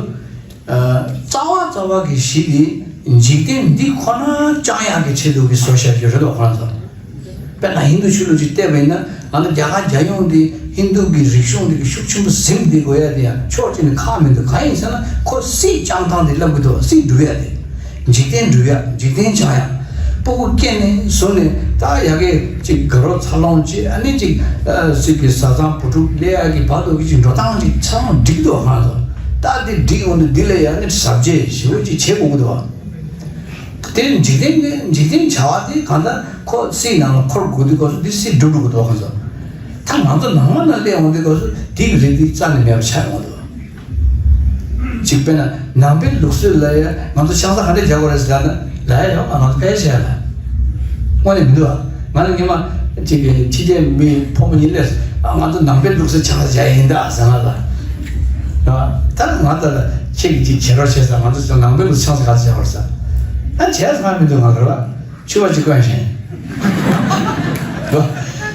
རྩ་བ་རྩ་བ་གི་གཞི་དེ་འཇིག་རྟེན་འདི་ཁོ་ན་བཅང་ཡག་གི་ཆེད་དུ་གི་བཟོ་བཞག་རྒྱུ་རེད་དོ་ཁོ་རང་ཚོ། དཔེར་ན་ཧིན་དུ་ཆོས་ལུགས་ཅིག་བལྟས་པ་ཡིན་ན་ང་ཚོ་རྒྱ་གར་རྒྱལ་ཡོངས་འདི་ཧིན་དུ་གི་རིག་གཞུང་འདི་གི་ཤུགས་ཆེན་པོ་ཟིན་བསྡད་དགོས་ཡ་དེ་ཡང་ཕྱོགས་གཅིག་ནས་ཁག་མི་འདུག་གང་ཡིན་ཟེར་ན་ཁོ་སྲིད་བཅང་སྟངས་དེ་ལབ་གི་འདུག་སྲིད་སྒྲུབ་ཡ་དེ། འཇིག་རྟེན་སྒྲུབ་ཡ། འཇིག་རྟེན་བཅང་ཡ། སྤུ་གུ་སྐྱེས་ནས་བཟུང་ནས་ད་ཡ་གི་ཅིག་དགའ་རོགས་འཚར་ལོངས་བྱེད་ཨ་ནི་ཅིག་སྲིད་ཀྱི་བཟའ་ཚང་བུ་ཕྲུག་སླེབས་ཡ་གི་བར་དུ་གི་ཅིག་འགྲོ་སྟངས་ཅིག་ཚང་མ་འགྲིག་འདུག་ང་ཚོ། ད་དེ་འགྲིག་འོང་དུས་འདི་ལ་ཡ་ནི་ཟབ་རྒྱས་ཞེ་པོ་ཅིག་བྱེད་དགོས་ཀྱི་འདུག་བ། དེ་འཇིག་རྟེན་གྱི་འཇིག་རྟེན་བྱ་བ་དེ་གང་ལྟར་ཁོ་སྲིད་ནང་ལ་འཁོར་དགོས་དུས་སྐབས་སུ་འདི་སྲིད་སྒྲུབ་དགོས་འདུག་ང་ཚོ། ད་ང་ཚོ་ནང་མ་ནང་སླེབས་འོང་དུས་སྐབས་སུ་དེ་གི་རིགས་དེ་རྩ་ནས་མེད་པ་ཆགས་ཡོང་འདུག་གཅིག་དཔེར་ན་ནང་པའི་ལུགས་སྲོལ་ལ་ཡ་ང་ཚོ་ཆང་ས་ག་འདྲས་རྒྱག་དགོས་རེད་ཟེར་ན་ལ་ཡ་ཡོང་ང་ཚོ་དཔེ་བཤད་ལ་དངོས་གནས་མི་འདུག་ང་ལ་ཉི་མ་གཅིག་གི་ཕྱི་རྒྱལ་མི་ཕོ་མོ་གཉིས་སླེབས་ང་ཚོ་ནང་པའི་ལུགས་སྲོལ་ཆང་ས་རྒྱག་ཡིན་ད་ཟེར་ང་ལ་ད་ང་ད་ལ་ཁྱེད་ཀྱིས་ཅིག་བྱེད་རོགས་བྱེད་ས་ང་ཚོ་ནང་པའི་ལུགས་ཆང་ས་ག་ཚོད་རྒྱག་དགོས་རེད་ཟེར་ད་བྱས་ས་མི་འདུག་ང་ལ་ར། ཕྱུ་པ་ཅིག་བསྐོན་ཞིང་།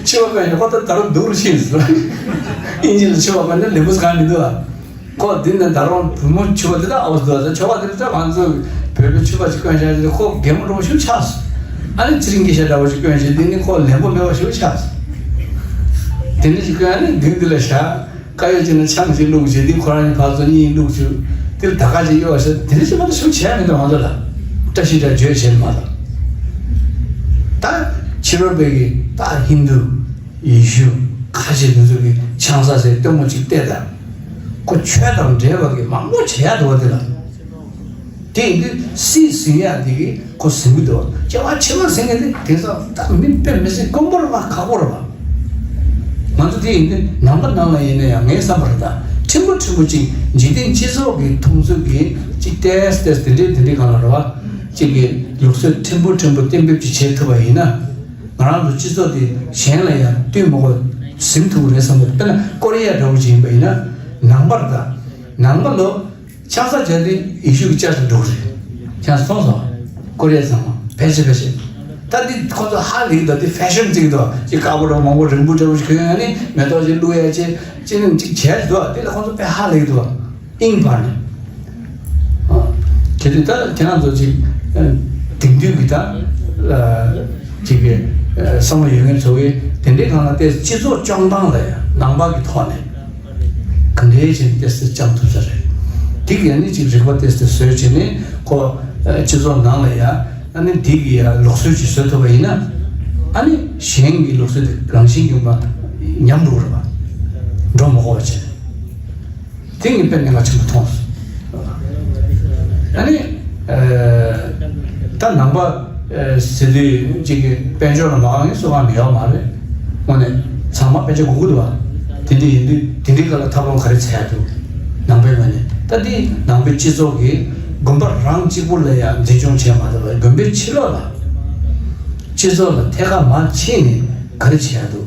ཕྱུ་པ་བསྐོན་ཞིང་ཁོ་ད་ད་རུང་སྡུག་རུ་ཕྱིན་སོང་། ཨིན་ཇི་ལ་ཕྱུ་པ་བསྐོན་ན་ལེགས་པོ་གང་མི་འདུག་ཨ། ཁོ་འདི་ནས་ད་རུང་བུ་མོ་ཕྱུ་པ་འདི་དག་ཨའོ་འདུག་ཨ། ཕྱུ་པ་འདི་ལྟར་ང་ཚོ་བོད་པའི་ཕྱུ་པ་ཅིག་བསྐོན་ཞིང་ཁོ་གད་མོ་རོ་ཞུ་ཆགས་སོང་། ཨ་ནི་ཚེ་རིང་གི་ཤ་འདྲ་བོ་ཅིག་བསྐོན་ཞིང་འདི་ནི་ཁོ་ལེགས་པོ་མེད་པ་ཞུ་ཆགས་སོང་། དེ་འདྲ་ཅིག་བསྐོན་ཨ་ནི་མདུན་འདི་ལ་བཞག་དཀར་ཡོལ་ཅིག་ནས་ཆང་ཞིག་བླུགས་བྱས་འདི་ཁོ་རང་གི་ཕར་ཚུར་གཉིས་བླུགས་བྱས་འདིར་ད་ག་ཅིག་གཡོ་བ་ཟེར་དེ་འདྲ་ཞིག་མ་གཏོགས་ཞུ་བྱས་མི་འདུག་ང་ཚོ་ལ། བཀྲ་ཤིས་བཀྲ་བརྗོད་བྱས་མ་གཏོགས། ད་ཕྱི་རོལ་པའི་གི་ད་ཧིན་དུ་ཡེ་ཤུ་ཁ་ཆེ་འདི་ཚོ་གི་ཆང་ས་ཟེར་སྟོན་མོ་ཅིག་བལྟས་ད། ཁོ་ཆོས་དང་འབྲེལ་བ་གི་མང་པོ་བྱེད་ཡ་འདུག་བ་དེ་ལ། དེ་ཡིན་དུས་སྲིད་ཟིན་ཡ་དེ་གི་ཁོ་ཟིན་གི་འདུག་སྐྱེ་བ་ཕྱི་མ་ཟེར་མཁན་དེ་དེང་སང་ད་མི་དཔེ་མི་སྲིད་དཀོན་པོ་རེད་པ། ཁག་པོ་རེད་པ། ང་ཚོ་དེ་ཡིན་དུས་ནང་པ་ནང་ལ་ཡིན་ན་ཡང་ངའི་བསམ་པར་ད་ཕྲན་བུ་ཕྲན་བུ་ཅིག་འཇིག་རྟེན་སྤྱི་ཚོགས་ཀྱི་མཐོང་ཚུལ་གྱི་ཅིག་ཏེས་ཏེས་དེ་འདྲའི་དེ་འདྲའི་སྒང་ལ་རེད་པ། ཅིག་གི་ལུགས་སྲོལ་ཕྲན་བུ་ཕྲན་བུ་གཏན་འབེབས་ཅིག་བྱེད་ཐུབ་པ་ཡིན་ན། ང་རང་ཚོ་སྤྱི་ཚོགས་དེ་གཞན་ལ་ཡང་བསྟུན་མི་དགོས་ཟིན་ཐུབ་ཀྱི་རེད་བསམ་གྱི་འདུག་དཔེར་ན་ཀོ་རི་ཡ་འདྲ་བོ་ཅིག་ཡིན་པ་ཡིན་ན། ནང་པར་ད་ནང་པ་ལོ། ཆང་ས་བྱས་ཏེ་ཡེ་ཤུ་གི་ཅར་ཆ་འགྲོ་གི་རེད། ཁྱེད་རང་མཐོང་སོང་། ཀོ་རི་ཡ་ཚང་མ་ཕལ་ཆེར་ཕལ་ཆེར། ད་འདི་ཁོ་ཚོ་ཧ་ལས་འདུག་འདི་ཕེ་ཤན་ཅིག་འདུག་ཅིག་དཀར་པོ་འདྲ་མང་པོ་རིང་པོ་འདྲ་བོ་ཞིག་གོན་ཡ་ནི་མེ་ཏོག་ཅིག་བླུགས་ཡ་ཅིག་ཅི་ནི་ཅིག་བྱས་འདུག་འདི་ལ་ཁོ་ཚོ་དཔེ་ཧ་ལས་འདུག་དབྱིངས་བར་ནས། ཨ། དེ་དུས་ད་ཁྱེད་རང་ཚོ་ཅིག་ཨ། དེང་དུས་ཀྱི་ད་ཨ། ཅིག་གི་ཨ། བསམ་བློ་ཡོད་མཁན་ཚོ་གིས་དེ་འདྲའི་སྒང་ལ་ཏེ་སྤྱི་ཚོགས་སྐྱོང་སྟངས་ལ་ཡང་ནང་པ་གི་ཐོག་ནས། གང་འདྲའི་བྱས་ནས་ཏོག་ཙམ་སྦྱང་ཐུབ་ས་རེད། དེ་གི་ཡང་ནི་ཅིག་རིག་པ་ཏོག་ཙམ་བཟོས་བྱས་ནས་ཁོ་ཨ། སྤྱི་ཚོགས་ནང་ལ་ཡང་ཨ་ནི་འདི་གི་ཡང་ལུགས་སྲོལ་ཅིག་བཟོ་ཐུབ་པ་ཡིན་ན། ཨ་ནི་གཞན་གྱི་ལུགས་སྲོལ་དེ་རང་བཞིན་གྱིས་མ་ཉམས་འགྲོ་གི་རེད་པ། འགྲོ་མ་དགོས་པ་བྱས། དེ་ངས་དཔེ་གནད་འགག་ཆེན་པོ་མཐོང་སོང་། ཨ་ནི་ཨ། ད་ནང་པ་ཨ། ཟེར་དུས་ཅིག་གི་དཔལ་འབྱོར་ལ་མ་དགའ་མཁན་སུ་གང་མི་ཡོད་མ་རེད། དངོས་གནས་ཚང་མ་དཔེ་ཆ་དགོས་ཀྱི་འདུག་པ། དེ་འདྲ་ཡིན་དུས་དེ་འདྲའི་སྐབས་ལ་ཐབས་ལམ་ག་རེ་འཚོལ་ཡ་འདུག་ནང་པའི་ངོས་ནས་ད་འདི་ནང་པའི་སྤྱི་ཚོགས་ཀྱིས་དགོན་པ་རང་གཅིག་པུ་ལ་ཡང་འཛིན་སྐྱོང་བྱས་མ་ཐུབ་པར་དགོན་པའི་ཕྱི་ལོགས་ལ་སྤྱི་ཚོགས་ལ་ཐད་ཀར་མར་ཕྱིན་ནས་ག་རེ་བྱེད་ཡ་འདུག